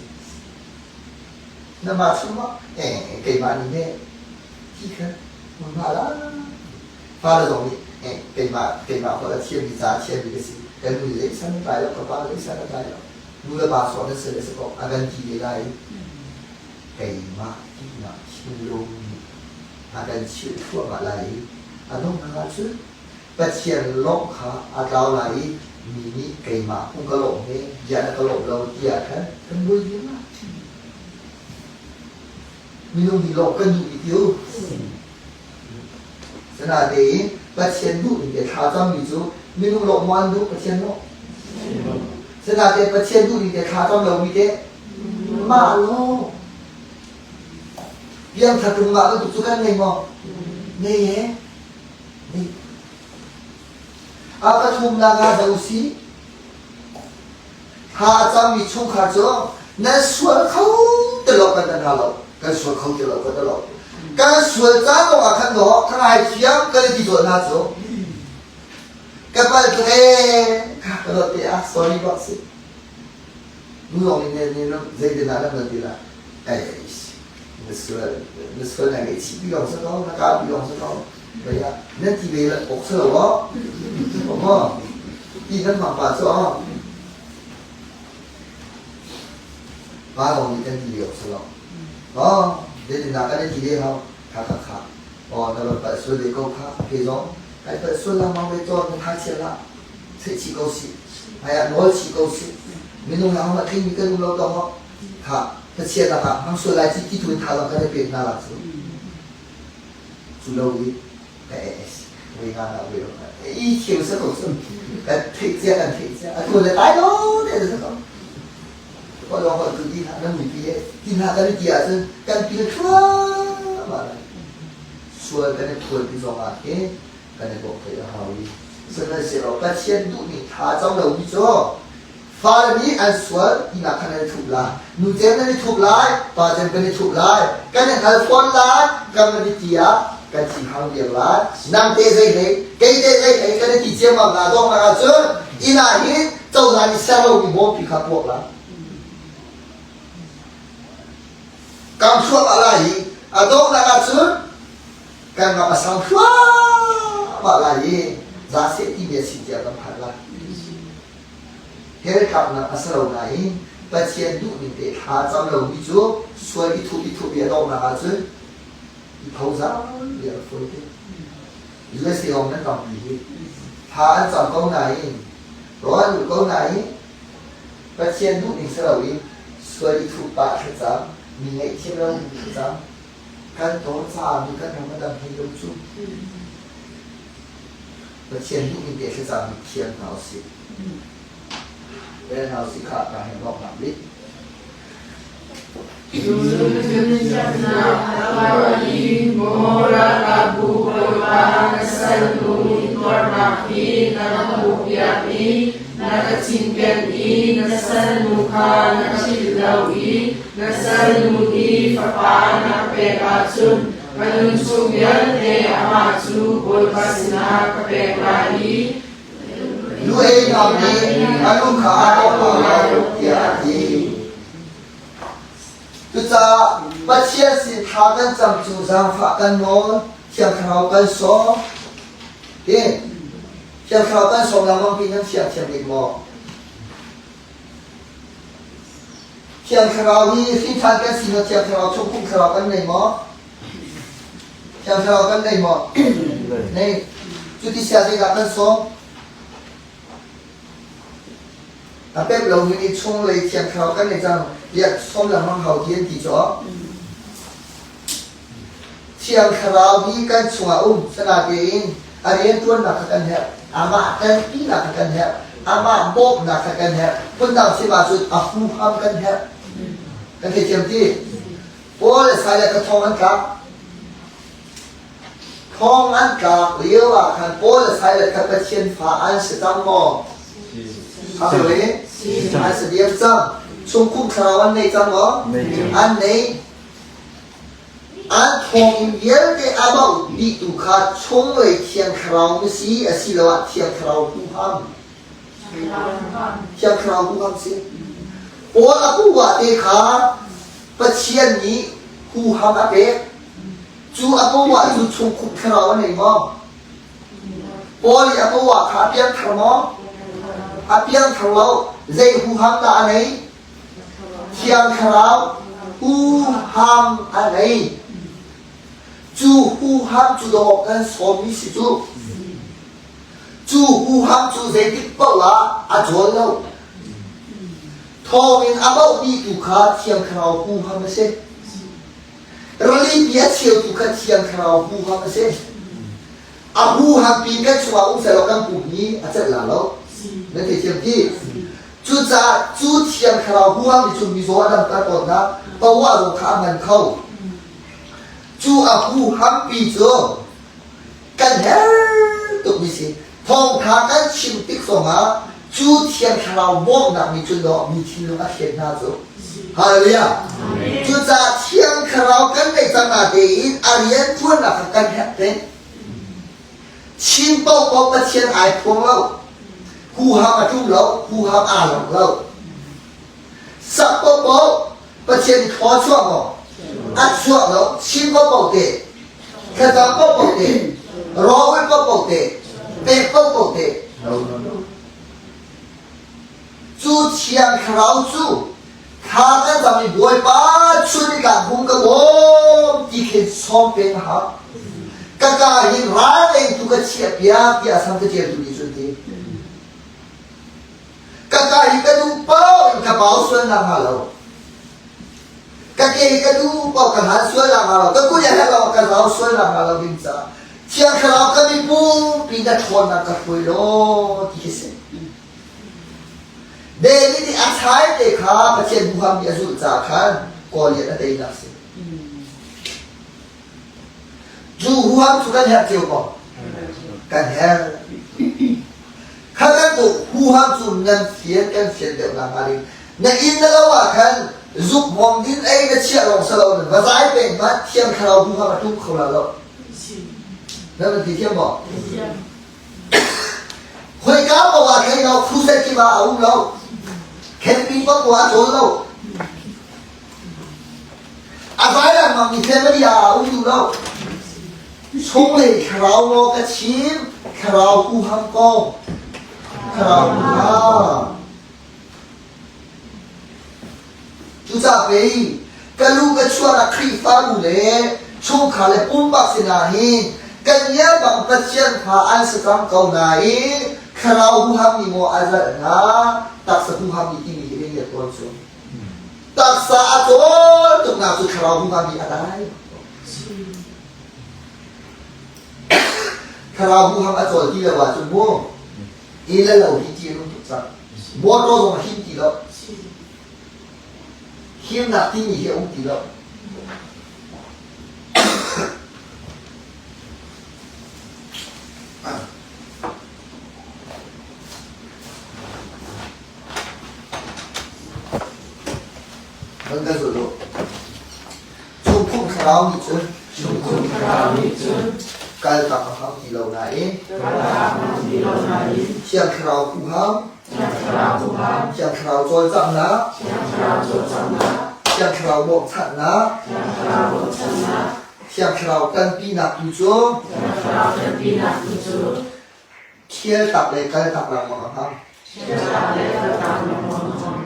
Na mah chung ah eh keimah nih ne ti kha hmunhma la. Fale zong nih eh keimah keimah holh a thiammi ca a thiammi ka si. Kan nu nih zei san a tlai lo, ka pa zei san a tlai lo. Nu le pa sawh na si le si ko a kan ti ve lai. Keimah tinak thinlung nih a kan chilh thluahmah lai i a donghnak ahcun Pathian lawmh kha a tlau lai i mi nih keimah hung ka lawmh he bia na ka lawmh lo tiah khan kan buai dih lai. Minung hi lawmh kan duh i ti u. Sinain Pathian duh ning te thla cammi cu minung lawmh maw an duh Pathian lawmh? Sinain Pathian duh ning te thla cam lomi teh mah lawng. Piangthar tung ngah bantuk cu kan ngei maw? Ngei e. Ngei. A pathumnak ah zoh usih. Thla a cammi chungkhar cu nan sual kho ti lo kan kan hna lo. Kan sual kho ti lo kan ti lo. Kan sual caan lawng ah khan dawh ka ngaithiam kan i ti tawn hna cu. Ka pal tuk ee ka dawt te ah sorry bak si. Nu lawng nih ne ne zei te dah nan ti la. Na sual na sual na ngaihchih pi lawng si ko na kau pi lawng si ko bai ah nan ti ve awk si lo aw maw ti nan mang pa cu aw pa lawng nih kan ti ve awk si lo aw zeitindah kan i ti ve hau kha kha kha aw na ron palh sual ve ko kha ke zong kai palh sual lengmang ve tawn na tha chia hlah theih chih ko si hmai ah nawl chih ko si minung he hohmanh tling mi kan um lo to kha Pathian lakah hmang sual lai ci ti tu in tha zong kan i pek hna la cu cu lo i ka es voi nga na voi i thiam sa ko cu kan theih cia kan theih cia atu le tai lo te sa ko ko lo ko tu ti hna nan mi pi he ti hna kan i ti ahcun kan pil thluahmah lai sual kan i thual ti zong ah he kan i bawk thei a hau i sihmanhsehlaw Pathian duhmi tha cam lomi cu Fale nih an sual tinak khan nan i thup lai. Nu cem nan i thup lai, pa cem kan i thup lai. Kan i hngal fawn lai, kan van i ti ah kan thinhang viar lai. Nang te zei hlei, kei te zei hlei kan i ti ciammam la donghnak ahcun inn ah hin cozah nih ser lomi bawmpi kha puak lai. Kam thluahmah lai i a donghnak ahcun kan ram a sang thluahmah lai i za seh timi a si tiah kan phan lai. Heltlaknak a si lo nain Pathian duhning te thla cam lomi cu sual i thup i thup i a donghnak ahcun i phozar bia a fawi te. USA lawng nan tampi hi. Thla an cam ko nain, rawl an ulh ko nain Pathian duhning si loin sual i thup pah thlacam, mi ngaihthiam lo thlacam, kan tawn caah mi kan ram a dam hlei lo cu. Pathian duhning te thlacam hi thiam hna usih. Rel hna usih kha ka hei lawmhnak bik. Cun a tuah i maw ralkapbu Bawipa na salnu intuarnak hi na ka hmuhpiak i na ka cinken i na salnu kha na ka philh lo i na salnu hi fapa na ka pek ahcun ka nun chung vialte amah cu Bawipa sinah ka pek lai i Nu ei hna nih a nu kha a tawk ko lo tiah a ti. Cucaah Pathian sin thla kan cam cu zaangfah kan nawl, Thiang Thlarau kan sawm. Hi Thiang Thlarau kan sawm lengmang ti nan fiang thiam bik maw? Thiang Thlarau hi hrinṭhan kan si maw Thiang Thlarau chung kum thlarau kan nei maw? Thiang Thlarau kan nei maw? Nei. Cuti sia zeidah kan sawm? A pek lomi nih chunglei Thiang Thlarau kan nei cang tiah sawm lengmang hau ti an ti cu. Thiang Thlarau hi kan chungah um sanatein a rianṭuannak kha kan herh, amah ṭanpinak kha kan herh, amah bawmhnak kha kan herh. Phundang chim ahcun a huham kan herh. Kan theithiam ti? Paul le Silas kha thong an tlak. Thong an tlak lio ah khan Paul le Silas kha Pathian fa an si cang maw? An si diam cang. Chungkhung thlarau an nei cang maw? An nei. An thawnginn vialte a bauh dihtu kha chunglei Thiang Thlarau na si asiloah Thiang Thlarau huham. Thiang Thlarau huham si. Paul a puah te kha Pathian nih huham a pek. Cu a puah cu chungkhup thlarau a nei maw? Paul i a puah kha a piangthar maw? A piangthar lo. Zei huham dah a nei? Thiang Thlarau huham a ngei. Cu huham cu dawh kan sawmmi si cu. Cu huham cu zeitik paoh ah a cawl lo. Thawngin a bauhmi tu kha Thiang Thlarau huham a si. Rili pi a cheutu kha Thiang Thlarau huham a si. A huham pi kan chungah um sehlaw kan pum hi a celh la lo. Nan theithiam ti? Cucaah cu Thiang Thlarau huham nih cun mizaw a damter tawn hna, poah zong kha a ngan kho. Cu a huhampi cu kan herh tukmi si. Thawngtha kan chim tik zongah cu Thiang Thlarau bawmhnak nih cun dawh mi thinlung a thlen hna cu. Hallelujah. Cucaah Thiang Thlarau kan ngeih cang na tein a rian ṭuannak kha kan herh peng. Chin paohpaoh Pathian ai phuang lo. Huham a ṭum lo, huham aa lang lo. Sak paohpaoh Pathian nih thaw a chuah maw? A chuah lo. Chin paohpaoh te, thlacam paohpaoh te, rawl paohpaoh te, pek paohpaoh te. No, no, no. Cu Thiang Thlarau cu thla kan cam i Bawipa chun i tlak hung ka bawm ti khin sawm peng a hau. Ka ka hin ral tu ka chiah piak tiah sam ka ṭialtu nih cun ti. Ka ka hi ka duh paoh in ka pau sual nak hnga lo. Ka ke hi ka duh paoh ka hlan sual nak hnga lo. Ka kut he lo ka zau sual nak hnga lo ding caah Thiang Thlarau ka mipumpi na ṭhawnnak ka hruai law ti khi si. David nih a thlai te kha Pathian huham nih a zulh caah khan Goliath a teinak a si. Cu huham cu kan herh cio ko. Kan herh. Kha kan tu huham cu nan fian kan fian deuh nak hnga ding. Na inn na lo ah khan zuk hmawm din ei na chiah lawng si lo va zai peng hmanh thiang thlarau huham a tum kho la lo. Na van ti thiam maw? Khoika paoh ah thei lo, crusade kip ah a um lo. Camping paoh ah a cawl lo. A vai lengmang mi family ah a um duh lo. Chunglei thlarau maw ka chim, thlarau huham kong. Thlarau huham. Cucaah pei ka lu ka chuahnak Khrihfabu le chungkhar le pumpak sinah hin kan ngiar bang Pathian fa an si cang ko nain thlarau huham nih maw a zalh hna taksa huham nih timi hi na ngiat tawn cu. Taksa a cawl tuknak cu thlarau huham nih a dai. Thlarau huham a cawl ti lo ahcun mu i le lo hi ti an um tuk cang. Motor zong a him ti lo. Himnak timi hi a um ti lo. Nan kan zulh u. Chungkhung thlarau nih cun Chungkhung thlarau nih cun kal tak a hau ti lo nain kal tak a hau ti lo nain Thiang Thlarau huham Thiang Thlarau huham Thiang Thlarau cawlcanghnak Thiang Thlarau cawlcanghnak Thiang Thlarau bawmchanhnak Thiang Thlarau bawmchanhnak Thiang Thlarau tanpinak tu cu Thiang Thlarau tanpinak tu cu thial tak le kal tak lengmang a hmang. Thial tak le kal tak lengmang a hmang.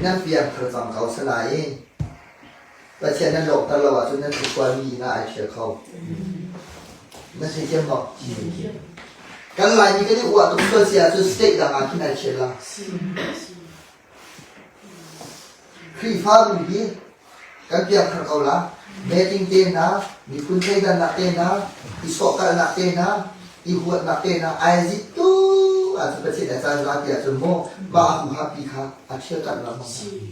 Nan piangthar cang ko sanain Pathian nan lawmhter lo ahcun nan thluachuahmi inn ah ai ṭhial kho. Na theithiam maw? Kan Laimi kan i uah tuk sual si ahcun state dang ah khin ai ṭhial la. Khrihfabu hi kan piangthar ko la. Meeting te hna, miphun thleidannak te hna, i sawhkalhnak te hna, i huatnak te hna ai zik tu ahcun Pathian a caan za ti ahcun maw mah a huham pi kha a ṭhial kanh lengmang hna.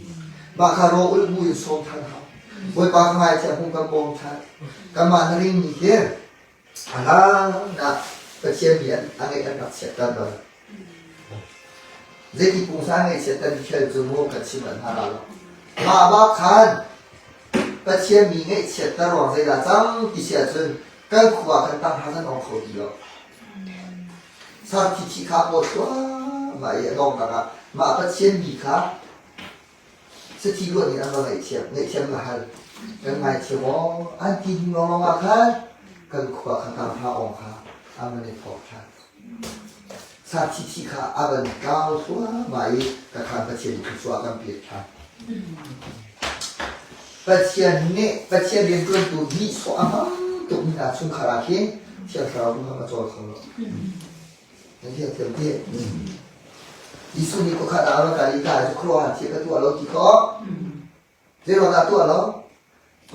Mah kha raw ulh bu in sawm ṭhan hau. Bawipa ka ngaithiam hung kan bawm ṭhan. Kanmah na ringmi hi a hlan ah Pathian mi an a ngeih an rak chiatter bal. Zeiti pungsan ngaihchiat kan khel cu mu kan chim an hna lo. Mah bak khan Pathian mi ngaihchiatter ruang zeidah cang ti si ahcun kan khua kan tang hna kan ong kho ti lo. Sarthi thi kha paw thluahmah i a dong ah mah Pathian mi kha Sathi ruah nih an va ngaihthiam, ngaihthiam na hal. Kan ngaithiam aw, an ti hnu lawnglawng ah khan kan khua kha tam hlah awng kha an van i thawk ṭhan. Sathi thi kha a van tlau thluahmah i ka khan Pathian nih thluachuah a kan pek ṭhan. Pathian nih Pathian rianṭuantu nihsawh a hmang tukmi hna chungkhar ah khin Thiang Thlarau huham a cawl kho lo. Nan thiangthiam ti. Jesuh nih khuakhat ah a ra kal i ka cu khuaruahhar thil ka tuah lo ti khawh. Zeiruang dah tuah lo?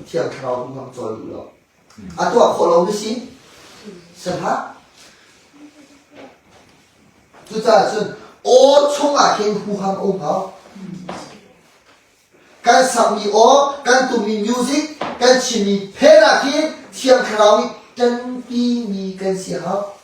Thiang Thlarau huham cawl duh lo. A tuah khawh lo mi si. Sihlah. Cucaah cun aw chungah khin huham a um hau. Kan sakmi aw, kan tummi music, kan chimmi phen ah khin Thiang Thlarau nih ṭanpimi kan si hau.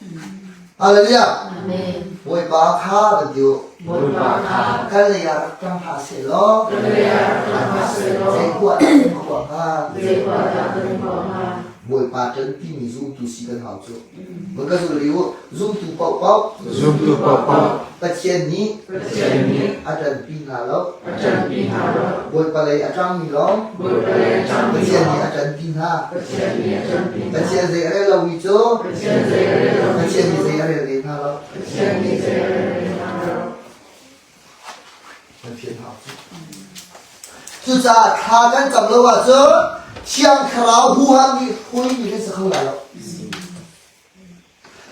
Hallelujah. Amen. Bawipa kha kan ti u. Bawipa kha kan lei ah rak ṭang hlah seh law. Kan lei ah rak ṭang hlah seh law. Zei huah dah kan huah hnga? Zei huah dah kan huah hnga? Bawipa ṭanpimi zumtu si kan hau cu. Mun ka zul rih u. Zumtu paohpaoh. Zumtu paohpaoh. Pathian nih. Pathian nih. A ṭanpi hna lo. A ṭanpi hna lo. Bawipa lei a ṭangmi lawng. Bawipa lei a ṭangmi Pathian nih a ṭanpi hna. Pathian nih a ṭanpi hna. Pathian zei a rel lomi cu. Pathian zei a rel lomi Pathian nih zei a rel ve hna lo. Pathian nih zei a rel ve hna lo. Nan fian hau cu. Cucaah thla kan cam lo ahcun Thiang Thlarau huham nih hruaimi kan si kho lai lo.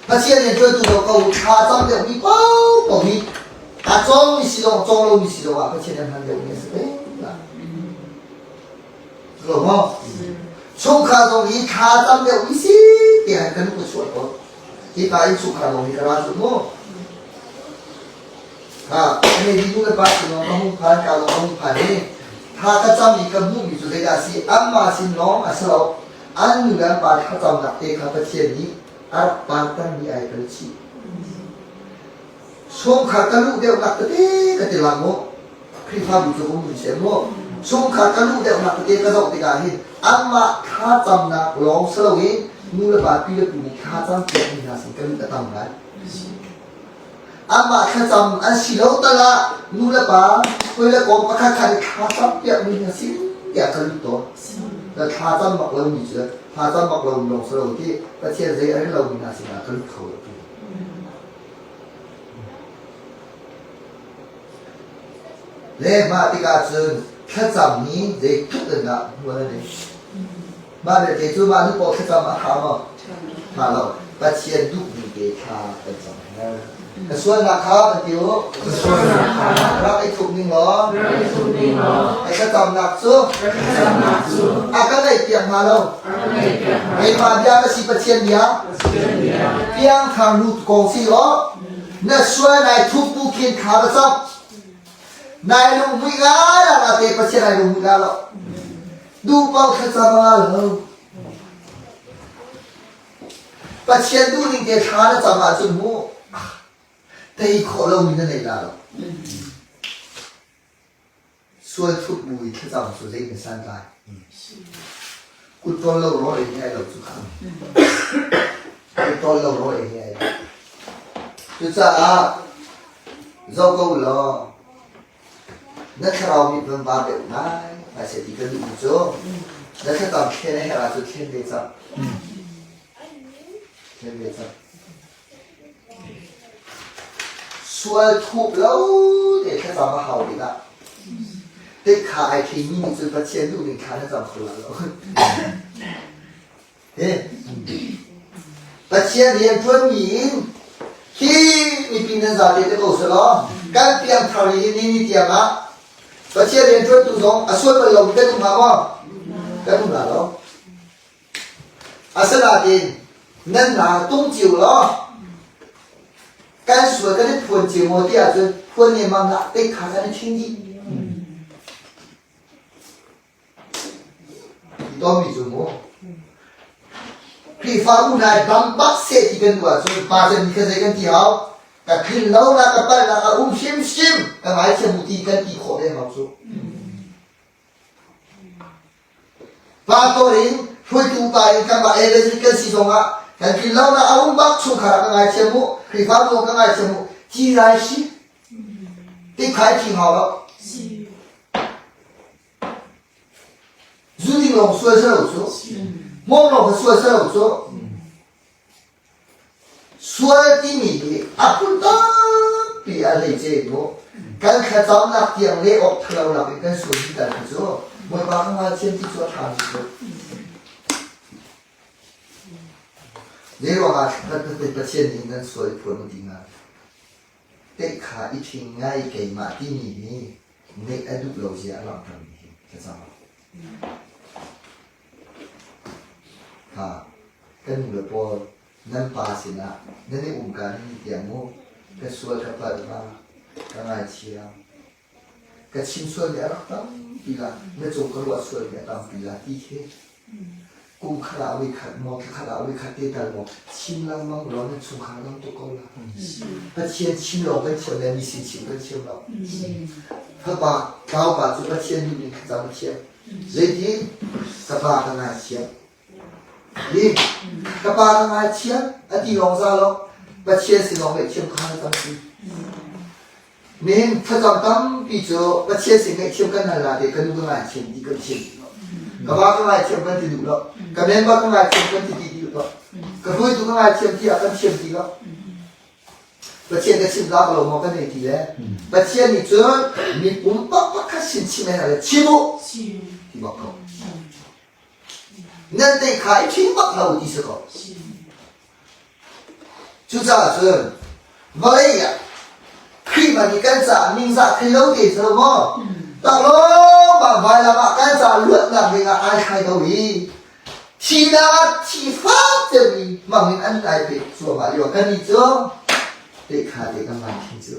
Pathian rian ṭuantu lo ko thla cam deuhmi paohpaoh hi a cawngmi si zong cawng lomi si zong ah Pathian an hman deuhmi a si peng lai. Lo maw? Chungkhar zong hi thla cam deuhmi si tiah kan ka chuah tawn. Hika in chungkhar zong hi ka ra cu mu. Hei nu le pa sin lawng ka hung phan, ka lawng ka hung phan i thla ka cam i ka hmuhmi cu zeidah a si? Anmah sin lawng a si lo. An nu le an pa thlacamnak te kha Pathian nih a rak pantermi ai kan chih. Chungkhar ka luh deuhnak tete ka ti lang mu. Khrihfabu cu um seh mu. Chungkhar ka luh deuhnak tete ka zoh tikah hin anmah thlacamnak lawng si loin nu le pa pi le pu nih thlacam piakmi hna sin ka luh a tam ngai. Amah thlacam an si lo tal ah nu le pa hawi le kom pakhat khat i thlacam piakmi hna si tiah ka lut tawn. Na thlacam bak lomi cu thlacam bak lomi lawng si lo ti Pathian zei a rel lomi hna sinah ka lut kho lo tu. Le mah tikah cun thlacam hi zeitluk in dah hmual an ei. Mah vialte cu mah nu paoh thlacam a ṭha maw? Ṭha lo. Pathian duhmi te thla kan cam her. Ka sualnak kha kan ti u. Ka sualnak kha rak i thup ning law. Rak i thup ning law. Ka thlacamnak cu. Ka thlacamnak cu. A ka ngaihpiak hnga lo. A ka ngaihpiak hnga lo. Keimah bia ka si Pathian bia. Pathian bia. Piangthar nu kong si law. Na sual nai thup bu khin thla va cam. Nai lunghmuih ngai la te Pathian nai lunghmuih la lo. Duhpaoh thlacam a lo. Pathian duhning te thla na cam ahcun mu tei khawh lomi na nei la lo. Sual thup bu i thlacam cu zei na santlai. Kut tawl lo rawl ei hi ai lo cu kha. Kut tawl lo rawl ei hi ai lo. Cucaah zoh ko law Na thlarau mit van var deuh ngai ngai seh ti ka duhmi cu na thlacam thlen a herh ahcun thlen ve cang. Thlen ve cang. Sual thup lo te thlacam a hau tikah. Tikha ai ṭhimi nih cun Pathian duhning thla na cam kho lai lo. Pathian rianṭuanmi in hi mipi nan zate te ko selaw kan piangthar i ni ni tiang ah Pathian rianṭuantu zong a sual bal lomi kan um hnga maw? Kan um la lo. Asinain nan naa tung cio law kan sual kan i phuan cio maw ti ahcun phuan lengmang ah te kha kan i ṭhing dih. Tomi cu mu Khrihfabu hna i bang bak seh ti kan duh ahcun pa cem nih kha zei kan ti hau? Ka thin lo na ka palh na ka um hrimhrim ka ngaithiam u ti kan ti khawh ve hau cu. Pastor in hruaitu upa in kanmah evangelist kan si zongah kan tlin lo na a um bak chungkhar ah ka ngaithiam u Khrihfabu ka ngaithiam u ti lai si ti khai thi hau lo. Zu ding lawng sual si lo cu. Hmawng lawng kha sual si lo cu. Sual timi hi a phun tampi a hleice mu. Kan thlacamnak tiang leh awk thalo lak in kan sual dih tal khi cu Bawipa ka ngaithiam ti cu a ṭha mi cu. Zei ruangah Pathian nih nan sual i phuan ti hnga? Teikha i ṭhing ngai keimah timi hi ngeih a duh lo zia a langhtermi hi thlacam. Ha, kan nu le pawl nan pa sinah nan i umka nan i tiang mu, ka sual ka palh ma, ka ngaichia. Ka chim sualmi a rak tampi la, na cung ka ruah sualmi a tampi la ti khi kum khat ah voi khat maw, thla khat ah voi khat te tal maw chim lengmang law nan chungkhar dam tuk ko la. Pathian chim lawng kan thiam le mi sin chim kan thiam lo. Fapa tlaupa cu Pathian duh ning thlacam a thiam. Zeitin? Ka pa ka ngaithiam. Hi ka pa ka ngaithiam a ti lawng za lo. Pathian sin lawng ngaihthiam kha na tampi. Nihin thlacam tampi cu Pathian sin ngaihthiam kan hal la te ka nu ka ngaithiam ti kan chim. Ka pa ka ngaithiam kan ti duh lo. Ka member ka ngaithiam kan ti ti duh lo. Ka hruaitu ka ngaithiam ti ah kan thiam ti lo. Pathian ka chim za lo maw kan ei ti le Pathian nih cun mi pumpak pakhat sin chim ai le chim u ti bak ko. Nan te kha i ṭhing bak lo ti si ko. Cucaah cun vawlei ah Khrihfa nih kan caah ningzah thei lo te si lo maw? Taklawng bang vailam ah kan caah luatnak ding ah ai thlai ko i thihnak thi fak deuh i mang in an ai pek cuahmah lio kan nih cu te kha te kan ngai thin cu.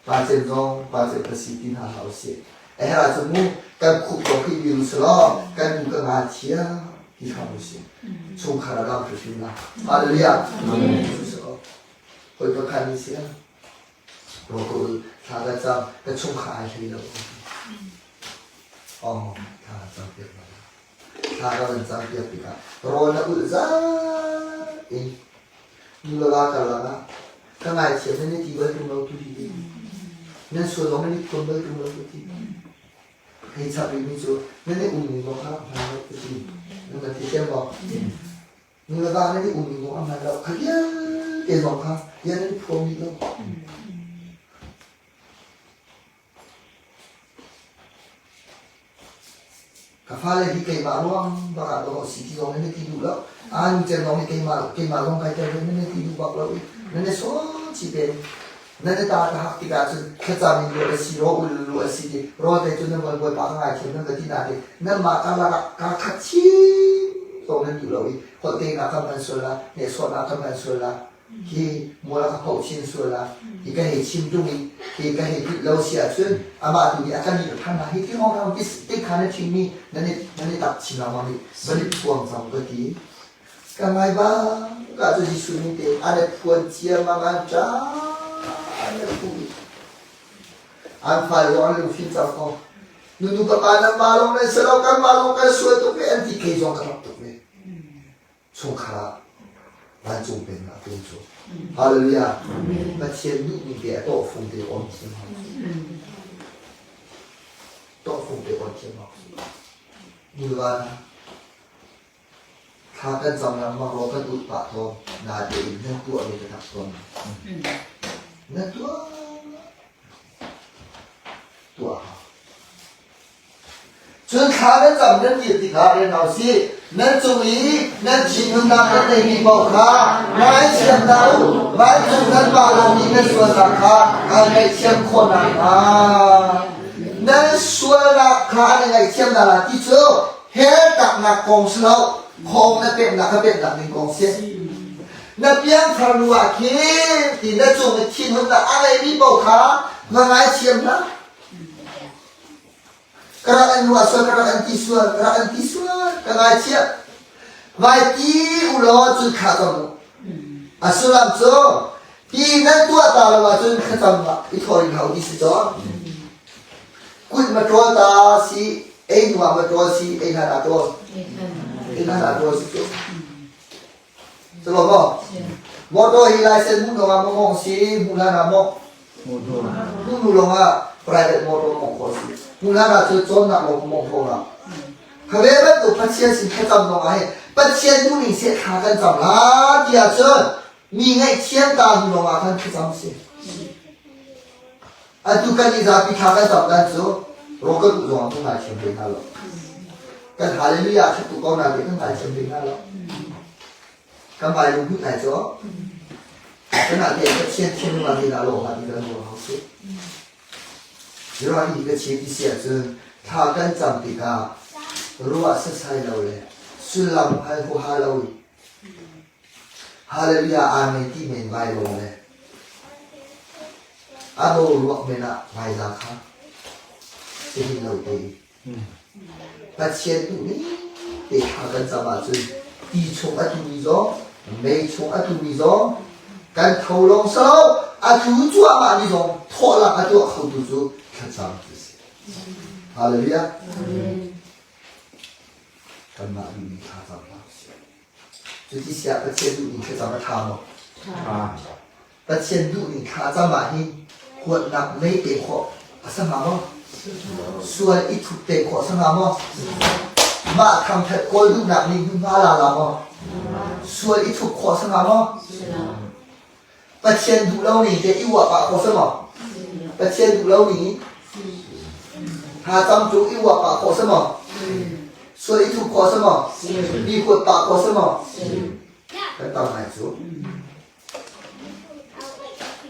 Pa cem zong pa cem ka si ti hna hlah usih. A herh ahcun mu kan khup ko khi biru selaw kan nu ka nga thia ti hram usih. Chungkhar a dam hrimhrim la. Hallelujah. Hawi pakhat nih sia. Rokul thla ka cam ka chungkhar ai hlei lo. Oh, thla ka cam piak la. Thla ka van cam piak tikah rawl na ulh za in nu le va karlak ah ka ngaithiam nan i ti bal ṭung lo tu hi nan sual zong nan i phuan bal ṭung lo tu ti hei chap rihmi cu nan i um ning zong kha hmaan lo tu ti nan kan theithiam maw nu le va nan i um ning zong a hmaan lo kha vialte zong kha yan nan i phuang dih lo Ka fale hi keimah ruang bak ah dawh a si ti zong in na ti duh lo. Aa nu cem zong hi keimah keimah zong kai tel ve nan na ti duh bak lo i nan i sawn chih peng. Nan i ta ka hak tikah cun thlacam in ruah a si, raw ul ruah a si ti rawl te cun nan van bawipa ka ngaithiam nan va ti na ti nanmah karlak ah kaa khat chin zong nan duh lo i holh te na ka hman sual la, nehsawhnak ka hman sual la, hi mual a ka phoh chin sual ah hi ka hei chim tung i hi ka hei philh lo si ahcun amah tu nih a kan ih than hi ti hong hong ti kha na chimmi nan i nan i tak chin lengmang i van i phuang cang ka ti ka ngai ba ka cu Jesuh ning te an i phuan cia mang an ṭa an i phu an fale zong an lungfim cang ko nunu ka pa nan ma lawng nan si lo kan ma lawng kan sual tuk ve an ti kei zong ka rak tuk ve chungkhar ah vancung pennak tum cu hallelujah Pathian duhning te a tawhfung te on thiam hau tawhfung te on thiam hau nulva thla kan cam lengmang ro kan ut pah tawn na te in nan tuah mi ka tak tawn na tuah Tuah hau. Cun thla nan cam nan dir tikah rian hau sih. Nan cung i nan thinhunnak nan neihmi paoh kha ngaithiam hna u. Vancung nan Pa lawng nih nan sualnak kha aan ngaihthiam khawh nakhnga. Nan sualnak kha an i ngaihthiam hna lai ti cu hell taknak kong si lo, khawng na peknak kha peknak ding kong si. Na piangthar nu ah khin ti na cung i thinhunnak a ngeimi paoh kha va ngaithiam hna. Ka rak an ruah sual, ka rak an ti sual, ka rak an ti sual, ka ngaithiam. Vai ti u law cun thla cam u. A sullam cu ti nan tuah ta lo ahcun thlacam ah i thawh in hau ti si caw. Kut ma ṭawl ta si, ei hnu ah ma ṭawl si, ei hlan ah ṭawl. Ei hlan ah ṭawl si cu. Cu maw? Motor hi license hmuh lawng ah maw mong si, hmuh hlan ah maw? Hmuh hnu lawng ah private motor mong khawh si. Hmuh hlan ah cun cawnnak lawng mong kho la. Kha ve bantuk Pathian sin thlacam lawng ah hin Pathian duhning seh thla kan cam la ti ahcun mi ngaihthiam ta hnu lawng ah khan thlacam si. Atu kan i zapi thla kan cam dan cu rawk kan duh zong ah kan ngaithiam ve hna lo. Kan hallelujah ṭhat tuk ko na ti kan ngaithiam ve hna lo. Kan vai lung hut nai cu kan ah te Pathian thinlung ah ni dah lo ha ti kan ruah hau si. Ruah hi ka chim ti si ahcun thla kan cam tikah ruah sasai lo le sullam hngal huaha lo i Hallelujah Amen ti men vai lo le a boruak men ah vai kha si hin lo te Pathian duh ning te thla kan cam ahcun ti chung a tumi zong mei chung a tumi zong kan tho lawng si lo a tlu cuahmah mi zong thawhlak a tuah khotu cu thlacam cu si. Hallelujah. Kanmah duhmi thla cam hlah usih. Cuti siah Pathian duhning thlacam a ṭha maw? Ṭha. Pathian duhning thlacam ah hin huatnak mei te khawh a si hnga maw? Sual i thup te khawh a si hnga maw? Mah thangṭhat kawl duhnak nih hmunhma la la maw? Sual i thup khawh a si hnga maw? Pathian duh lo ning te i uah pah khawh si maw? Pathian duh lo ning thlacam cu i uah pah khawh si maw? Sual i thup khawh si maw? Mi huat pah khawh si maw? Kan tam ngai cu.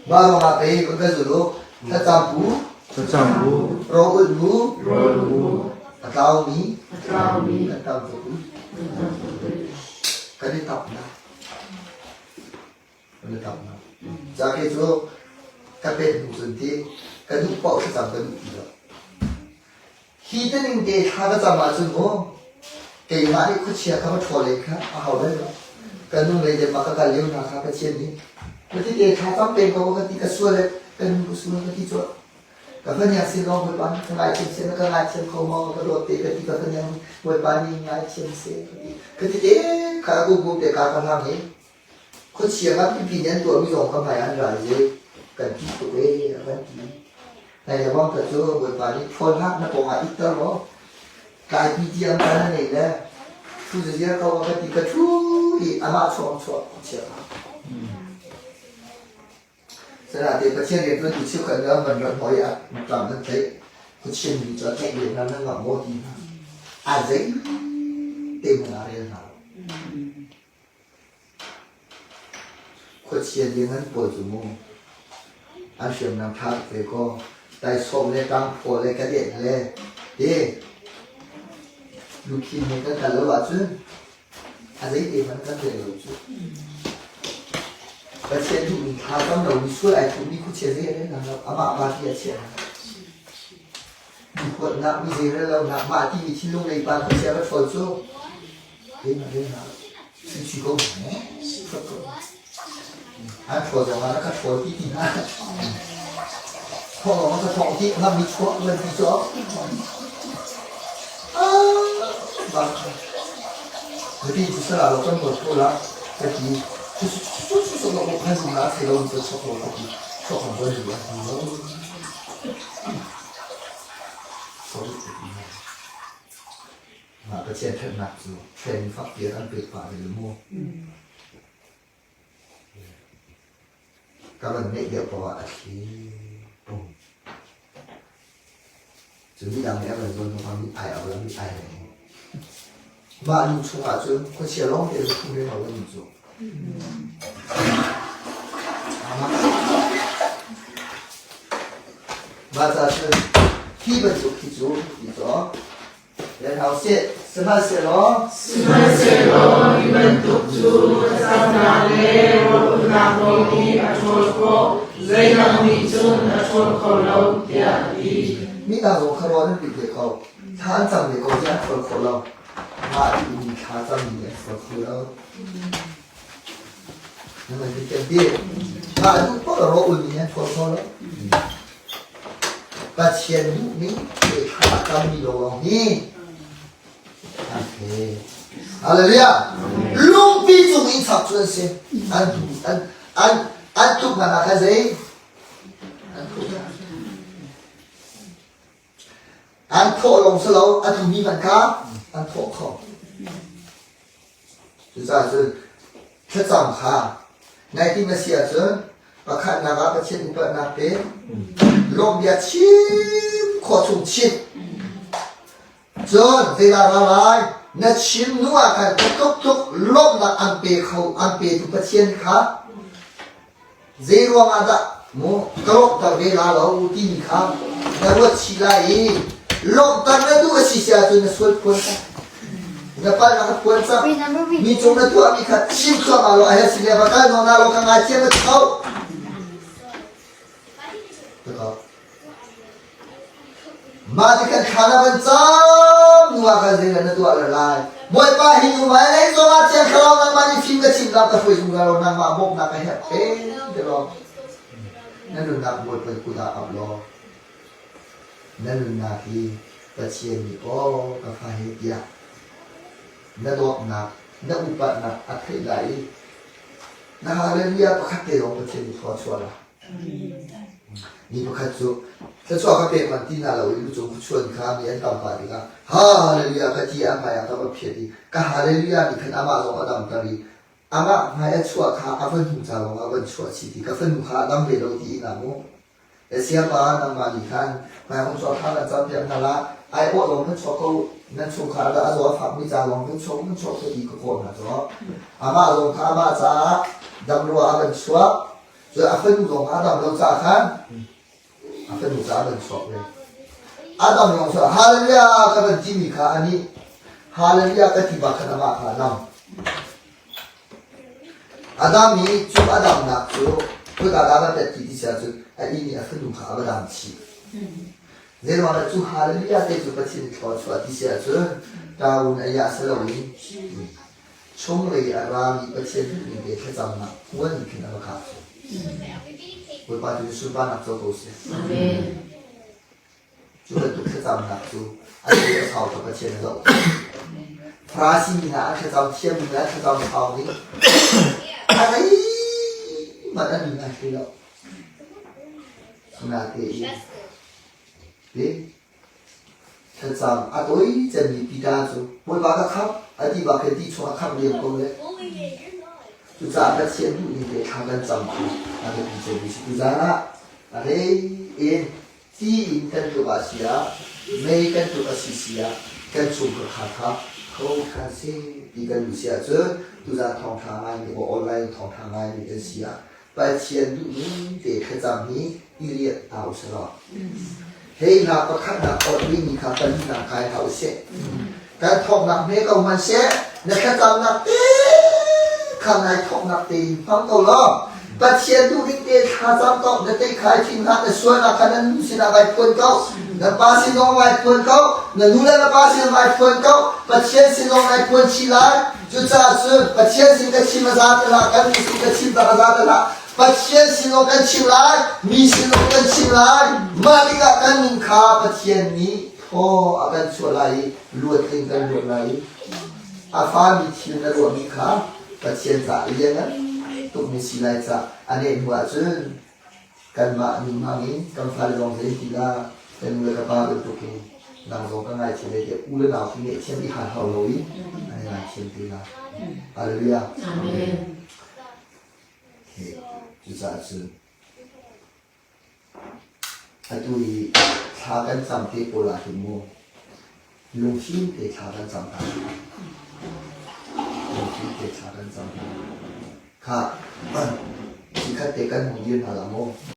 Mah ruangah pei kan kan zul u. Thlacam bu, Thlacam bu, rawl ulh bu, rawl bu, a tlaumi, a tlaumi, kan tam tuk u. Kan i tapnak. Kan i tapnak. Ca ke cu ka pet hnu cun ti ka duh paoh thlacam ka duh ti lo. Hi tining te thla ka cam ahcun mu keimah nih khuachia kha va ṭhawl in kha a hau bal lo. Ka nu lei deuh ah ka kal lio hna kha Pathian nih ka ti te thla cam peng ko ka ti ka sual le ka nu ka sual ka ti cuah. Ka fahniang sin lawng Bawipa nih ka ngaithiam seh na ka ngaithiam kho maw ka dawt te ka ti ka fahniang Bawipa nih ngaithiam seh ka ti. Ka ti te kha ka gum te ka ka hlang i Khuachia nganpipi nih an tuahmi zong ka hmai ah an ra i kan ṭih tuk ee a kan ti. Nai le bang ka cu Bawipa nih ṭhawl hlah na pawngah itter law tlaipi tiang ka na nei le ṭhu zaziar ko a ka ti ka ṭhu i amah chuak chuak khuachia kha. Sinain Pathian rianṭuantu cheukhat nih an van rat hnawh i a tlang an tlaih. Khuachia mi cu a tlaih len hna nan ngah maw ti hna. A zei te hmanh ah rel hna lo. Khuachia lianngan pawl cu mu an hriamnam ṭha tuk ve kaw taisawm le ṭangphaw le kadet le ti lukhim he kan kal lo ahcun a zeite hmanh kan rel lo cu. Pathian duhmi thla cam lomi sual ai thuhmi khuachia zei a rel hna lo amah pa ti a chiah hna. Mi huatnak mi zei rel lonak mah timi thinlung lei pa khuachia va ṭhawl cu An ṭhawl zong ah na ka ṭhawl ti ti hna. Thawng lawng ka thawng ti ngam mi chuah uan ti cu. Bang. Zapi cu sala lo kan nawl ko la ka ti. Cu cu cu cu lo phan na thei lo ka chok lo ka ti. Chok kan bon lu an lo. Sorry ka ti. Mah Pathian ṭhatnak cu hren fakpi ah kan pek pah ve lo maw? Ka van ngeih deuh paoh ah a thli pum. Cu midang nih a van zawn hnu mit ai au la mit ai reng. Mah nu chungah cun khuachia lawng te phung reng lo an cu. Mah ca cun hi bantuk hi cu ti cu Sihmanhsehlaw Sihmanhsehlaw hi bantuk cu thlacamnak le rawlulhnak lawng nih a ṭhawl khawh, zeidang nih cun a ṭhawl kho lo, tiah a ti. Mi hna zong kha rawl an rit ve ko. Thla an cam ve ko tiah an ṭhawl khawh lo. Mah duhmi thla cammi nih an ṭhawl kho lo. Nan kan ti. Mah duh paoh rawl nih an ṭhawl kho lo. Pathian duhning te thla a cammi lawnglawng hi Okay. Hallelujah. Lungpi cung in chak cu an si. An an an an tuk hna kha zei? An thawh hna. An thawh lawng si lo, a tumi hmanh kha an thawh kho. Cucaah cun thlacam kha nai na si ahcun pakhatnak ah Pathian upatnak pe, lawmhbia chim khawh chung chim. Cun zeidah ra lai? Na chim hnu ah khan tuk tuk lawmhnak an pe kho an petu Pathian kha zei ruang ah dah mu ka lawmhter ve la lo timi kha na ruat chih lai i lawmhter na duh a si si ahcun na sual phuan cang. Na palhnak a phuan cang. Mi cung na tuahmi kha chim thluahmah law a he si le va kal nawn na law ka ngaithiam na ti ko. Mah ti kan thla na van cam nu ah kan zei na tuah le lai. Bawipa hi nu mai lei zong ah thiang thlarau nangmah nih fim ka chim lam ka hruai zungzal lo nangmah bawmhnak ka herh te te law. Na nunnak Bawipa kut ah ap law na nunnak hi Pathian nih aw ka fa he tiah na dawtnak na upatnak a theih lai i na hallelujah pakhat te lawng Pathian nih thlua chuah la. Mi pakhat cu thluachuah ka pek man ti hna lo i lucung khuachuan kha mi an tam pah tikah Hallelujah ka ti a hmai ah ka va phiat i ka Hallelujah nih khan amah zong a damter i amah hmai a chuah kha a va hnu ca lawng ah van chuah chih ti ka fanu kha a dam ve lo ti in ah mu Siapa nangmah nih khan hmai hung chuah kha kan campiak hna la ai awh lawng nan chuak ko nan chungkhar dah a zaw a fakmi ca lawng nan chuak nan chuak ti ka kawh hna cu amah zong kha amah caah dam rua a van chuak Cun a fanu zong a dam lo caah khan a fanu caah van chuak ve. A dam lawng cu Hallelujah ka van timi kha anih Hallelujah ka ti bak khan amah kha a dam. Adam i cu a damnak cu khua dah va pet ti ti si ahcun a inn i a fanu kha a va dam chih. Zeiruang dah cu Hallelujah te cu Pathian thluachuah ti si ahcun Darwin a iah si loin Chunglei a rami Pathian duhning te thlacamnak hmual nih khin a va khah cu. Bawipa tu sunparnak co ko seh. Amen. Cu bantuk thlacamnak cu a tu a sau ka Pathian a zoh. Farasi mi hna an thlacam thiam mi an thlacam sau ning a rei man an nun an thei lo. Natein te Thlacam a tawi cemmi Peter cu Bawipa ka khamh a ti bak khin ti chung a khamh lem ko le. Cucaah Pathian duhning te thla kan cam khi a biapi cemmi si. Tuzaan ah a rei in ti in kan tluk ah si ah mei kan tluk a si si ah kan chungkhar kha kha kho ṭhan seh ti kan duh si ahcun tuzaan thawngṭha ngaimi o online thawngṭha ngaimi kan si ah Pathian duhning te thlacam hi i liat hna u sih law hei hna pakhatnak awt mi kha palinak kai hlah u sih. Kan thawknak hme ko hmanhseh na thlacamnak te kha nai thawknak te in hmang ko law Pathian duhning te thlacam ko na tei khai thin hlah na sualnak kha nan nu sinah vai phuan ko na pa sin zong vai phuan ko na nu le na pa sin vai phuan ko Pathian sin zong nai phuan chih lai Cucaah cun Pathian sin ka chim a za te hlah, kan mi sin ka chim tak a za te hlah. Pathian sin zong kan chim lai, mi sin zong kan chim lai. Mah tikah kan nun kha Pathian nih thaw a kan chuah lai i luat in kan luat lai i a fami thil na ruahmi kha Pathian caah lianngan tukmi si lai cah a neh hnu ahcun Kanmah nu hmang in kan fale zong zei ti lah ka nu le ka pa bantukin nang zong ka ngaithiam ve tiah u le nau khi ngaihthiam i hal hau lo in an i ngaithiam te la. Hallelujah. Amen. Okay. Cucaah cun. Atu i thla kan cam te pawl ah hin mu lungfim te thla kan cam hna. Lungfim te thla kan cam hna. Kha, chikkhat te kan hung dir hna la mu.